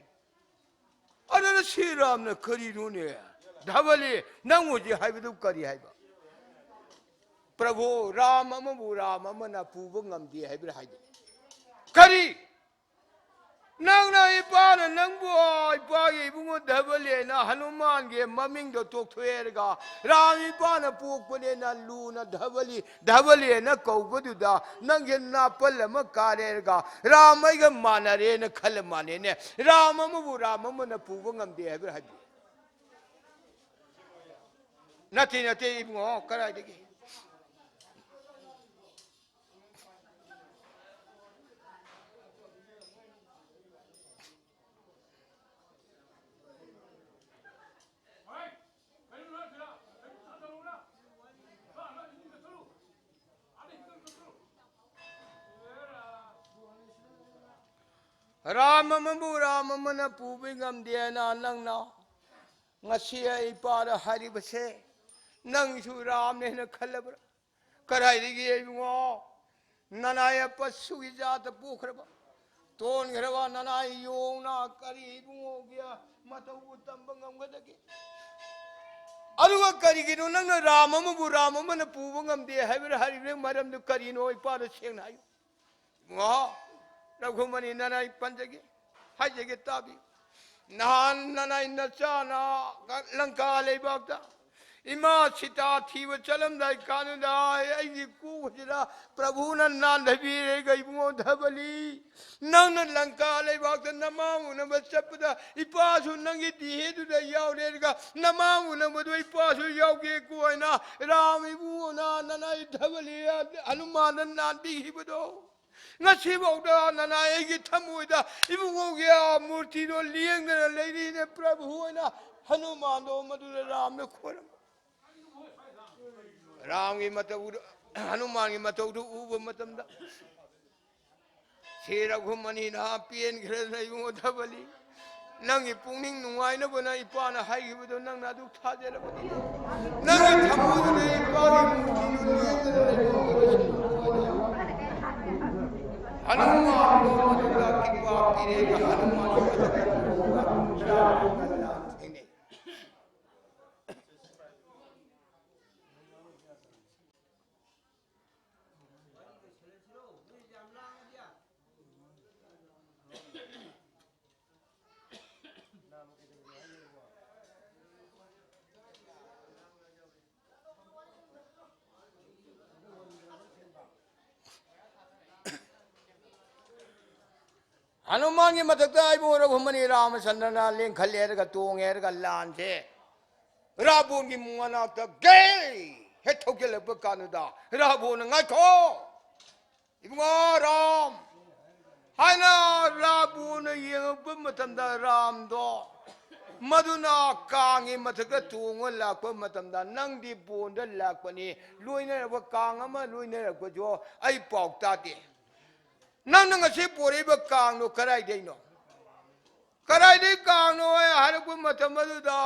ꯑꯗꯨꯅ ꯁꯤ ꯔꯥꯝꯅ ꯀꯔꯤꯅꯣꯅꯦ? ꯙꯕꯂꯤ, ꯅꯪ ꯍꯧꯖꯤꯛ ꯍꯥꯏꯕꯗꯨ ꯀꯔꯤ ꯍꯥꯏꯕ? "ꯄ꯭ꯔꯚꯨ, ꯔꯥꯝ ꯑꯃꯕꯨ ꯔꯥꯝ ꯑꯃꯅ ꯄꯨꯕ ꯉꯝꯗꯦ" ꯍꯥꯏꯕ꯭ꯔꯥ ꯍꯥꯏꯗꯤ? ꯀꯔꯤ? ꯅꯪꯅ ꯏꯄꯥꯅ ꯅꯪꯕꯨ, ꯏꯄꯥꯒꯤ ꯏꯕꯨꯡꯉꯣ ꯙꯕꯂꯤꯅ ꯍꯅꯨꯃꯥꯟꯒꯤ ꯃꯃꯤꯡꯗꯣ ꯇꯣꯛꯊꯣꯛꯑꯦꯔꯒ, ꯔꯥꯝ ꯏꯄꯥꯅ ꯄꯣꯛꯄꯅꯦꯅ ꯂꯨꯅ ꯙꯕꯂꯤ, ꯙꯕꯂꯤꯅ ꯀꯧꯕꯗꯨꯗ ꯅꯪꯒꯤ ꯅꯥꯄꯜ ꯑꯃ ꯀꯥꯔꯦꯔꯒ, ꯔꯥꯝ ꯑꯩꯒ ꯃꯥꯟꯅꯔꯦꯅ ꯈꯜꯂ ꯃꯥꯟꯅꯦꯅꯦ꯫ ꯔꯥꯝ ꯑꯃꯕꯨ ꯔꯥꯝ ꯑꯃꯅ ꯄꯨꯕ ꯉꯝꯗꯦ ꯍꯥꯏꯕ꯭ꯔꯥ ꯍꯥꯏꯕꯤꯌꯨ? ꯅꯠꯇꯦ, ꯅꯠꯇꯦ ꯏꯕꯨꯡꯉꯣ, ꯀꯗꯥꯏꯗꯒꯤ? ꯔꯥꯝ ꯑꯃꯕꯨ ꯔꯥꯝ ꯑꯃꯅ ꯄꯨꯕ ꯉꯝꯗꯦꯅ ꯅꯪꯅ ꯉꯁꯤ ꯑꯩ ꯏꯄꯥꯗ ꯍꯥꯏꯔꯤꯕꯁꯦ, ꯅꯪꯁꯨ ꯔꯥꯝꯅꯦꯅ ꯈꯜꯂꯕ꯭ꯔꯥ? ꯀꯗꯥꯏꯗꯒꯤ ꯏꯕꯨꯡꯉꯣ, ꯅꯅꯥꯏ ꯑꯄꯠꯁꯨꯒꯤ ꯖꯥꯠꯇ ꯄꯣꯛꯈ꯭ꯔꯕ, ꯇꯣꯟꯈ꯭ꯔꯕ ꯅꯅꯥꯏ ꯌꯣꯡꯅ ꯀꯔꯤ ꯏꯕꯨꯡꯉꯣꯒꯤ ꯃꯇꯧꯕꯨ ꯇꯝꯕ ꯉꯝꯒꯗꯒꯦ? ꯑꯗꯨꯒ ꯀꯔꯤꯒꯤꯅꯣ ꯅꯪꯅ ꯔꯥꯝ ꯑꯃꯕꯨ ꯔꯥꯝ ꯑꯃꯅ ꯄꯨꯕ ꯉꯝꯗꯦ ꯍꯥꯏꯕ ꯍꯥꯏꯔꯤꯕ ꯃꯔꯝꯗꯨ ꯀꯔꯤꯅꯣ? ꯏꯄꯥꯗ ꯁꯦꯡꯅ ꯍꯥꯏꯌꯨ꯫ ꯏꯕꯨꯡꯉꯣ, ꯔꯘꯨꯃꯅꯤ, ꯅꯅꯥꯏ ꯄꯟꯖꯒꯦ, ꯍꯥꯏꯖꯒꯦ, ꯇꯥꯕꯤꯌꯨ꯫ ꯅꯍꯥꯟ ꯅꯅꯥꯏ ꯅꯆꯥꯅ ꯂꯪꯀꯥ ꯂꯩꯕꯥꯛꯇ ꯏꯃꯥ ꯁꯤꯇꯥ ꯊꯤꯕ ꯆꯠꯂꯝꯗꯥꯏ ꯀꯥꯟꯗꯨꯗ ꯑꯩꯒꯤ ꯀꯣꯛꯁꯤꯗ ꯄ꯭ꯔꯚꯨꯅ ꯅꯥꯟꯊꯕꯤꯔꯦꯒ ꯏꯕꯨꯡꯉꯣ ꯙꯕꯂꯤ, ꯅꯪꯅ ꯂꯪꯀꯥ ꯂꯩꯕꯥꯛꯇ ꯅꯃꯥ ꯎꯅꯕ ꯆꯠꯄꯗ ꯏꯄꯥꯁꯨ ꯅꯪꯒꯤ ꯗꯤꯍꯦꯗꯨꯗ ꯌꯥꯎꯔꯦꯒ, ꯅꯃꯥ ꯎꯅꯕꯗꯣ ꯏꯄꯥꯁꯨ ꯌꯥꯎꯒꯦ ꯀꯣ ꯍꯥꯏꯅ ꯔꯥꯝ ꯏꯕꯨꯡꯉꯣꯅ ꯅꯅꯥꯏ ꯙꯕꯂꯤ ꯍꯅꯨꯃꯥꯟꯗ ꯅꯥꯟꯕꯤꯈꯤꯕꯗꯣ꯫ ꯉꯁꯤꯐꯥꯎꯗ ꯅꯅꯥꯏ ꯑꯩꯒꯤ ꯊꯃꯣꯏꯗ ꯏꯕꯨꯡꯉꯣꯒꯤ ꯑꯥ ꯃꯨꯔꯇꯤꯗꯣ ꯂꯦꯡꯗꯅ ꯂꯩꯔꯤꯅꯦ꯫ ꯄ꯭ꯔꯚꯨ ꯑꯣꯏꯅ ꯍꯅꯨꯃꯥꯟꯗꯣ ꯃꯗꯨꯗ ꯔꯥꯝꯅ ꯈꯣꯏꯔꯝꯕ꯫ ꯔꯥꯝꯒꯤ ꯃꯇꯧꯗꯨ, ꯍꯅꯨꯃꯥꯟꯒꯤ ꯃꯇꯧꯗꯨ ꯎꯕ ꯃꯇꯝꯗ ꯁꯦ ꯔꯘꯨꯃꯅꯤꯅ ꯄꯦꯟꯈ꯭ꯔꯦꯗꯅ ꯏꯕꯨꯡꯉꯣ ꯙꯕꯂꯤ꯫ ꯅꯪꯒꯤ ꯄꯨꯛꯅꯤꯡ ꯅꯨꯡꯉꯥꯏꯅꯕꯅ ꯏꯄꯥꯅ ꯍꯥꯏꯈꯤꯕꯗꯣ ꯅꯪꯅ ꯑꯗꯨ ꯊꯥꯖꯔꯕꯗꯤ, ꯅꯪꯒꯤ ꯊꯃꯣꯏꯗꯨꯗ ꯏꯄꯥꯒꯤ ꯃꯨꯔꯇꯤꯗꯨ ꯂꯦꯡꯗꯅ ꯂꯩꯕ ꯍꯅꯨꯃꯥꯟꯗꯣ ꯃꯗꯨꯗ ꯀ꯭ꯔꯤꯄꯥ ꯄꯤꯔꯦꯒ ꯍꯅꯨꯃꯥꯟꯒꯤ ꯃꯊꯛꯇ ꯊꯦꯡꯅꯩ꯫ ꯍꯅꯨꯃꯥꯟꯒꯤ ꯃꯊꯛꯇ ꯏꯕꯨꯡꯉꯣ ꯔꯘꯨꯃꯅꯤ ꯔꯥꯃꯆꯟꯗ꯭ꯔꯅ ꯂꯦꯡꯈꯠꯂꯦ ꯍꯥꯏꯔꯒ ꯇꯣꯡꯉꯦ ꯍꯥꯏꯔꯒ ꯂꯥꯟꯁꯦ ꯔꯥꯕꯣꯟꯒꯤ ꯃꯅꯥꯛꯇ ꯒꯦ ꯍꯦꯛ ꯊꯧꯖꯤꯜꯂꯛꯄ ꯀꯥꯟꯗꯨꯗ ꯔꯥꯕꯣꯟꯅ "ꯉꯥꯏꯈꯣ, ꯏꯕꯨꯡꯉꯣ ꯔꯥꯝ" ꯍꯥꯏꯅ ꯔꯥꯕꯣꯟꯅ ꯌꯦꯡꯉꯛꯄ ꯃꯇꯝꯗ ꯔꯥꯝꯗꯣ ꯃꯗꯨꯅ ꯀꯥꯡꯒꯤ ꯃꯊꯛꯇ ꯇꯣꯡꯉ ꯂꯥꯛꯄ ꯃꯇꯝꯗ, "ꯅꯪꯗꯤ ꯕꯣꯟꯗ ꯂꯥꯛꯄꯅꯤ, ꯂꯣꯏꯅꯔꯛꯄ ꯀꯥꯡ ꯑꯃ ꯂꯣꯏꯅꯔꯛꯄꯁꯨ ꯑꯩ ꯄꯥꯎ ꯇꯥꯗꯦ꯫ ꯅꯪꯅ ꯉꯁꯤ ꯄꯣꯔꯛꯏꯕ ꯀꯥꯡꯗꯣ ꯀꯗꯥꯏꯗꯩꯅꯣ? ꯀꯗꯥꯏꯗꯩ ꯀꯥꯡꯅꯣ?" ꯍꯥꯏꯔꯛꯄ ꯃꯇꯝ ꯑꯗꯨꯗ,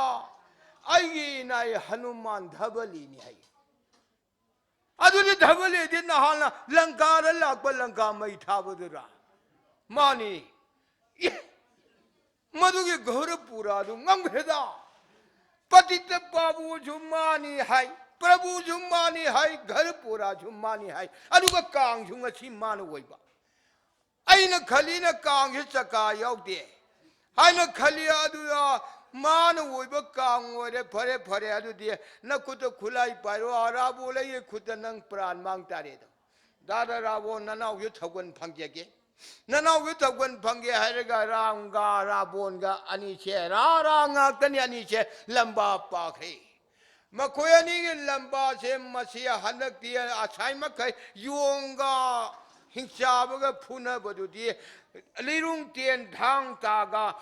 "ꯑꯩꯒꯤ ꯏꯅꯥꯏ ꯍꯅꯨꯃꯥꯟ ꯙꯕꯂꯤꯅꯤ" ꯍꯥꯏ꯫ "ꯑꯗꯨꯗꯤ ꯙꯕꯂꯤꯗꯤ ꯅꯍꯥꯟꯅ ꯂꯪꯀꯥꯗ ꯂꯥꯛꯄ ꯂꯪꯀꯥ ꯃꯩ ꯊꯥꯕꯗꯨꯔꯥ?" "ꯃꯥꯅꯤ"꯫ ꯑꯦ, ꯃꯗꯨꯒꯤ ꯘꯧꯔ ꯄꯨꯔꯥꯗꯨ ꯉꯝꯈ꯭ꯔꯦꯗ꯫ ꯄꯇꯤꯇ ꯄꯥꯕꯨꯁꯨ ꯃꯥꯅꯤ ꯍꯥꯏ, ꯄ꯭ꯔꯚꯨꯁꯨ ꯃꯥꯅꯤ ꯍꯥꯏ, ꯘꯧꯔ ꯄꯨꯔꯥꯁꯨ ꯃꯥꯅꯤ ꯍꯥꯏ, ꯑꯗꯨꯒ ꯀꯥꯡꯁꯨ ꯉꯁꯤ ꯃꯥꯅ ꯑꯣꯏꯕ꯫ ꯑꯩꯅ ꯈꯜꯂꯤꯅ ꯀꯥꯡꯁꯦ ꯆꯀꯥ ꯌꯥꯎꯗꯦ ꯍꯥꯏꯅ ꯈꯜꯂꯤ꯫ ꯑꯗꯨꯗ ꯃꯥꯅ ꯑꯣꯏꯕ ꯀꯥꯡ ꯑꯣꯏꯔꯦ꯫ ꯐꯔꯦ, ꯐꯔꯦ, ꯑꯗꯨꯗꯤ ꯅꯈꯨꯠꯇ ꯈꯨꯠꯂꯥꯏ ꯄꯥꯏꯔꯣ, ꯑꯔꯥꯕꯣ ꯂꯩꯌꯦ ꯈꯨꯠꯇ, ꯅꯪ ꯄ꯭ꯔꯥꯟ ꯃꯥꯡ ꯇꯥꯔꯦꯗꯣ꯫ "ꯗꯥꯗꯥ ꯔꯥꯕꯣꯟ, ꯅꯅꯥꯎꯁꯨ ꯊꯧꯒꯟ ꯐꯪꯖꯒꯦ, ꯅꯅꯥꯎꯁꯨ ꯊꯧꯒꯟ ꯐꯪꯒꯦ" ꯍꯥꯏꯔꯒ ꯔꯥꯝꯒ ꯔꯥꯕꯣꯟꯒ ꯑꯅꯤꯁꯦ ꯔꯥ ꯔꯥ ꯉꯥꯛꯇꯅꯤ, ꯑꯅꯤꯁꯦ ꯂꯝꯕꯥ ꯄꯥꯈ꯭ꯔꯦ꯫ ꯃꯈꯣꯏ ꯑꯅꯤꯒꯤ ꯂꯝꯕꯥꯁꯦ ꯃꯁꯤ ꯍꯟꯗꯛꯇꯤ ꯑꯁꯥꯏ ꯃꯈꯩ ꯌꯣꯡꯒ ꯍꯤꯡꯆꯥꯕꯒ ꯐꯨꯅꯕꯗꯨꯗꯤ ꯂꯤꯔꯨꯡ ꯇꯦꯟ ꯊꯥꯡ ꯇꯥꯒ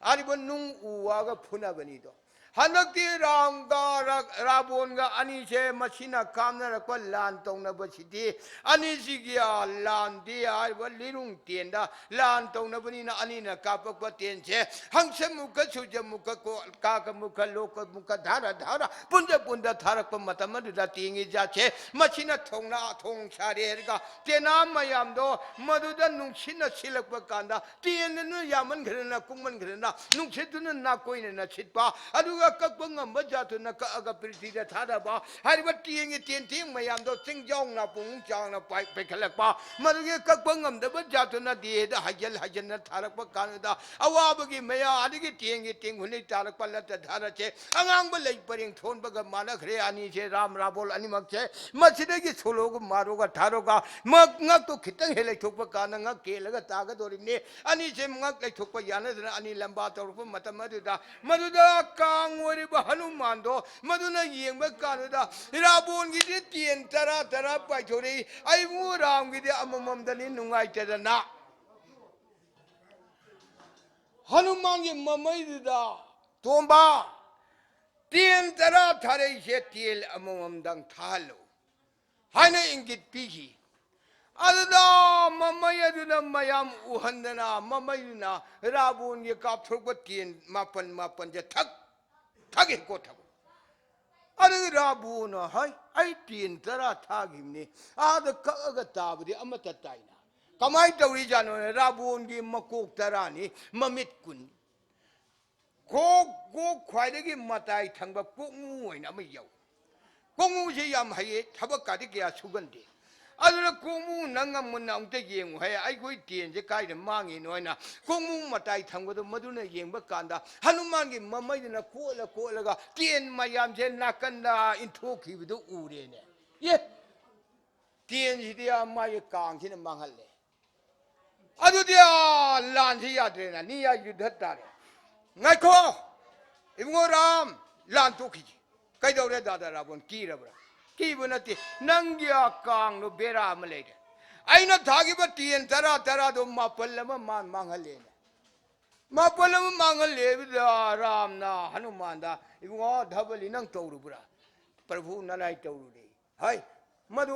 ꯍꯥꯏꯔꯤꯕ ꯅꯨꯡ ꯎ ꯋꯥꯒ ꯐꯨꯅꯕꯅꯤꯗꯣ꯫ ꯍꯟꯗꯛꯇꯤ ꯔꯥꯝꯒ ꯔꯥ-, ꯔꯥꯕꯣꯟꯒ ꯑꯅꯤꯁꯦ ꯃꯁꯤꯅ ꯀꯥꯞꯅꯔꯛꯄ ꯂꯥꯟ ꯇꯧꯅꯕꯁꯤꯗꯤ, ꯑꯅꯤꯁꯤꯒꯤ, ꯑ, ꯂꯥꯟꯗꯤ ꯍꯥꯏꯔꯤꯕ ꯂꯤꯔꯨꯡ ꯇꯦꯟꯗ ꯂꯥꯟ ꯇꯧꯅꯕꯅꯤꯅ ꯑꯅꯤꯅ ꯀꯥꯞꯄꯛꯄ ꯇꯦꯟꯁꯦ ꯍꯪꯁꯃꯨꯛꯀ, ꯁꯨꯖꯃꯨꯛꯀ, ꯀꯣ-, ꯀꯥꯀꯃꯨꯛꯀ, ꯂꯣꯀꯃꯨꯛꯀ, ꯙꯥꯔ ꯙꯥꯔ, ꯄꯨꯟꯖ ꯄꯨꯟꯖ ꯊꯥꯔꯛꯄ ꯃꯇꯝ ꯑꯗꯨꯗ ꯇꯦꯟꯒꯤ ꯖꯥꯠꯁꯦ ꯃꯁꯤꯅ ꯊꯣꯡꯅ ꯊꯣꯡ ꯁꯥꯔꯦ ꯍꯥꯏꯔꯒ ꯇꯦꯅꯥ ꯃꯌꯥꯝꯗꯣ ꯃꯗꯨꯗ ꯅꯨꯡꯁꯤꯠꯅ ꯁꯤꯜꯂꯛꯄ ꯀꯥꯟꯗ ꯇꯦꯟꯗꯨꯅ ꯌꯥꯝꯃꯟꯈ꯭ꯔꯦꯅ, ꯀꯨꯡꯃꯟꯈ꯭ꯔꯦꯅ, ꯅꯨꯡꯁꯤꯠꯇꯨꯅ ꯅꯥꯀꯣꯏꯅꯅ ꯁꯤꯠꯄ꯫ ꯑꯗꯨ ꯀꯛꯄ ꯉꯝꯕ ꯖꯥꯠꯇꯨꯅ ꯀꯛꯑꯒ ꯄ꯭ꯔꯤꯊꯤꯕꯤꯗ ꯊꯥꯗꯕ꯫ ꯍꯥꯏꯔꯤꯕ ꯇꯦꯟꯒꯤ ꯇꯦꯟꯊꯦꯡ ꯃꯌꯥꯝꯗꯣ ꯆꯤꯡꯖꯥꯎ ꯅꯥꯄꯨꯡ ꯆꯥꯎꯅ ꯄꯥꯏ-, ꯄꯩꯈꯠꯂꯛꯄ꯫ ꯃꯗꯨꯒꯤ ꯀꯛꯄ ꯉꯝꯗꯕ ꯖꯥꯠꯇꯨꯅ ꯗꯦꯍꯗ ꯍꯥꯏꯖꯤꯟ ꯍꯥꯏꯖꯤꯟꯅ ꯊꯥꯔꯛꯄ ꯀꯥꯟꯗ ꯑꯋꯥꯕꯒꯤ ꯃꯌꯥ ꯑꯗꯒꯤ ꯇꯦꯟꯒꯤ ꯇꯦꯟꯈꯨꯟꯗꯩ ꯇꯥꯔꯛꯄ ꯂꯠꯇ ꯊꯥꯔꯛꯁꯦ ꯑꯉꯥꯡꯕ ꯂꯩ ꯄꯔꯦꯡ ꯊꯣꯟꯕꯒ ꯃꯥꯟꯅꯈ꯭ꯔꯦ꯫ ꯑꯅꯤꯁꯦ ꯔꯥꯝ ꯔꯥꯕꯣꯜ ꯑꯅꯤꯃꯛꯁꯦ ꯃꯁꯤꯗꯒꯤ ꯁꯣꯂꯣꯒ ꯃꯥꯔꯣꯒ ꯊꯥꯔꯣꯒ ꯃ-, ꯉꯛꯇꯨ ꯈꯤꯇꯪ ꯍꯦꯛ ꯂꯩꯊꯣꯛꯄ ꯀꯥꯟꯗ ꯉꯛ ꯀꯦꯜꯂꯒ ꯇꯥꯒꯗꯧꯔꯤꯕꯅꯤ꯫ ꯑꯅꯤꯁꯦ ꯉꯛ ꯂꯩꯊꯣꯛꯄ ꯌꯥꯅꯗꯅ ꯑꯅꯤ ꯂꯝꯕꯥ ꯇꯧꯔꯛꯄ ꯃꯇꯝ ꯑꯗꯨꯗ ꯃꯗꯨꯗ ꯀꯥꯡ ꯑꯣꯏꯔꯤꯕ ꯍꯅꯨꯃꯥꯟꯗꯣ ꯃꯗꯨꯅ ꯌꯦꯡꯕ ꯀꯥꯟꯗꯨꯗ ꯔꯥꯕꯣꯟꯒꯤꯗꯤ ꯇꯦꯟ ꯇꯔꯥ ꯇꯔꯥ ꯄꯥꯏꯊꯣꯔꯛꯏ, ꯑꯩꯕꯨ ꯔꯥꯝꯒꯤꯗꯤ ꯑꯃꯃꯝꯗꯅꯤ ꯅꯨꯡꯉꯥꯏꯇꯗꯅ꯫ ꯍꯅꯨꯃꯥꯟꯒꯤ ꯃꯃꯩꯗꯨꯗ, "ꯇꯣꯝꯕ, ꯇꯦꯟ ꯇꯔꯥ ꯊꯥꯔꯛꯏꯁꯦ ꯇꯦꯟ ꯑꯃꯃꯝꯗꯪ ꯊꯥꯍꯜꯂꯨ" ꯍꯥꯏꯅ ꯏꯪꯒꯤꯠ ꯄꯤꯈꯤ꯫ ꯑꯗꯨꯗ ꯃꯃꯩ ꯑꯗꯨꯅ ꯃꯌꯥꯝ ꯎꯍꯟꯗꯅ ꯃꯃꯩꯗꯨꯅ ꯔꯥꯕꯣꯟꯒꯤ ꯀꯥꯞꯊꯣꯔꯛꯄ ꯇꯦꯟ ꯃꯥꯄꯟ ꯃꯥꯄꯟꯁꯦ ꯊꯛ ꯊꯛ ꯍꯦꯛ ꯀꯣꯠꯊꯕ꯫ ꯑꯗꯨꯒꯤ ꯔꯥꯕꯣꯟꯅ ꯍꯥꯏ, "ꯑꯩ ꯇꯦꯟ ꯇꯔꯥ ꯊꯥꯈꯤꯕꯅꯤ, ꯑꯥꯗ ꯀꯛꯑꯒ ꯇꯥꯕꯗꯤ ꯑꯃꯠꯇ ꯇꯥꯏꯅ꯫ ꯀꯃꯥꯏꯅ ꯇꯧꯔꯤꯖꯥꯠꯅꯣꯅ?" ꯔꯥꯕꯣꯟꯒꯤ ꯃꯀꯣꯛ ꯇꯔꯥꯅꯤ, ꯃꯃꯤꯠ ꯀꯨꯟ꯫ ꯀꯣꯛ, ꯀꯣꯛ ꯈ꯭ꯋꯥꯏꯗꯒꯤ ꯃꯇꯥꯏ ꯊꯪꯕ ꯀꯣꯛꯃꯨ ꯑꯣꯏꯅ ꯑꯃ ꯌꯥꯎꯏ꯫ ꯀꯣꯛꯃꯨꯁꯤ ꯌꯥꯝ ꯍꯩꯌꯦ, ꯊꯕꯛꯀꯥꯗꯤ ꯀꯌꯥ ꯁꯨꯒꯟꯗꯦ꯫ ꯑꯗꯨꯅ ꯀꯣꯛꯃꯨ ꯅꯪ ꯑꯃꯨꯟꯅ ꯑꯃꯨꯛꯇ ꯌꯦꯡꯉꯨ ꯍꯥꯏ, ꯑꯩꯈꯣꯏ ꯇꯦꯟꯁꯦ ꯀꯥꯏꯗ ꯃꯥꯡꯉꯤꯅꯣ ꯍꯥꯏꯅ ꯀꯣꯛꯃꯨ ꯃꯇꯥꯏ ꯊꯪꯕꯗꯣ ꯃꯗꯨꯅ ꯌꯦꯡꯕ ꯀꯥꯟꯗ ꯍꯅꯨꯃꯥꯟꯒꯤ ꯃꯃꯩꯗꯨꯅ ꯀꯣꯠꯂ ꯀꯣꯠꯂꯒ ꯇꯦꯟ ꯃꯌꯥꯝꯁꯦ ꯅꯥꯀꯟꯗ ꯏꯟꯊꯣꯛꯈꯤꯕꯗꯨ ꯎꯔꯦꯅꯦ꯫ ꯑꯦ, ꯇꯦꯟꯁꯤꯗꯤ ꯃꯥꯒꯤ ꯀꯥꯡꯁꯤꯅ ꯃꯥꯡꯍꯜꯂꯦ꯫ ꯑꯗꯨꯗꯤ, ꯑꯥ, ꯂꯥꯟꯁꯤ ꯌꯥꯗ꯭ꯔꯦꯅ, ꯅꯤꯌꯥ ꯌꯨꯗꯙ ꯇꯥꯔꯦ꯫ ꯉꯥꯏꯈꯣ, ꯏꯕꯨꯡꯉꯣ ꯔꯥꯝ, ꯂꯥꯟ ꯇꯣꯛꯈꯤꯁꯤ꯫ ꯀꯩꯗꯧꯔꯦ ꯗꯥꯗꯥ ꯔꯥꯕꯣꯟ, ꯀꯤꯔꯕ꯭ꯔꯥ? ꯀꯤꯕ ꯅꯠꯇꯦ, ꯅꯪꯒꯤ ꯑꯥ ꯀꯥꯡꯗꯣ ꯕꯦꯔꯥ ꯑꯃ ꯂꯩꯔꯦ꯫ ꯑꯩꯅ ꯊꯥꯈꯤꯕ ꯇꯦꯟ ꯇꯔꯥ ꯇꯔꯥꯗꯣ ꯃꯥꯄꯜ ꯑꯃ ꯃꯥ ꯃꯥꯡꯍꯜꯂꯦꯅ꯫ ꯃꯥꯄꯜ ꯑꯃ ꯃꯥꯡꯍꯜꯂꯦ ꯍꯥꯏꯕꯗ ꯔꯥꯝꯅ ꯍꯅꯨꯃꯥꯟꯗ, "ꯏꯕꯨꯡꯉꯣ ꯙꯕꯂꯤ, ꯅꯪ ꯇꯧꯔꯨꯕ꯭ꯔꯥ?" "ꯄ꯭ꯔꯚꯨ, ꯅꯅꯥꯏ ꯇꯧꯔꯨꯔꯦ"꯫ ꯍꯥꯏ, ꯃꯗꯨ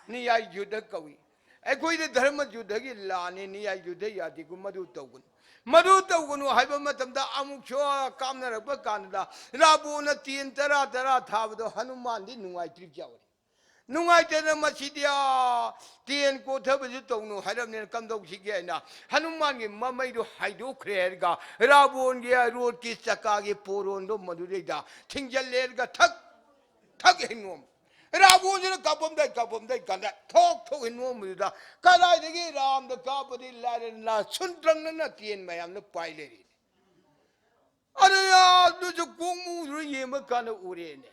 ꯅꯤꯌꯥꯏ ꯌꯨꯗꯙ ꯀꯧꯏ꯫ ꯑꯩꯈꯣꯏꯗꯤ ꯙꯔꯃ ꯌꯨꯗꯙꯒꯤ ꯂꯥꯟꯅꯤ, ꯅꯤꯌꯥꯏ ꯌꯨꯗꯙ ꯌꯥꯗꯦꯀꯣ, ꯃꯗꯨ ꯇꯧꯒꯅꯨ꯫ ꯃꯗꯨ ꯇꯧꯒꯅꯨ ꯍꯥꯏꯕ ꯃꯇꯝꯗ ꯑꯃꯨꯛꯁꯨ ꯀꯥꯞꯅꯔꯛꯄ ꯀꯥꯟꯗ ꯔꯥꯕꯣꯟꯅ ꯇꯦꯟ ꯇꯔꯥ ꯇꯔꯥ ꯊꯥꯕꯗꯣ ꯍꯅꯨꯃꯥꯟꯗꯤ ꯅꯨꯡꯉꯥꯏꯇ꯭ꯔꯤꯕ ꯌꯥꯎꯔꯦ꯫ ꯅꯨꯡꯉꯥꯏꯇꯅ ꯃꯁꯤꯗꯤ, ꯑꯥ, ꯇꯦꯟ ꯀꯣꯊꯕꯁꯨ ꯇꯧꯅꯨ ꯍꯥꯏꯔꯕꯅꯤꯅ ꯀꯝꯗꯧꯁꯤꯒꯦ ꯍꯥꯏꯅ ꯍꯅꯨꯃꯥꯟꯒꯤ ꯃꯃꯩꯗꯨ ꯍꯥꯏꯗꯣꯛꯈ꯭ꯔꯦ ꯍꯥꯏꯔꯒ ꯔꯥꯕꯣꯟꯒꯤ ꯔꯣꯠꯀꯤ ꯆꯀꯥꯒꯤ ꯄꯣꯔꯣꯟꯗꯣ ꯃꯗꯨꯗꯩꯗ ꯊꯤꯡꯖꯤꯜꯂꯦ ꯍꯥꯏꯔꯒ ꯊꯛ ꯊꯛ ꯍꯦꯛ ꯅꯣꯝ꯫ ꯔꯥꯕꯣꯟꯁꯤꯅ ꯀꯥꯞꯄꯝꯗꯥꯏ ꯀꯥꯞꯄꯝꯗꯥꯏ ꯀꯥꯟꯗ ꯊꯣꯛ ꯊꯣꯛ ꯍꯦꯛ ꯅꯣꯝꯕꯗꯨꯗ ꯀꯗꯥꯏꯗꯒꯤ ꯔꯥꯝꯗ ꯀꯥꯞꯄꯗꯤ ꯂꯥꯏꯔꯗꯅ ꯁꯨꯟꯇ꯭ꯔꯪꯅꯅ ꯇꯦꯟ ꯃꯌꯥꯝꯗꯣ ꯄꯥꯏ ꯂꯩꯔꯤꯅꯤ꯫ ꯑꯗꯨ ꯑꯗꯨꯁꯨ ꯀꯣꯡꯃꯨꯗꯨꯅ ꯌꯦꯡꯕ ꯀꯥꯟꯗ ꯎꯔꯦꯅꯦ꯫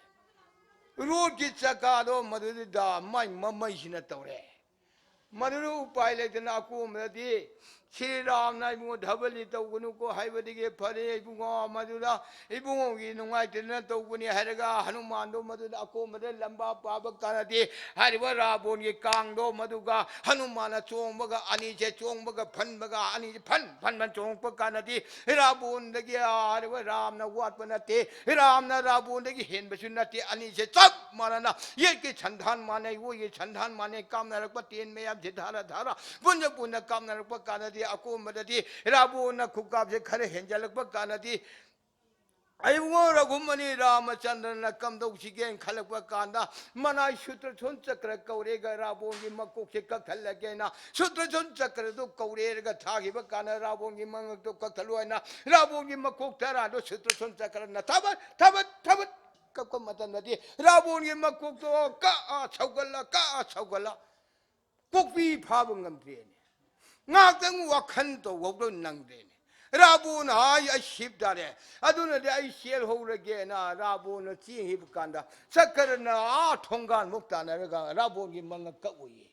ꯔꯣꯠꯀꯤ ꯆꯀꯥꯗꯣ ꯃꯗꯨꯗ ꯃꯥꯏ ꯃꯃꯩꯁꯤꯅ ꯇꯧꯔꯦ꯫ ꯃꯗꯨꯗ ꯎꯄꯥꯏ ꯂꯩꯇꯅ ꯑꯀꯣꯟꯕꯗꯗꯤ ꯁ꯭ꯔꯤ ꯔꯥꯝꯅ ꯏꯕꯨꯡꯉꯣ ꯙꯕꯂꯤ ꯇꯧꯒꯅꯨꯀꯣ ꯍꯥꯏꯕꯗꯒꯤ ꯐꯔꯦ ꯏꯕꯨꯡꯉꯣ꯫ ꯃꯗꯨꯗ ꯏꯕꯨꯡꯉꯣꯒꯤ ꯅꯨꯡꯉꯥꯏꯇꯗꯅ ꯇꯧꯕꯅꯤ ꯍꯥꯏꯔꯒ ꯍꯅꯨꯃꯥꯟꯗꯣ ꯃꯗꯨꯗ ꯑꯀꯣꯟꯕꯗ ꯂꯝꯕꯥ ꯄꯥꯕ ꯀꯥꯟꯗꯗꯤ ꯍꯥꯏꯔꯤꯕ ꯔꯥꯕꯣꯟꯒꯤ ꯀꯥꯡꯗꯣ ꯃꯗꯨꯒ ꯍꯅꯨꯃꯥꯟꯅ ꯆꯣꯡꯕꯒ ꯑꯅꯤꯁꯦ ꯆꯣꯡꯕꯒ ꯐꯟꯕꯒ ꯑꯅꯤꯁꯦ ꯐꯟ ꯐꯟ ꯐꯟ ꯆꯣꯡꯉꯛꯄ ꯀꯥꯟꯗꯗꯤ ꯔꯥꯕꯣꯟꯗꯒꯤ ꯍꯥꯏꯔꯤꯕ ꯔꯥꯝꯅ ꯋꯥꯠꯄ ꯅꯠꯇꯦ, ꯔꯥꯝꯅ ꯔꯥꯕꯣꯟꯗꯒꯤ ꯍꯦꯟꯕꯁꯨ ꯅꯠꯇꯦ꯫ ꯑꯅꯤꯁꯦ ꯆꯞ ꯃꯥꯟꯅꯅ ꯌꯦꯠꯀꯤ ꯁꯟꯗꯥꯟ ꯃꯥꯟꯅꯩ, ꯑꯣꯏꯒꯤ ꯁꯟꯗꯥꯟ ꯃꯥꯟꯅꯩ꯫ ꯀꯥꯞꯅꯔꯛꯄ ꯇꯦꯟ ꯃꯌꯥꯝꯁꯦ ꯙꯥꯔꯥ ꯙꯥꯔꯥ ꯄꯨꯟꯅ ꯄꯨꯟꯅ ꯀꯥꯞꯅꯔꯛꯄ ꯀꯥꯟꯗꯗꯤ ꯑꯀꯣꯟꯕꯗꯗꯤ ꯔꯥꯕꯣꯟꯅ ꯈꯨꯀꯥꯞꯁꯦ ꯈꯔ ꯍꯦꯟꯖꯜꯂꯛꯄ ꯀꯥꯟꯗꯗꯤ ꯑꯩꯕꯨꯡꯉꯣ ꯔꯘꯨꯃꯅꯤ ꯔꯥꯃꯆꯟꯗ꯭ꯔꯅ ꯀꯝꯗꯧꯁꯤꯒꯦꯅ ꯈꯜꯂꯛꯄ ꯀꯥꯟꯗ ꯃꯅꯥꯏ ꯁꯨꯗ꯭ꯔꯁꯣꯟ ꯆꯀ꯭ꯔ ꯀꯧꯔꯦꯒ ꯔꯥꯕꯣꯟꯒꯤ ꯃꯀꯣꯛꯁꯦ ꯀꯛꯊꯠꯂꯒꯦꯅ ꯁꯨꯗ꯭ꯔꯁꯣꯟ ꯆꯀ꯭ꯔꯗꯨ ꯀꯧꯔꯦꯔꯒ ꯊꯥꯈꯤꯕ ꯀꯥꯟꯗ ꯔꯥꯕꯣꯟꯒꯤ ꯃꯉꯛꯇꯣ ꯀꯛꯊꯠꯂꯨ ꯍꯥꯏꯅ ꯔꯥꯕꯣꯟꯒꯤ ꯃꯀꯣꯛ ꯇꯔꯥꯗꯣ ꯁꯨꯗ꯭ꯔꯁꯣꯟ ꯆꯀ꯭ꯔꯅ ꯊꯕꯠ ꯊꯕꯠ ꯊꯕꯠ ꯀꯛꯄ ꯃꯇꯝꯗꯗꯤ ꯔꯥꯕꯣꯟꯒꯤ ꯃꯀꯣꯛꯇꯣ ꯀꯛꯑ ꯁꯧꯒꯠꯂ ꯀꯛꯑ ꯁꯧꯒꯠꯂ ꯀꯣꯛꯄꯤ ꯐꯥꯕ ꯉꯝꯗ꯭ꯔꯦꯅꯦ꯫ ꯉꯥꯏꯍꯥꯛꯇꯪ ꯋꯥꯈꯜ ꯇꯧꯕꯗꯣ ꯅꯪꯗ꯭ꯔꯦꯅꯦ꯫ ꯔꯥꯕꯣꯟ ꯍꯥꯏ ꯑꯩ ꯁꯤꯕ ꯇꯥꯔꯦ꯫ ꯑꯗꯨꯅꯗꯤ ꯑꯩ ꯆꯦꯜꯍꯧꯔꯒꯦꯅ ꯔꯥꯕꯣꯟꯅ ꯆꯦꯟꯈꯤꯕ ꯀꯥꯟꯗ ꯆꯀ꯭ꯔꯅ ꯑꯥ ꯊꯣꯡꯒꯥꯟꯃꯨꯛ ꯇꯥꯟꯅꯔꯒ ꯔꯥꯕꯣꯟꯒꯤ ꯃꯉꯛ ꯀꯛꯎꯏꯌꯦ꯫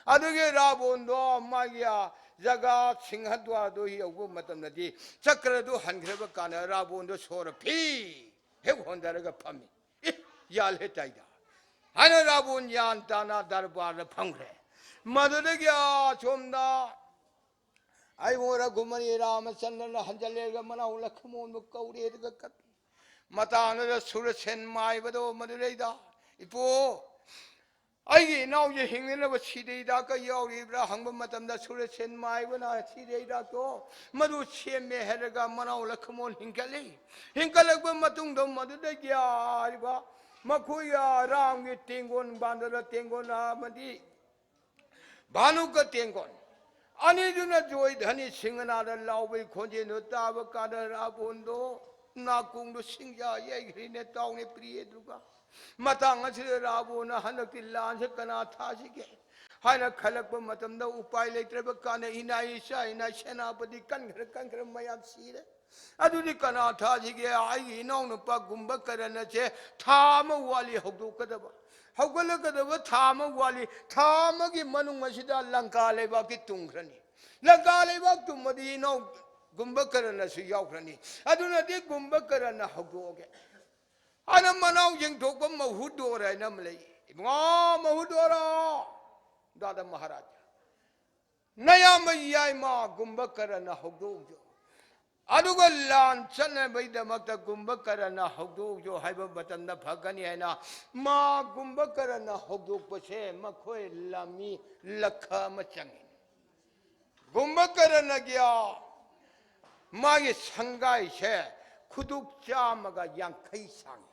ꯑꯗꯨꯒꯤ ꯔꯥꯕꯣꯟꯗꯣ ꯃꯥꯒꯤ, ꯑ, ꯖꯒꯥ ꯁꯤꯡꯍꯗ꯭ꯋꯥꯔꯗꯣ ꯌꯧꯕ ꯃꯇꯝꯗꯗꯤ ꯆꯀ꯭ꯔꯗꯨ ꯍꯟꯈ꯭ꯔꯕ ꯀꯥꯟꯗ ꯔꯥꯕꯣꯟꯗꯣ ꯁꯣꯔ ꯐꯤ ꯍꯦꯛ ꯍꯣꯟꯊꯔꯒ ꯐꯝꯃꯤ꯫ ꯑꯦ, ꯌꯥꯜ ꯍꯦꯛ ꯇꯥꯏꯗ ꯍꯥꯏꯅ ꯔꯥꯕꯣꯟ ꯌꯥꯟ ꯇꯥꯅ ꯗꯔꯕꯥꯔꯗ ꯐꯝꯈ꯭ꯔꯦ꯫ ꯃꯗꯨꯗꯒꯤ ꯑꯁꯣꯝꯗ ꯑꯩꯉꯣꯟꯗ ꯔꯘꯨꯃꯅꯤ ꯔꯥꯃꯆꯟꯗ꯭ꯔꯅ ꯍꯟꯖꯜꯂꯦꯒ ꯃꯅꯥꯎ ꯂꯈꯃꯣꯟꯕꯨ ꯀꯧꯔꯦ ꯑꯗꯨꯒ ꯀꯞꯄꯤ꯫ ꯃꯇꯥꯡꯗꯨꯗ ꯁꯨꯔꯁꯦꯟ ꯃꯥꯏꯕꯗꯣ ꯃꯗꯨꯗꯩꯗ, "ꯏꯄꯨ, ꯑꯩꯒꯤ ꯏꯅꯥꯎꯁꯦ ꯍꯤꯡꯅꯅꯕ ꯁꯤꯗ ꯍꯤꯗꯥꯛꯀ ꯌꯥꯎꯔꯤꯕ꯭ꯔꯥ?" ꯍꯪꯕ ꯃꯇꯝꯗ ꯁꯨꯔꯁꯦꯟ ꯃꯥꯏꯕꯅ ꯁꯤꯗ ꯍꯤꯗꯥꯛꯇꯣ ꯃꯗꯨ ꯁꯦꯝꯃꯦ ꯍꯥꯏꯔꯒ ꯃꯅꯥꯎ ꯂꯈꯃꯣꯟ ꯍꯤꯡꯒꯠꯂꯤ꯫ ꯍꯤꯡꯒꯠꯂꯛꯄ ꯃꯇꯨꯡꯗ ꯃꯗꯨꯗꯒꯤ ꯍꯥꯏꯔꯤꯕ ꯃꯈꯣꯏꯒ ꯔꯥꯝꯒꯤ ꯇꯦꯡꯒꯣꯟ, ꯕꯥꯟꯗꯔ ꯇꯦꯡꯒꯣꯟ ꯑꯃꯗꯤ ꯚꯥꯅꯨꯀ ꯇꯦꯡꯒꯣꯟ ꯑꯅꯤꯗꯨꯅ ꯖꯣꯏ ꯙꯅꯤ ꯁꯤꯡꯍꯅꯥꯗ ꯂꯥꯎꯕꯒꯤ ꯈꯣꯟꯖꯦꯜꯗꯨ ꯇꯥꯕ ꯀꯥꯟꯗ ꯔꯥꯕꯣꯟꯗꯣ ꯅꯥꯀꯣꯡꯗꯣ ꯁꯤꯡꯖꯥ ꯌꯩꯈ꯭ꯔꯤꯅꯦ, ꯇꯥꯎꯅꯦ ꯄ꯭ꯔꯤꯌꯦ ꯗꯨꯔꯒꯥ꯫ ꯃꯇꯥꯡ ꯑꯁꯤꯗ ꯔꯥꯕꯣꯟꯅ ꯍꯟꯗꯛꯇꯤ ꯂꯥꯟꯁꯦ ꯀꯅꯥ ꯊꯥꯁꯤꯒꯦ ꯍꯥꯏꯅ ꯈꯜꯂꯛꯄ ꯃꯇꯝꯗ, ꯎꯄꯥꯏ ꯂꯩꯇ꯭ꯔꯕ ꯀꯥꯟꯗ ꯏꯅꯥꯏ ꯏꯆꯥ ꯏꯅꯥꯏ ꯁꯦꯅꯥꯄꯇꯤ ꯀꯟꯈ꯭ꯔꯦ, ꯀꯟꯈ꯭ꯔꯦ, ꯃꯌꯥꯝ ꯁꯤꯔꯦ꯫ ꯑꯗꯨꯗꯤ ꯀꯅꯥ ꯊꯥꯁꯤꯒꯦ? ꯑꯩꯒꯤ ꯏꯅꯥꯎꯅꯨꯄꯥ ꯒꯨꯝꯕꯀꯔꯅꯁꯦ ꯊꯥ ꯑꯃ ꯋꯥꯠꯂꯤ ꯍꯧꯗꯣꯛꯀꯗꯕ, ꯍꯧꯒꯠꯂꯛꯀꯗꯕ ꯊꯥ ꯑꯃ ꯋꯥꯠꯂꯤ꯫ ꯊꯥ ꯑꯃꯒꯤ ꯃꯅꯨꯡ ꯑꯁꯤꯗ ꯂꯪꯀꯥ ꯂꯩꯕꯥꯛꯇꯤ ꯇꯨꯝꯈ꯭ꯔꯅꯤ꯫ ꯂꯪꯀꯥ ꯂꯩꯕꯥꯛ ꯇꯨꯝꯃꯗꯤ ꯏꯅꯥꯎ ꯒꯨꯝꯕꯀꯔꯅꯁꯨ ꯌꯥꯎꯈ꯭ꯔꯅꯤ꯫ ꯑꯗꯨꯅꯗꯤ ꯒꯨꯝꯕꯀꯔꯅ ꯍꯧꯗꯣꯛꯑꯒꯦ꯫ ꯑꯅ ꯃꯅꯥꯎ ꯌꯦꯡꯊꯣꯛꯄ ꯃꯍꯨꯗꯣꯔ ꯍꯥꯏꯅ ꯑꯃ ꯂꯩ꯫ ꯏꯕꯨꯡꯉꯣ ꯃꯍꯨꯗꯣꯔ, ꯗꯥꯗꯥ ꯃꯍꯥꯔꯥꯖ, ꯅꯌꯥꯝꯕ ꯌꯥꯏꯃ ꯒꯨꯝꯕꯀꯔꯅ ꯍꯧꯗꯣꯛꯎ, ꯑꯗꯨꯒ ꯂꯥꯟ ꯆꯠꯅꯕꯒꯤꯗꯃꯛꯇ ꯒꯨꯝꯕꯀꯔꯅ ꯍꯧꯗꯣꯛꯎ ꯍꯥꯏꯕ ꯃꯇꯝꯗ ꯐꯒꯅꯤ ꯍꯥꯏꯅ ꯃꯥ ꯒꯨꯝꯕꯀꯔꯅ ꯍꯧꯗꯣꯛꯄꯁꯦ ꯃꯈꯣꯏ ꯂꯥꯟꯃꯤ ꯂꯈ ꯑꯃ ꯆꯪꯉꯤ꯫ ꯒꯨꯝꯕꯀꯔꯅꯒꯤ ꯃꯥꯒꯤ ꯁꯪꯒꯥꯏꯁꯦ ꯈꯨꯗꯨꯞ ꯆꯥꯝꯃꯒ ꯌꯥꯡꯈꯩ ꯁꯥꯡꯉꯤ꯫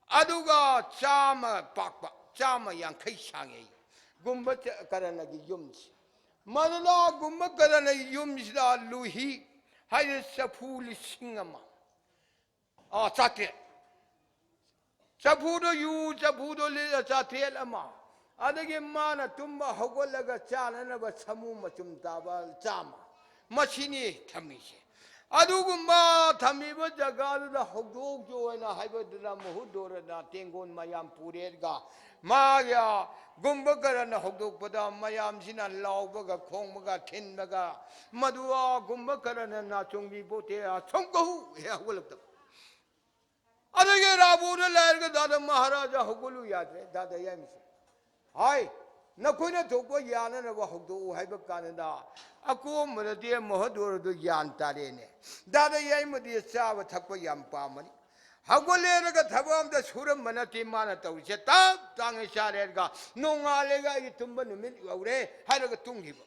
ꯑꯗꯨꯒ ꯆꯥꯝꯃ ꯄꯥꯛꯄ, ꯆꯥꯝꯃ ꯌꯥꯡꯈꯩ ꯁꯥꯡꯉꯤ꯫ ꯒꯨꯝꯕꯀꯔꯅꯒꯤ ꯌꯨꯝꯁꯤ꯫ ꯃꯗꯨꯅ ꯒꯨꯝꯕꯀꯔꯅꯒꯤ ꯌꯨꯝꯁꯤꯗ ꯂꯨꯍꯤ ꯍꯥꯏꯗꯤ ꯆꯐꯨ ꯂꯤꯁꯤꯡ ꯑꯃ, ꯑꯥ, ꯆꯥꯇ꯭ꯔꯦꯠ꯫ ꯆꯐꯨꯗꯣ, ꯌꯨ ꯆꯐꯨꯗꯣ ꯂꯤꯇꯔ ꯆꯥꯇ꯭ꯔꯦꯠ ꯑꯃ, ꯑꯗꯒꯤ ꯃꯥꯅ ꯇꯨꯝꯕ ꯍꯧꯒꯠꯂꯒ ꯆꯥꯅꯅꯕ ꯁꯥꯃꯨ ꯃꯆꯨꯝ ꯇꯥꯕ ꯆꯥꯝꯃ, ꯃꯁꯤꯅꯤ ꯊꯝꯃꯤꯁꯦ꯫ ꯑꯗꯨꯒꯨꯝꯕ ꯊꯝꯃꯤꯕ ꯖꯒꯥꯗꯨꯗ ꯍꯧꯗꯣꯛꯆꯣ ꯍꯥꯏꯅ ꯍꯥꯏꯕꯗꯨꯅ ꯃꯍꯨꯗꯣꯔꯅ ꯇꯦꯡꯒꯣꯟ ꯃꯌꯥꯝ ꯄꯨꯔꯦꯒ ꯃꯥꯒꯤ ꯒꯨꯝꯕꯀꯔꯅ ꯍꯧꯗꯣꯛꯄꯗ ꯃꯌꯥꯝꯁꯤꯅ ꯂꯥꯎꯕꯒ ꯈꯣꯡꯕꯒ ꯊꯤꯟꯕꯒ ꯃꯗꯨ ꯒꯨꯝꯕꯀꯔꯅ ꯅꯥꯆꯣꯡꯕꯤ ꯄꯣꯠꯇꯦ, ꯑꯁꯣꯝ ꯀꯍꯨ ꯍꯦꯛ ꯍꯧꯒꯠꯂꯛꯇꯕ꯫ ꯑꯗꯨꯒꯤ ꯔꯥꯕꯣꯟꯗ ꯂꯥꯏꯔꯒ ꯗꯥꯗꯥ ꯃꯍꯥꯔꯥꯖꯥ ꯍꯧꯒꯠꯂꯨ ꯌꯥꯗ꯭ꯔꯦ, ꯗꯥꯗꯥ ꯌꯥꯏꯃꯁꯦ꯫ ꯍꯥꯏ, ꯅꯈꯣꯏꯅ ꯊꯣꯛꯄ ꯌꯥꯅꯅꯕ ꯍꯧꯗꯣꯛꯎ ꯍꯥꯏꯕ ꯀꯥꯟꯗ ꯑꯀꯣꯝꯕꯗꯗꯤ ꯃꯍꯗꯣꯔꯗꯨ ꯒ꯭ꯌꯥꯟ ꯇꯥꯔꯦꯅꯦ꯫ ꯗꯥꯗꯥ ꯌꯥꯏꯃꯗꯤ ꯆꯥꯕ ꯊꯛꯄ ꯌꯥꯝ ꯄꯥꯝꯕꯅꯤ꯫ ꯍꯧꯒꯠꯂꯦꯔꯒ ꯊꯕꯛ ꯑꯝꯇ ꯁꯨꯔꯝꯕ ꯅꯠꯇꯦ ꯃꯥꯅ ꯇꯧꯔꯤꯁꯦ꯫ ꯇꯞ ꯇꯥꯡꯉꯩ ꯆꯥꯔꯦꯔꯒ ꯅꯣꯡꯉꯥꯜꯂꯦꯒ ꯑꯩꯒꯤ ꯇꯨꯝꯕ ꯅꯨꯃꯤꯠ ꯌꯧꯔꯦ ꯍꯥꯏꯔꯒ ꯇꯨꯝꯈꯤꯕ꯫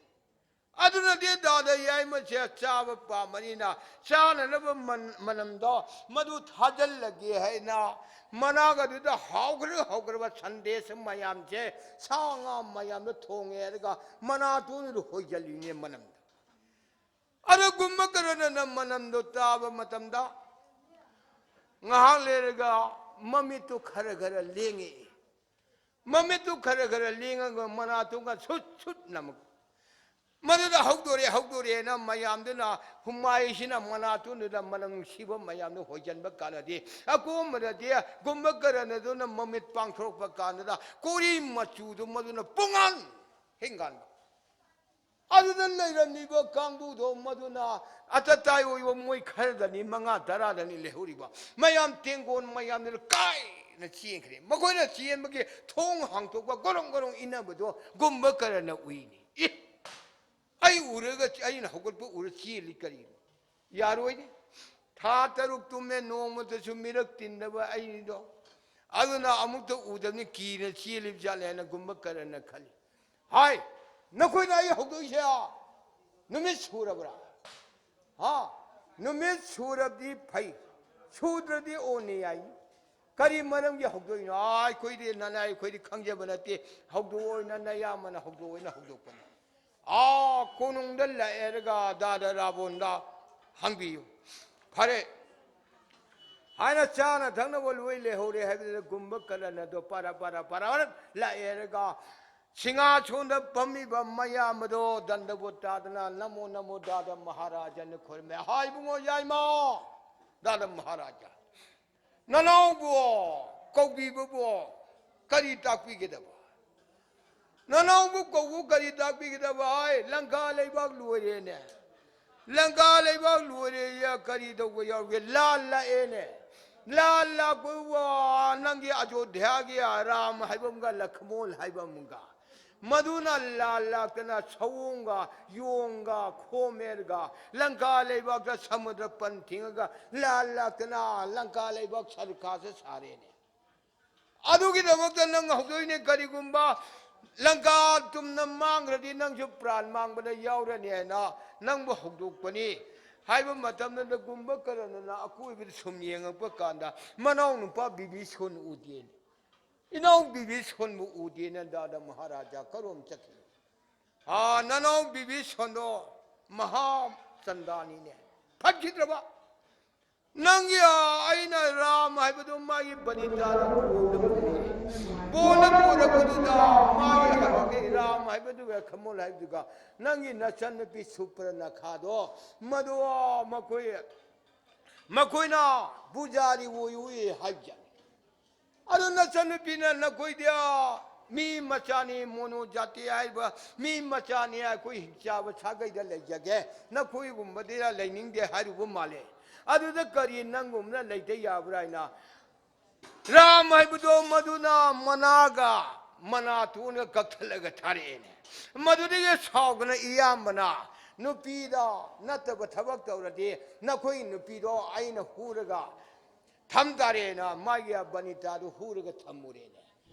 ꯑꯗꯨꯅꯗꯤ ꯗꯥꯗ ꯌꯥꯏꯃꯁꯦ ꯆꯥꯕ ꯄꯥꯝꯕꯅꯤꯅ ꯆꯥꯅꯅꯕ ꯃꯟ-, ꯃꯅꯝꯗꯣ ꯃꯗꯨ ꯊꯥꯖꯤꯜꯂꯒꯦ ꯍꯥꯏꯅ ꯃꯅꯥꯒꯗꯨꯗ ꯍꯥꯎꯈ꯭ꯔ ꯍꯥꯎꯈ꯭ꯔꯕ ꯁꯟꯗꯦꯁ ꯃꯌꯥꯝꯁꯦ ꯁꯥ ꯉꯥ ꯃꯌꯥꯝꯗꯣ ꯊꯣꯡꯉꯦ ꯍꯥꯏꯔꯒ ꯃꯅꯥꯇꯣꯟꯗꯨꯗ ꯍꯣꯏꯖꯜꯂꯤꯅꯦ ꯃꯅꯝꯗꯣ꯫ ꯑꯗꯨꯒꯨꯝꯕ ꯀꯔꯅꯅ ꯃꯅꯝꯗꯣ ꯇꯥꯕ ꯃꯇꯝꯗ ꯉꯥꯏꯍꯥꯛ ꯂꯩꯔꯒ ꯃꯃꯤꯠꯇꯨ ꯈꯔ ꯈꯔ ꯂꯦꯡꯉꯛꯏ꯫ ꯃꯃꯤꯠꯇꯨ ꯈꯔ ꯈꯔ ꯂꯦꯡꯉꯒ ꯃꯅꯥꯇꯣꯟꯒ ꯁꯨꯠ ꯁꯨꯠ ꯅꯝꯃꯛ꯫ ꯃꯗꯨꯗ ꯍꯧꯗꯣꯔꯦ, ꯍꯧꯗꯣꯔꯦꯅ ꯃꯌꯥꯝꯗꯨꯅ ꯍꯨꯃꯥꯏꯁꯤꯅ ꯃꯅꯥꯇꯣꯟꯗꯨꯗ ꯃꯅꯝ ꯅꯨꯡꯁꯤꯕ ꯃꯌꯥꯝꯗꯨ ꯍꯣꯏꯖꯟꯕ ꯀꯥꯟꯗꯗꯤ ꯑꯀꯣꯟꯕꯗꯗꯤ ꯒꯨꯝꯕ ꯀꯔꯅꯗꯨꯅ ꯃꯃꯤꯠ ꯄꯥꯡꯊꯣꯔꯛꯄ ꯀꯥꯟꯗꯨꯗ ꯀꯣꯔꯤ ꯃꯆꯨꯗꯨ ꯃꯗꯨꯅ ꯄꯨꯡꯉꯥꯟ ꯍꯤꯡꯒꯥꯟꯕ꯫ ꯑꯗꯨꯗ ꯂꯩꯔꯝꯃꯤꯕ ꯀꯥꯡꯕꯨꯗꯣ ꯃꯗꯨꯅ ꯑꯇꯇꯥꯏ ꯑꯣꯏꯕ ꯃꯣꯏ ꯈꯔꯗꯅꯤ, ꯃꯉꯥ ꯇꯔꯥꯗꯅꯤ ꯂꯩꯍꯧꯔꯤꯕ꯫ ꯃꯌꯥꯝ ꯇꯦꯡꯒꯣꯟ ꯃꯌꯥꯝꯗꯨꯅ ꯀꯥꯏꯅ ꯆꯦꯟꯈ꯭ꯔꯦ꯫ ꯃꯈꯣꯏꯅ ꯆꯦꯟꯕꯒꯤ ꯊꯣꯡ ꯍꯥꯡꯇꯣꯛꯄ ꯒꯣꯔꯣꯡ ꯒꯣꯔꯣꯡ ꯏꯟꯅꯕꯗꯣ ꯒꯨꯝꯕ ꯀꯔꯅ ꯎꯏꯅꯤ꯫ ꯑꯦ, ꯑꯩ ꯎꯔꯒ, ꯑꯩꯅ ꯍꯧꯒꯠꯄ ꯎꯔ ꯆꯦꯜꯂꯤ ꯀꯔꯤꯅꯣ? ꯌꯥꯔꯣꯏꯅꯦ꯫ ꯊꯥ ꯇꯔꯨꯛ ꯇꯨꯝꯃꯦ, ꯅꯣꯡꯃꯇꯁꯨ ꯃꯤꯔꯛ ꯇꯤꯟꯗꯕ ꯑꯩꯗꯣ꯫ ꯑꯗꯨꯅ ꯑꯃꯨꯛꯇ ꯎꯗꯕꯅꯤ, ꯀꯤꯅ ꯆꯦꯜꯂꯤꯕ ꯖꯥꯠꯂꯦ ꯍꯥꯏꯅ ꯒꯨꯝꯕ ꯀꯔꯅ ꯈꯜꯂꯤ꯫ ꯍꯥꯏ, ꯅꯈꯣꯏꯅ ꯑꯩ ꯍꯧꯗꯣꯛꯏꯁꯦ ꯅꯨꯃꯤꯠ ꯁꯨꯔꯕ꯭ꯔꯥ? ꯍꯥ? ꯅꯨꯃꯤꯠ ꯁꯨꯔꯕꯗꯤ ꯐꯩ, ꯁꯨꯗ꯭ꯔꯗꯤ ꯑꯣꯅꯤ ꯌꯥꯏ꯫ ꯀꯔꯤ ꯃꯔꯝꯒꯤ ꯍꯧꯗꯣꯛꯏꯅꯣ? ꯑꯥ, ꯑꯩꯈꯣꯏꯗꯤ ꯅꯅꯥꯏ, ꯑꯩꯈꯣꯏꯗꯤ ꯈꯪꯖꯕ ꯅꯠꯇꯦ꯫ ꯍꯧꯗꯣꯛꯑꯣꯏꯅ ꯅꯌꯥꯝꯕꯅ ꯍꯧꯗꯣꯛꯑꯣꯏꯅ ꯍꯧꯗꯣꯛꯄꯅꯤ꯫ ꯑꯥ, ꯀꯣꯅꯨꯡꯗ ꯂꯥꯛꯑꯦꯔꯒ ꯗꯥꯗ ꯔꯥꯕꯣꯟꯗ ꯍꯪꯕꯤꯌꯨ꯫ ꯐꯔꯦ ꯍꯥꯏꯅ ꯆꯥꯅ ꯊꯛꯅꯕ ꯂꯣꯏ ꯂꯩꯍꯧꯔꯦ ꯍꯥꯏꯕꯗꯨꯗ ꯒꯨꯝꯕ ꯀꯔꯅꯗꯣ ꯄꯔꯥ ꯄꯔꯥ ꯄꯔꯥ ꯂꯥꯛꯑꯦꯔꯒ ꯁꯤꯡꯍꯥꯁꯣꯟꯗ ꯐꯝꯃꯤꯕ ꯃꯌꯥꯝ ꯑꯗꯣ ꯗꯟꯗꯕꯣꯠ ꯇꯥꯗꯅ "ꯅꯃꯣ ꯅꯃꯣ ꯗꯥꯗ ꯃꯍꯥꯔꯥꯖꯅ ꯈꯨꯔꯨꯝꯃꯦ꯫ ꯍꯥꯏ ꯏꯕꯨꯡꯉꯣ ꯌꯥꯏꯃ, ꯗꯥꯗ ꯃꯍꯥꯔꯥꯖ, ꯅꯅꯥꯎꯕꯨ ꯀꯧꯕꯤꯕꯕꯨ ꯀꯔꯤ ꯇꯥꯛꯄꯤꯒꯗꯕ? ꯅꯅꯥꯎꯕꯨ ꯀꯧꯕꯨ ꯀꯔꯤ ꯇꯥꯛꯄꯤꯒꯗꯕ ꯍꯥꯏ? ꯂꯪꯀꯥ ꯂꯩꯕꯥꯛ ꯂꯣꯏꯔꯦꯅꯦ꯫ ꯂꯪꯀꯥ ꯂꯩꯕꯥꯛ ꯂꯣꯏꯔꯦꯌꯦ, ꯀꯔꯤ ꯇꯧꯕ ꯌꯥꯎꯔꯒꯦ? ꯂꯥꯟ ꯂꯥꯛꯑꯦꯅꯦ꯫ ꯂꯥꯟ ꯂꯥꯛꯄꯕꯨ ꯅꯪꯒꯤ ꯑꯌꯣꯙ꯭ꯌꯥꯒꯤ ꯔꯥꯝ ꯍꯥꯏꯕ ꯑꯃꯒ ꯂꯈꯃꯣꯟ ꯍꯥꯏꯕ ꯑꯃꯒ, ꯃꯗꯨꯅ ꯂꯥꯟ ꯂꯥꯛꯇꯅ ꯁꯑꯣꯡꯒ ꯌꯣꯡꯒ ꯈꯣꯃꯦꯔꯒ ꯂꯪꯀꯥ ꯂꯩꯕꯥꯛꯇ ꯁꯃꯨꯗ꯭ꯔ ꯄꯟ ꯊꯤꯡꯉꯒ ꯂꯥꯟ ꯂꯥꯛꯇꯅ ꯂꯪꯀꯥ ꯂꯩꯕꯥꯛ ꯁꯔꯨꯛꯈꯥꯁꯦ ꯁꯥꯔꯦꯅꯦ꯫ ꯑꯗꯨꯒꯤꯗꯃꯛꯇ ꯅꯪ ꯍꯧꯗꯣꯛꯏꯅꯦ꯫ ꯀꯔꯤꯒꯨꯝꯕ ꯂꯪꯀꯥ ꯇꯨꯝꯅ ꯃꯥꯡꯈ꯭ꯔꯗꯤ ꯅꯪꯁꯨ ꯄ꯭ꯔꯥꯟ ꯃꯥꯡꯕꯗ ꯌꯥꯎꯔꯅꯤ ꯍꯥꯏꯅ ꯅꯪꯕꯨ ꯍꯧꯗꯣꯛꯄꯅꯤ ꯍꯥꯏꯕ ꯃꯇꯝꯗ ꯀꯨꯝꯚꯀꯔꯅꯅ ꯑꯀꯣꯏꯕꯗ ꯁꯨꯝ ꯌꯦꯡꯉꯛꯄ ꯀꯥꯟꯗ ꯃꯅꯥꯎ ꯅꯨꯄꯥ ꯕꯤꯕꯤꯁꯣꯟ ꯎꯗꯦꯅꯦ꯫ ꯏꯅꯥꯎ ꯕꯤꯕꯤꯁꯣꯟꯕꯨ ꯎꯗꯦꯅ ꯗꯥꯗ ꯃꯍꯥꯔꯥꯖꯥ ꯀꯔꯣꯝ ꯆꯠꯈꯤ? ꯑꯥ, ꯅꯅꯥꯎ ꯕꯤꯕꯤꯁꯣꯟꯗꯣ ꯃꯍꯥ ꯆꯟꯗꯥꯅꯤꯅꯦ꯫ ꯐꯠꯈꯤꯗ꯭ꯔꯕ? ꯅꯪꯒꯤ, ꯑꯥ, ꯑꯩꯅ ꯔꯥꯝ ꯍꯥꯏꯕꯗꯨ ꯃꯥꯒꯤ ꯕꯅꯤꯇꯥꯗ ꯕꯣꯜꯗ ꯄꯨꯔꯛꯑꯦ꯫ ꯕꯣꯜꯗ ꯄꯨꯔꯛꯄꯗꯨꯗ ꯃꯥꯒꯤ ꯍꯥꯏꯕꯗꯤ ꯔꯥꯝ ꯍꯥꯏꯕꯗꯨꯒ ꯈꯃꯣꯜ ꯍꯥꯏꯕꯗꯨꯒ ꯅꯪꯒꯤ ꯅꯆꯟꯅꯨꯄꯤ ꯁꯨꯄ꯭ꯔꯅꯈꯥꯗꯣ ꯃꯗꯨ, ꯑꯥ, ꯃꯈꯣꯏ, ꯃꯈꯣꯏꯅ ꯄꯨꯖꯥꯔꯤ ꯑꯣꯏ ꯎꯏ ꯍꯥꯏꯕꯖꯥꯠꯅꯤ꯫ ꯑꯗꯨ ꯅꯆꯟꯅꯨꯄꯤꯅ ꯅꯈꯣꯏꯗꯤ, ꯑꯥ, ꯃꯤ ꯃꯆꯥꯅꯤ, ꯃꯣꯅꯣ ꯖꯥꯇꯤ ꯍꯥꯏꯕ ꯃꯤ ꯃꯆꯥꯅꯤ, ꯑꯩꯈꯣꯏ ꯍꯤꯡꯆꯥꯕ ꯁꯥꯒꯩꯗ ꯂꯩꯖꯒꯦ, ꯅꯈꯣꯏꯒꯨꯝꯕꯗꯤ ꯂꯩꯅꯤꯡꯗꯦ ꯍꯥꯏꯔꯨꯕ ꯃꯥꯜꯂꯦ꯫ ꯑꯗꯨꯗ ꯀꯔꯤ ꯅꯪꯒꯨꯝꯕꯅ ꯂꯩꯇ ꯌꯥꯕ꯭ꯔꯥ ꯍꯥꯏꯅ ꯔꯥꯝ ꯍꯥꯏꯕꯗꯣ ꯃꯗꯨꯅ ꯃꯅꯥꯒ ꯃꯅꯥꯇꯣꯟꯒ ꯀꯛꯊꯠꯂꯒ ꯊꯥꯔꯛꯑꯦꯅꯦ꯫ ꯃꯗꯨꯗꯒꯤ ꯁꯥꯎꯗꯅ ꯏꯌꯥꯝꯕꯅ ꯅꯨꯄꯤꯗ ꯅꯠꯇꯕ ꯊꯕꯛ ꯇꯧꯔꯗꯤ ꯅꯈꯣꯏ ꯅꯨꯄꯤꯗꯣ ꯑꯩꯅ ꯍꯨꯔꯒ ꯊꯝ ꯇꯥꯔꯦꯅ ꯃꯥꯒꯤ ꯕꯅꯤꯇꯥꯗꯨ ꯍꯨꯔꯒ ꯊꯝꯃꯨꯔꯦꯅꯦ꯫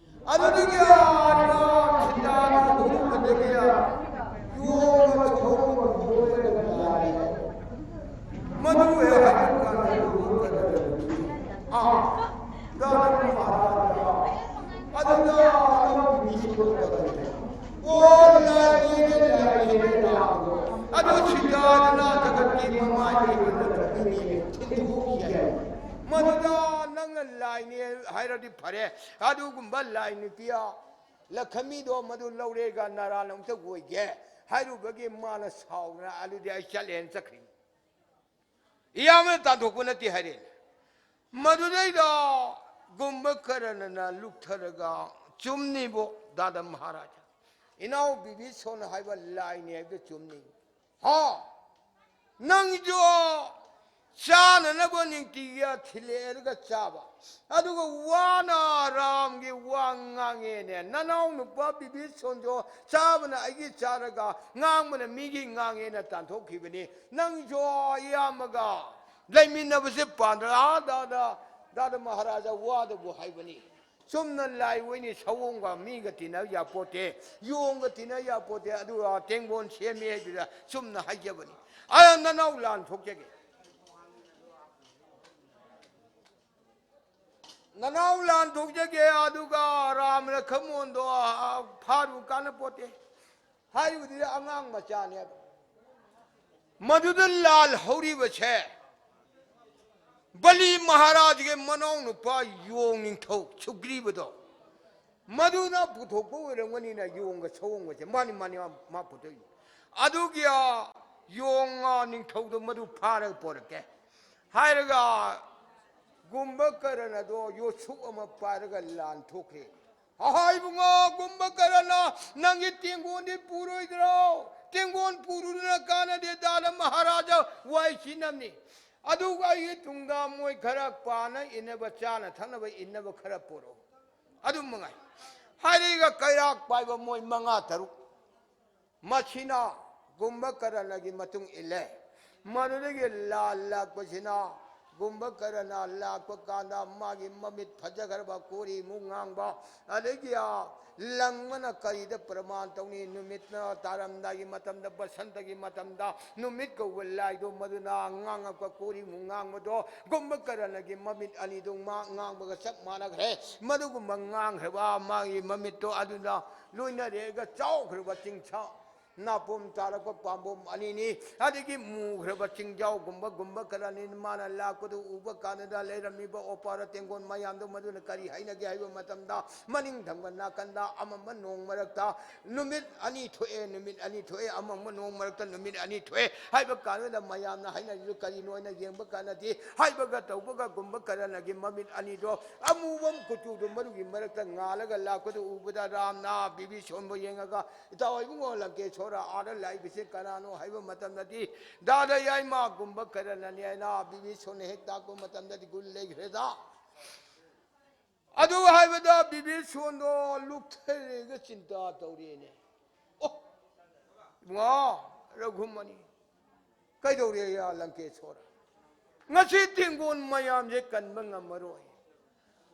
ꯑꯗꯨꯗꯒꯤ ꯑꯥ ꯁꯤꯇꯥꯅ ꯍꯨꯔꯨꯕꯗꯒꯤ ꯌꯣꯡꯅ ꯊꯣꯡꯕ ꯍꯨꯔꯒ ꯂꯥꯛꯑꯦ꯫ ꯃꯗꯨ ꯍꯦꯛ ꯍꯥꯏꯔꯀꯥꯟꯗ ꯑꯥ ꯗꯥꯅ ꯃꯍꯥꯔꯥꯖꯥ ꯑꯗꯨꯗ ꯑꯅꯧꯕ ꯃꯤ ꯁꯨꯔꯛꯇꯕꯅꯤ꯫ ꯑꯣ ꯂꯥꯏꯅꯤꯅꯦ, ꯂꯥꯏꯅꯤꯅꯦ ꯂꯥꯛꯄꯗꯣ꯫ ꯑꯗꯨ ꯁꯤꯇꯥꯗꯨꯅ ꯖꯒꯠꯀꯤ ꯃꯃꯥꯏ ꯂꯩꯕ ꯅꯠꯇ꯭ꯔꯒꯅꯦ ꯊꯤꯟꯗꯣꯛꯈꯤ ꯍꯥꯏ꯫ ꯃꯗꯨꯗ ꯅꯪꯅ ꯂꯥꯏꯅꯤ ꯍꯥꯏꯔꯗꯤ ꯐꯔꯦ, ꯑꯗꯨꯒꯨꯝꯕ ꯂꯥꯏ ꯅꯨꯄꯤ ꯂꯈꯃꯤꯗꯣ ꯃꯗꯨ ꯂꯧꯔꯦꯒ ꯅꯔꯥꯟ ꯑꯃꯨꯛꯇ ꯑꯣꯏꯒꯦ ꯍꯥꯏꯔꯨꯕꯒꯤ ꯃꯥꯅ ꯁꯥꯎꯗꯅ ꯑꯗꯨꯗꯤ ꯑꯩ ꯆꯠꯂꯦꯅ ꯆꯠꯈ꯭ꯔꯤꯅꯤ꯫ ꯏꯌꯥꯝꯕꯅ ꯇꯥꯟꯊꯣꯛꯄ ꯅꯠꯇꯦ ꯍꯥꯏꯔꯛꯑꯦ꯫ ꯃꯗꯨꯗꯩꯗ ꯒꯨꯝꯕ ꯀꯔꯅꯅ ꯂꯨꯞꯊꯔꯒ, "ꯆꯨꯝꯅꯤꯕꯣ ꯗꯥꯗꯥ ꯃꯍꯥꯔꯥꯖꯥ, ꯏꯅꯥꯎ ꯕꯤꯕꯤꯁꯣꯟ ꯍꯥꯏꯕ ꯂꯥꯏꯅꯤ ꯍꯥꯏꯕꯗꯨ ꯆꯨꯝꯅꯤ꯫ ꯍꯥ, ꯅꯪꯁꯨ ꯆꯥꯅꯅꯕ ꯅꯨꯡꯇꯤꯒꯤ ꯊꯤꯜꯂꯛꯑꯦꯔꯒ ꯆꯥꯕ, ꯑꯗꯨꯒ ꯋꯥꯅ ꯔꯥꯝꯒꯤ ꯋꯥ ꯉꯥꯡꯉꯦꯅꯦ꯫ ꯅꯅꯥꯎ ꯅꯨꯄꯥ ꯕꯤꯕꯤꯁꯣꯟꯁꯨ ꯆꯥꯕꯅ ꯑꯩꯒꯤ ꯆꯥꯔꯒ ꯉꯥꯡꯕꯅ ꯃꯤꯒꯤ ꯉꯥꯡꯉꯦꯅ ꯇꯥꯟꯊꯣꯛꯈꯤꯕꯅꯤ꯫ ꯅꯪꯁꯨ ꯏꯌꯥꯝꯕꯒ ꯂꯩꯃꯤꯟꯅꯕꯁꯦ ꯄꯥꯝꯗ꯭ꯔ?" ꯑꯥ ꯗꯥꯗꯥ, ꯗꯥꯗꯥ ꯃꯍꯥꯔꯥꯖꯥ ꯋꯥꯗꯕꯨ ꯍꯥꯏꯕꯅꯤ꯫ ꯆꯨꯝꯅ ꯂꯥꯏ ꯑꯣꯏꯅꯤ, ꯁꯑꯣꯡꯒ ꯃꯤꯒ ꯇꯤꯟꯅ ꯌꯥꯄꯣꯠꯇꯦ, ꯌꯣꯡꯒ ꯇꯤꯟꯅ ꯌꯥꯄꯣꯠꯇꯦ, ꯑꯗꯨꯒ ꯇꯦꯡꯒꯣꯟ ꯁꯦꯝꯃꯤ ꯍꯥꯏꯗꯨꯗ ꯆꯨꯝꯅ ꯍꯥꯏꯖꯕꯅꯤ꯫ ꯑꯗ ꯅꯅꯥꯎ ꯂꯥꯟ ꯊꯣꯛꯆꯒꯦ꯫ ꯅꯅꯥꯎ ꯂꯥꯟ ꯊꯣꯛꯆꯒꯦ, ꯑꯗꯨꯒ ꯔꯥꯝ ꯂꯈꯃꯣꯟꯗꯣ, ꯑ, ꯐꯥꯔꯨ ꯀꯥꯟꯅꯄꯣꯠꯇꯦ꯫ ꯍꯥꯏꯔꯤꯕꯗꯨꯗꯤ ꯑꯉꯥꯡ ꯃꯆꯥꯅꯦꯕ꯫ ꯃꯗꯨꯗ ꯂꯥꯜ ꯍꯧꯔꯤꯕꯁꯦ ꯕꯂꯤ ꯃꯍꯥꯔꯥꯖꯒꯤ ꯃꯅꯥꯎꯅꯨꯄꯥ ꯌꯣꯡ ꯅꯤꯡꯊꯧ ꯁꯨꯒ꯭ꯔꯤꯕꯗꯣ, ꯃꯗꯨꯅ ꯄꯨꯊꯣꯛꯄ ꯑꯣꯏꯔꯝꯒꯅꯤꯅ ꯌꯣꯡꯒ ꯁꯑꯣꯡꯒꯁꯦ꯫ ꯃꯥꯅꯤ, ꯃꯥꯅꯤ, ꯃꯥ, ꯃꯥ ꯄꯨꯊꯣꯛꯏ꯫ ꯑꯗꯨꯒꯤ, ꯑ, ꯌꯣꯡ, ꯑ, ꯅꯤꯡꯊꯧꯗꯣ ꯃꯗꯨ ꯐꯥꯔꯒ ꯄꯣꯔꯛꯀꯦ ꯍꯥꯏꯔꯒ ꯒꯨꯝꯕ ꯀꯔꯟ ꯑꯗꯣ ꯌꯣꯠꯁꯨꯛ ꯑꯃ ꯄꯥꯏꯔꯒ ꯂꯥꯟ ꯊꯣꯛꯈ꯭ꯔꯦ꯫ "ꯑꯍꯥ, ꯏꯕꯨꯡꯉꯣ ꯒꯨꯝꯕ ꯀꯔꯟꯅ, ꯅꯪꯒꯤ ꯇꯦꯡꯒꯣꯟꯗꯤ ꯄꯨꯔꯣꯏꯗ꯭ꯔꯣ? ꯇꯦꯡꯒꯣꯟ ꯄꯨꯔꯨꯗꯅ ꯀꯥꯟꯅꯗꯦ, ꯗꯥꯗ ꯃꯍꯥꯔꯥꯖꯥ ꯋꯥꯏ ꯆꯤꯟꯅꯕꯅꯤ꯫ ꯑꯗꯨꯒ ꯑꯩꯒꯤ ꯇꯨꯡꯗ ꯃꯣꯏ ꯈꯔ ꯄꯥꯅ ꯏꯟꯅꯕ, ꯆꯥꯅ ꯊꯛꯅꯕ ꯏꯟꯅꯕ ꯈꯔ ꯄꯨꯔꯛꯑꯣ꯫" ꯑꯗꯨ ꯃꯉꯥꯏ꯫ ꯍꯥꯏꯔꯤꯒ ꯀꯩꯔꯥꯛ ꯄꯥꯏꯕ ꯃꯣꯏ ꯃꯉꯥ ꯇꯔꯨꯛ꯫ ꯃꯁꯤꯅ ꯒꯨꯝꯕ ꯀꯔꯅꯒꯤ ꯃꯇꯨꯡ ꯏꯜꯂꯦ꯫ ꯃꯗꯨꯗꯒꯤ ꯂꯥꯜ ꯂꯥꯛꯄꯁꯤꯅ, ꯒꯨꯝꯕ ꯀꯔꯅ ꯂꯥꯛꯄ ꯀꯥꯟꯗ ꯃꯥꯒꯤ ꯃꯃꯤꯠ ꯐꯖꯈ꯭ꯔꯕ, ꯀꯣꯔꯤꯃꯨꯛ ꯉꯥꯡꯕ, ꯑꯗꯒꯤ, ꯑ, ꯂꯪꯕꯅ ꯀꯔꯤꯗ ꯄ꯭ꯔꯃꯥꯟ ꯇꯧꯅꯤ? ꯅꯨꯃꯤꯠꯅ ꯇꯥꯔꯝꯗꯥꯏꯒꯤ ꯃꯇꯝꯗ, ꯕꯁꯟꯇꯒꯤ ꯃꯇꯝꯗ, ꯅꯨꯃꯤꯠ ꯀꯧꯕ ꯂꯥꯏꯗꯣ, ꯃꯗꯨꯅ ꯉꯥꯡꯉꯛꯄ ꯀꯣꯔꯤꯃꯨꯛ ꯉꯥꯡꯕꯗꯣ, ꯒꯨꯝꯕ ꯀꯔꯅꯒꯤ ꯃꯃꯤꯠ ꯑꯅꯤꯗꯨ ꯃꯥ ꯉꯥꯡꯕꯒ ꯆꯞ ꯃꯥꯟꯅꯈ꯭ꯔꯦ꯫ ꯃꯗꯨꯒꯨꯝꯕ ꯉꯥꯡꯈ꯭ꯔꯕ ꯃꯥꯒꯤ ꯃꯃꯤꯠꯇꯣ ꯑꯗꯨꯅ ꯂꯣꯏꯅꯔꯦꯒ ꯆꯥꯎꯈ꯭ꯔꯕ ꯆꯤꯡꯁꯥ ꯅꯥꯄꯣꯝ ꯇꯥꯔꯛꯄ ꯄꯥꯝꯕꯣꯝ ꯑꯅꯤꯅꯤ꯫ ꯑꯗꯒꯤ ꯃꯨꯈ꯭ꯔꯕ ꯆꯤꯡꯖꯥꯎꯒꯨꯝꯕ ꯒꯨꯝꯕ ꯀꯔꯅꯤ꯫ ꯃꯥꯅ ꯂꯥꯛꯄꯗꯨ ꯎꯕ ꯀꯥꯟꯗ ꯂꯩꯔꯝꯃꯤꯕ ꯑꯣꯄꯥꯔ ꯇꯦꯡꯒꯣꯟ ꯃꯌꯥꯝꯗꯨ ꯃꯗꯨꯅ ꯀꯔꯤ ꯍꯥꯏꯅꯒꯦ ꯍꯥꯏꯕ ꯃꯇꯝꯗ, ꯃꯅꯤꯡ ꯊꯪꯕ ꯅꯥꯀꯟꯗ ꯑꯃꯝꯕ ꯅꯣꯡ ꯃꯔꯛꯇ ꯅꯨꯃꯤꯠ ꯑꯅꯤ ꯊꯣꯛꯑꯦ, ꯅꯨꯃꯤꯠ ꯑꯅꯤ ꯊꯣꯛꯑꯦ, ꯑꯃꯝꯕ ꯅꯣꯡ ꯃꯔꯛꯇ ꯅꯨꯃꯤꯠ ꯑꯅꯤ ꯊꯣꯛꯑꯦ ꯍꯥꯏꯕ ꯀꯥꯟꯗꯨꯗ ꯃꯌꯥꯝꯅ ꯍꯥꯏꯅꯔꯤꯗꯨ ꯀꯔꯤꯅꯣ ꯍꯥꯏꯅ ꯌꯦꯡꯕ ꯀꯥꯟꯗꯗꯤ, ꯍꯥꯏꯕꯒ ꯇꯧꯕꯒ ꯒꯨꯝꯕ ꯀꯔꯅꯒꯤ ꯃꯃꯤꯠ ꯑꯅꯤꯗꯣ ꯑꯃꯨꯕ ꯀꯨꯆꯨꯗꯨ ꯃꯗꯨꯒꯤ ꯃꯔꯛꯇ ꯉꯥꯜꯂꯒ ꯂꯥꯛꯄꯗꯨ ꯎꯕꯗ ꯔꯥꯝꯅ ꯕꯤꯕꯤꯁꯣꯟꯕꯨ ꯌꯦꯡꯉꯒ, "ꯏꯇꯥꯎ ꯏꯕꯨꯡꯉꯣ ꯂꯪꯀꯦꯁꯣꯔ, ꯑꯥꯗ ꯂꯥꯛꯏꯕꯁꯤ ꯀꯅꯥꯅꯣ?" ꯍꯥꯏꯕ ꯃꯇꯝꯗꯗꯤ, "ꯗꯥꯗ ꯌꯥꯏꯃ ꯒꯨꯝꯕ ꯀꯔꯅꯅꯤ" ꯍꯥꯏꯅ ꯕꯤꯕꯤꯁꯣꯟꯅ ꯍꯦꯛ ꯇꯥꯛꯄ ꯃꯇꯝꯗꯗꯤ ꯒꯨꯜ ꯂꯩꯈ꯭ꯔꯦꯗ꯫ ꯑꯗꯨ ꯍꯥꯏꯕꯗ ꯕꯤꯕꯤꯁꯣꯟꯗꯣ ꯂꯨꯞꯊꯔꯒ ꯆꯤꯟꯇꯥ ꯇꯧꯔꯦꯅꯦ꯫ "ꯑꯣ, ꯏꯕꯨꯡꯉꯣ ꯔꯘꯨꯃꯅꯤ, ꯀꯩꯗꯧꯔꯦ ꯌꯥ ꯂꯪꯀꯦꯁꯣꯔ? ꯉꯁꯤ ꯇꯦꯡꯒꯣꯟ ꯃꯌꯥꯝꯁꯦ ꯀꯟꯕ ꯉꯝꯃꯔꯣꯏ꯫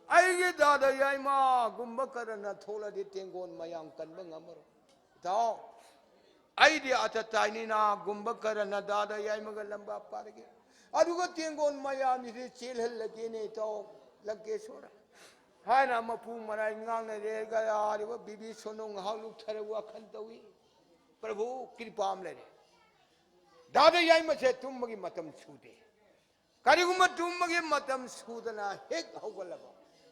ꯑꯩꯒꯤ ꯗꯥꯗꯥ ꯌꯥꯏꯃ ꯀꯨꯝꯚꯀꯔꯅ ꯊꯣꯛꯂꯗꯤ ꯇꯦꯡꯒꯣꯟ ꯃꯌꯥꯝ ꯀꯟꯕ ꯉꯝꯃꯔꯣꯏ꯫ ꯏꯇꯥꯎ, ꯑꯩꯗꯤ ꯑꯇ ꯇꯥꯏꯅꯤꯅ ꯀꯨꯝꯚꯀꯔꯅ ꯗꯥꯗꯥ ꯌꯥꯏꯃꯒ ꯂꯝꯕꯥ ꯄꯥꯔꯒꯦ꯫ ꯑꯗꯨꯒ ꯇꯦꯡꯒꯣꯟ ꯃꯌꯥꯝꯁꯤꯗꯤ ꯆꯦꯜꯍꯜꯂꯒꯦꯅꯦ ꯏꯇꯥꯎ ꯂꯪꯀꯦꯁꯣꯔ ꯍꯥꯏꯅ ꯃꯄꯨ ꯃꯔꯥꯏ ꯉꯥꯡꯅꯔꯦ꯫ ꯍꯥꯏꯔꯤꯕ ꯕꯤꯕꯤꯁꯣꯟꯅ ꯉꯥꯏꯍꯥꯛ ꯂꯨꯞꯊꯔꯒ ꯋꯥꯈꯜ ꯇꯧꯏ꯫ ꯄ꯭ꯔꯚꯨ ꯀ꯭ꯔꯤꯄꯥ ꯑꯃ ꯂꯩꯔꯦ꯫ ꯗꯥꯗꯥ ꯌꯥꯏꯃꯁꯦ ꯇꯨꯝꯕꯒꯤ ꯃꯇꯝ ꯁꯨꯗꯦ꯫ ꯀꯔꯤꯒꯨꯝꯕ ꯇꯨꯝꯕꯒꯤ ꯃꯇꯝ ꯁꯨꯗꯅ ꯍꯦꯛ ꯍꯧꯒꯠꯂꯕ,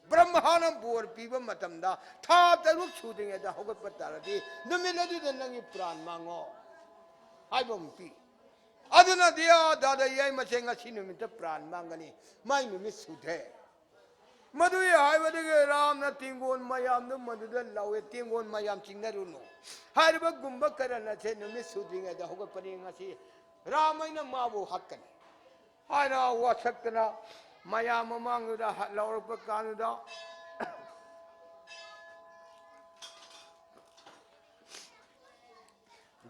ꯕ꯭ꯔꯍꯃꯅ ꯕꯣꯔ ꯄꯤꯕ ꯃꯇꯝꯗ ꯊꯥ ꯇꯔꯨꯛ ꯁꯨꯗ꯭ꯔꯤꯉꯩꯗ ꯍꯧꯒꯠꯄ ꯇꯥꯔꯗꯤ ꯅꯨꯃꯤꯠ ꯑꯗꯨꯗ ꯅꯪꯒꯤ ꯄ꯭ꯔꯥꯟ ꯃꯥꯡꯉꯣ ꯍꯥꯏꯕ ꯑꯃ ꯄꯤ꯫ ꯑꯗꯨꯅꯗꯤ ꯑꯥ ꯗꯥꯗꯥ ꯌꯥꯏꯃꯁꯦ ꯉꯁꯤ ꯅꯨꯃꯤꯠꯇ ꯄ꯭ꯔꯥꯟ ꯃꯥꯡꯒꯅꯤ, ꯃꯥꯏ ꯅꯨꯃꯤꯠ ꯁꯨꯗ꯭ꯔꯦ꯫ ꯃꯗꯨꯒꯤ ꯍꯥꯏꯕꯗꯒꯤ ꯔꯥꯝꯅ ꯇꯦꯡꯒꯣꯟ ꯃꯌꯥꯝꯗꯨ ꯃꯗꯨꯗ ꯂꯧꯋꯦ, "ꯇꯦꯡꯒꯣꯟ ꯃꯌꯥꯝ ꯆꯤꯡꯅꯔꯨꯅꯨ" ꯍꯥꯏꯔꯤꯕ ꯀꯨꯝꯚꯀꯔꯅꯁꯦ ꯅꯨꯃꯤꯠ ꯁꯨꯗ꯭ꯔꯤꯉꯩꯗ ꯍꯧꯒꯠꯄꯅꯤ꯫ ꯉꯁꯤ ꯔꯥꯝ ꯑꯩꯅ ꯃꯥꯕꯨ ꯍꯥꯠꯀꯅꯤ ꯍꯥꯏꯅ ꯋꯥꯁꯛꯇꯅ ꯃꯌꯥꯝ ꯃꯃꯥꯡꯗꯨꯗ ꯍ-, ꯂꯥꯎꯔꯛꯄ ꯀꯥꯟꯗꯨꯗ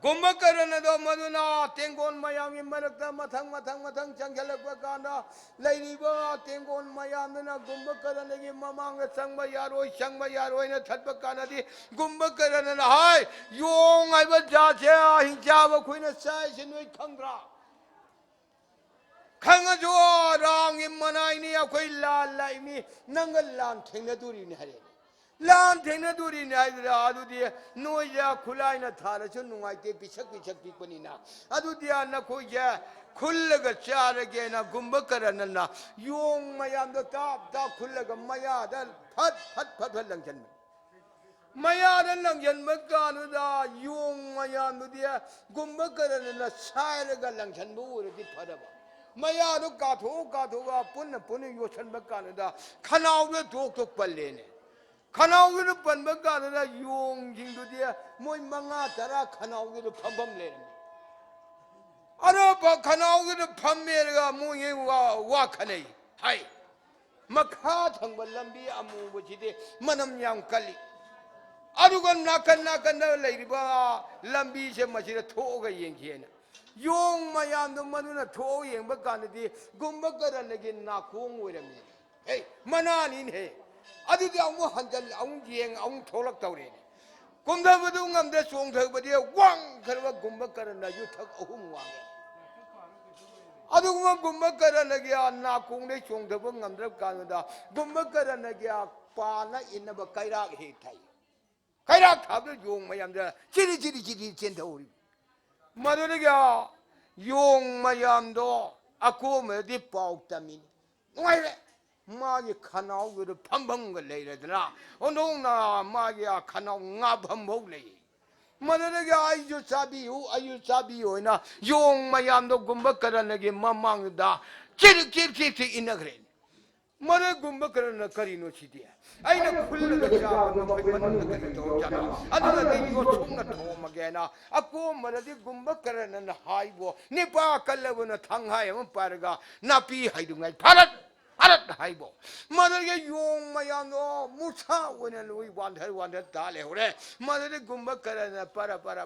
ꯀꯨꯝꯚꯀꯔꯅꯗꯣ ꯃꯗꯨꯅ ꯇꯦꯡꯒꯣꯟ ꯃꯌꯥꯝꯒꯤ ꯃꯔꯛꯇ ꯃꯊꯪ ꯃꯊꯪ ꯃꯊꯪ ꯆꯪꯁꯤꯜꯂꯛꯄ ꯀꯥꯟꯗ ꯂꯩꯔꯤꯕ ꯇꯦꯡꯒꯣꯟ ꯃꯌꯥꯝꯗꯨꯅ ꯀꯨꯝꯚꯀꯔꯅꯒꯤ ꯃꯃꯥꯡꯗ ꯆꯪꯕ ꯌꯥꯔꯣꯏ, ꯆꯪꯕ ꯌꯥꯔꯣꯏꯅ ꯊꯠꯄ ꯀꯥꯟꯗꯗꯤ ꯀꯨꯝꯚꯀꯔꯅꯅ ꯍꯥꯏ, "ꯌꯣꯡ ꯍꯥꯏꯕ ꯖꯥꯠꯁꯦ ꯍꯤꯡꯆꯥꯕ ꯑꯩꯈꯣꯏꯅ ꯆꯥꯏꯁꯦ ꯅꯣꯏ ꯈꯪꯗ꯭ꯔꯥ? ꯈꯪꯉꯁꯨ ꯔꯥꯝꯒꯤ ꯃꯅꯥꯏꯅꯤ, ꯑꯩꯈꯣꯏ ꯂꯥꯟ ꯂꯥꯛꯏꯅꯤ, ꯅꯪꯒ ꯂꯥꯟ ꯊꯦꯡꯅꯗꯣꯔꯤꯅꯤ" ꯍꯥꯏꯔꯛꯑꯦ꯫ "ꯂꯥꯟ ꯊꯦꯡꯅꯗꯣꯔꯤꯅꯤ ꯍꯥꯏꯗꯨꯗ ꯑꯗꯨꯗꯤ ꯅꯣꯏꯁꯦ ꯈꯨꯠꯂꯥꯏꯅ ꯊꯥꯔꯁꯨ ꯅꯨꯡꯉꯥꯏꯇꯦ, ꯄꯤꯁꯛ ꯄꯤꯁꯛ ꯄꯤꯛꯄꯅꯤꯅ꯫ ꯑꯗꯨꯗꯤ ꯅꯈꯣꯏꯁꯦ ꯈꯨꯜꯂꯒ ꯆꯥꯔꯒꯦꯅ" ꯀꯨꯝꯚꯀꯔꯅꯅ ꯌꯣꯡ ꯃꯌꯥꯝꯗꯣ ꯇꯥꯞ ꯇꯥꯞ ꯈꯨꯜꯂꯒ ꯃꯌꯥꯗ ꯐꯠ ꯐꯠ ꯐꯠ ꯐꯠ ꯂꯪꯁꯤꯟꯕ꯫ ꯃꯌꯥꯗ ꯂꯪꯁꯤꯟꯕ ꯀꯥꯟꯗꯨꯗ ꯌꯣꯡ ꯃꯌꯥꯝꯗꯨꯗꯤ ꯀꯨꯝꯚꯀꯔꯅꯅ ꯁꯥꯏꯔꯒ ꯂꯪꯁꯤꯟꯕ ꯑꯣꯏꯔꯗꯤ ꯐꯗꯕ꯫ ꯃꯌꯥꯗꯣ ꯀꯥꯊꯣꯛ ꯀꯥꯊꯣꯛꯑꯒ ꯄꯨꯟꯅ ꯄꯨꯟꯅ ꯌꯣꯠꯁꯤꯟꯕ ꯀꯥꯟꯗꯨꯗ ꯈꯅꯥꯎꯗ ꯇꯣꯛ ꯇꯣꯛ ꯄꯜꯂꯦꯅꯦ꯫ ꯈꯅꯥꯎꯗꯨꯗ ꯄꯟꯕ ꯀꯥꯟꯗꯨꯗ ꯌꯣꯡꯁꯤꯡꯗꯨꯗꯤ ꯃꯣꯏ ꯃꯉꯥ ꯇꯔꯥ ꯈꯅꯥꯎꯗꯨꯗ ꯐꯝꯐꯝ ꯂꯩꯔꯝꯃꯤ꯫ ꯑꯗꯣ ꯐ-, ꯈꯅꯥꯎꯗꯨꯗ ꯐꯝꯃꯦꯔꯒ ꯃꯣꯏꯒꯤ ꯋꯥ, ꯋꯥ ꯈꯟꯅꯩ ꯍꯥꯏ꯫ ꯃꯈꯥ ꯊꯪꯕ ꯂꯝꯕꯤ ꯑꯃꯨꯕꯁꯤꯗꯤ ꯃꯅꯝ ꯌꯥꯝ ꯀꯜꯂꯤ꯫ ꯑꯗꯨꯒ ꯅꯥꯀꯟ ꯅꯥꯀꯟꯗ ꯂꯩꯔꯤꯕ ꯂꯝꯕꯤꯁꯦ ꯃꯁꯤꯗ ꯊꯣꯛꯑꯒ ꯌꯦꯡꯁꯦꯅ꯫ ꯌꯣꯡ ꯃꯌꯥꯝꯗꯣ ꯃꯗꯨꯅ ꯊꯣꯛꯑꯒ ꯌꯦꯡꯕ ꯀꯥꯟꯗꯗꯤ ꯀꯨꯝꯚꯀꯔꯅꯒꯤ ꯅꯥꯀꯣꯡ ꯑꯣꯏꯔꯝꯃꯤ꯫ ꯍꯦ, ꯃꯅꯥꯅꯤꯅꯦꯍꯦ꯫ ꯑꯗꯨꯗꯤ ꯑꯃꯨꯛ ꯍꯟꯖꯜ, ꯑꯃꯨꯛ ꯌꯦꯡ, ꯑꯃꯨꯛ ꯊꯣꯛꯂꯛꯇꯧꯔꯦꯅꯦ꯫ ꯀꯨꯝꯊꯕꯗꯨ ꯉꯝꯗ ꯆꯣꯡꯊꯕꯗꯤ ꯋꯥꯡꯈ꯭ꯔꯕ ꯀꯨꯝꯚꯀꯔꯅ ꯌꯨꯊꯛ ꯑꯍꯨꯝ ꯋꯥꯡꯉꯦ꯫ ꯑꯗꯨꯒꯨꯝꯕ ꯀꯨꯝꯚꯀꯔꯅꯒꯤ ꯅꯥꯀꯣꯡꯗꯩ ꯆꯣꯡꯊꯕ ꯉꯝꯗ꯭ꯔꯕ ꯀꯥꯟꯗꯨꯗ ꯀꯨꯝꯚꯀꯔꯅꯒꯤ ꯄꯥꯅ ꯏꯟꯅꯕ ꯀꯩꯔꯥꯛ ꯍꯦꯛ ꯊꯥꯏ꯫ ꯀꯩꯔꯥꯛ ꯊꯥꯕꯗ ꯌꯣꯡ ꯃꯌꯥꯝꯗ ꯆꯤꯔꯤ ꯆꯤꯔꯤ ꯆꯤꯔꯤ ꯆꯦꯟꯊꯍꯧꯔꯤ꯫ ꯃꯗꯨꯗꯒꯤ ꯌꯣꯡ ꯃꯌꯥꯝꯗꯣ ꯑꯀꯣꯟꯕꯗꯗꯤ ꯄꯥꯎ ꯇꯝꯃꯤꯅꯤ꯫ ꯅꯨꯡꯉꯥꯏꯔꯦ꯫ ꯃꯥꯒꯤ ꯈꯅꯥꯎꯗꯨꯗ ꯐꯝꯐꯝꯒ ꯂꯩꯔꯗꯅ ꯑꯣꯟꯊꯣꯛꯅ ꯃꯥꯒꯤ ꯈꯅꯥꯎ ꯉꯥꯐꯝꯐꯧ ꯂꯩ꯫ ꯃꯗꯨꯗꯒꯤ "ꯑꯩꯁꯨ ꯆꯥꯕꯤꯌꯨ, ꯑꯩꯁꯨ ꯆꯥꯕꯤꯌꯨ" ꯍꯥꯏꯅ ꯌꯣꯡ ꯃꯌꯥꯝꯗꯣ ꯀꯨꯝꯚꯀꯔꯅꯒꯤ ꯃꯃꯥꯡꯗ ꯆꯤꯔꯤꯛ ꯆꯤꯔꯤꯛ ꯆꯤꯔꯤꯛ ꯆꯤꯔꯤꯛ ꯏꯟꯅꯈ꯭ꯔꯦ꯫ ꯃꯗꯨ ꯀꯨꯝꯚꯀꯔꯅ "ꯀꯔꯤꯅꯣ ꯁꯤꯗꯤ? ꯑꯩꯅ ꯈꯨꯜꯂꯒ ꯆꯥꯕ ꯃꯈꯣꯏ ꯃꯅꯨꯡꯗ ꯀꯔꯤ ꯇꯧꯔꯖꯥꯠꯅꯣ? ꯑꯗꯨꯅꯗꯤ ꯌꯣꯠꯁꯨꯛꯅ ꯊꯣꯝꯃꯒꯦꯅ" ꯑꯀꯣꯟꯕꯗꯗꯤ ꯀꯨꯝꯚꯀꯔꯅꯅ ꯍꯥꯏꯕꯨ ꯅꯤꯄꯥ ꯀꯜꯂꯕꯅ ꯊꯥꯡꯍꯥꯏ ꯑꯃ ꯄꯥꯏꯔꯒ ꯅꯥꯄꯤ ꯍꯥꯏꯗꯨꯉꯥꯏ ꯐꯔꯠ ꯐꯔꯠ ꯍꯥꯏꯕꯣ꯫ ꯃꯗꯨꯗꯒꯤ ꯌꯣꯡ ꯃꯌꯥꯝꯗꯣ ꯃꯨꯁꯥ ꯑꯣꯏꯅ ꯂꯣꯏ ꯋꯥꯟꯊꯔ ꯋꯥꯟꯊꯔ ꯇꯥ ꯂꯩꯍꯧꯔꯦ꯫ ꯃꯗꯨꯗꯒꯤ ꯀꯨꯝꯚꯀꯔꯅ ꯄꯔ ꯄꯔ ꯄꯔ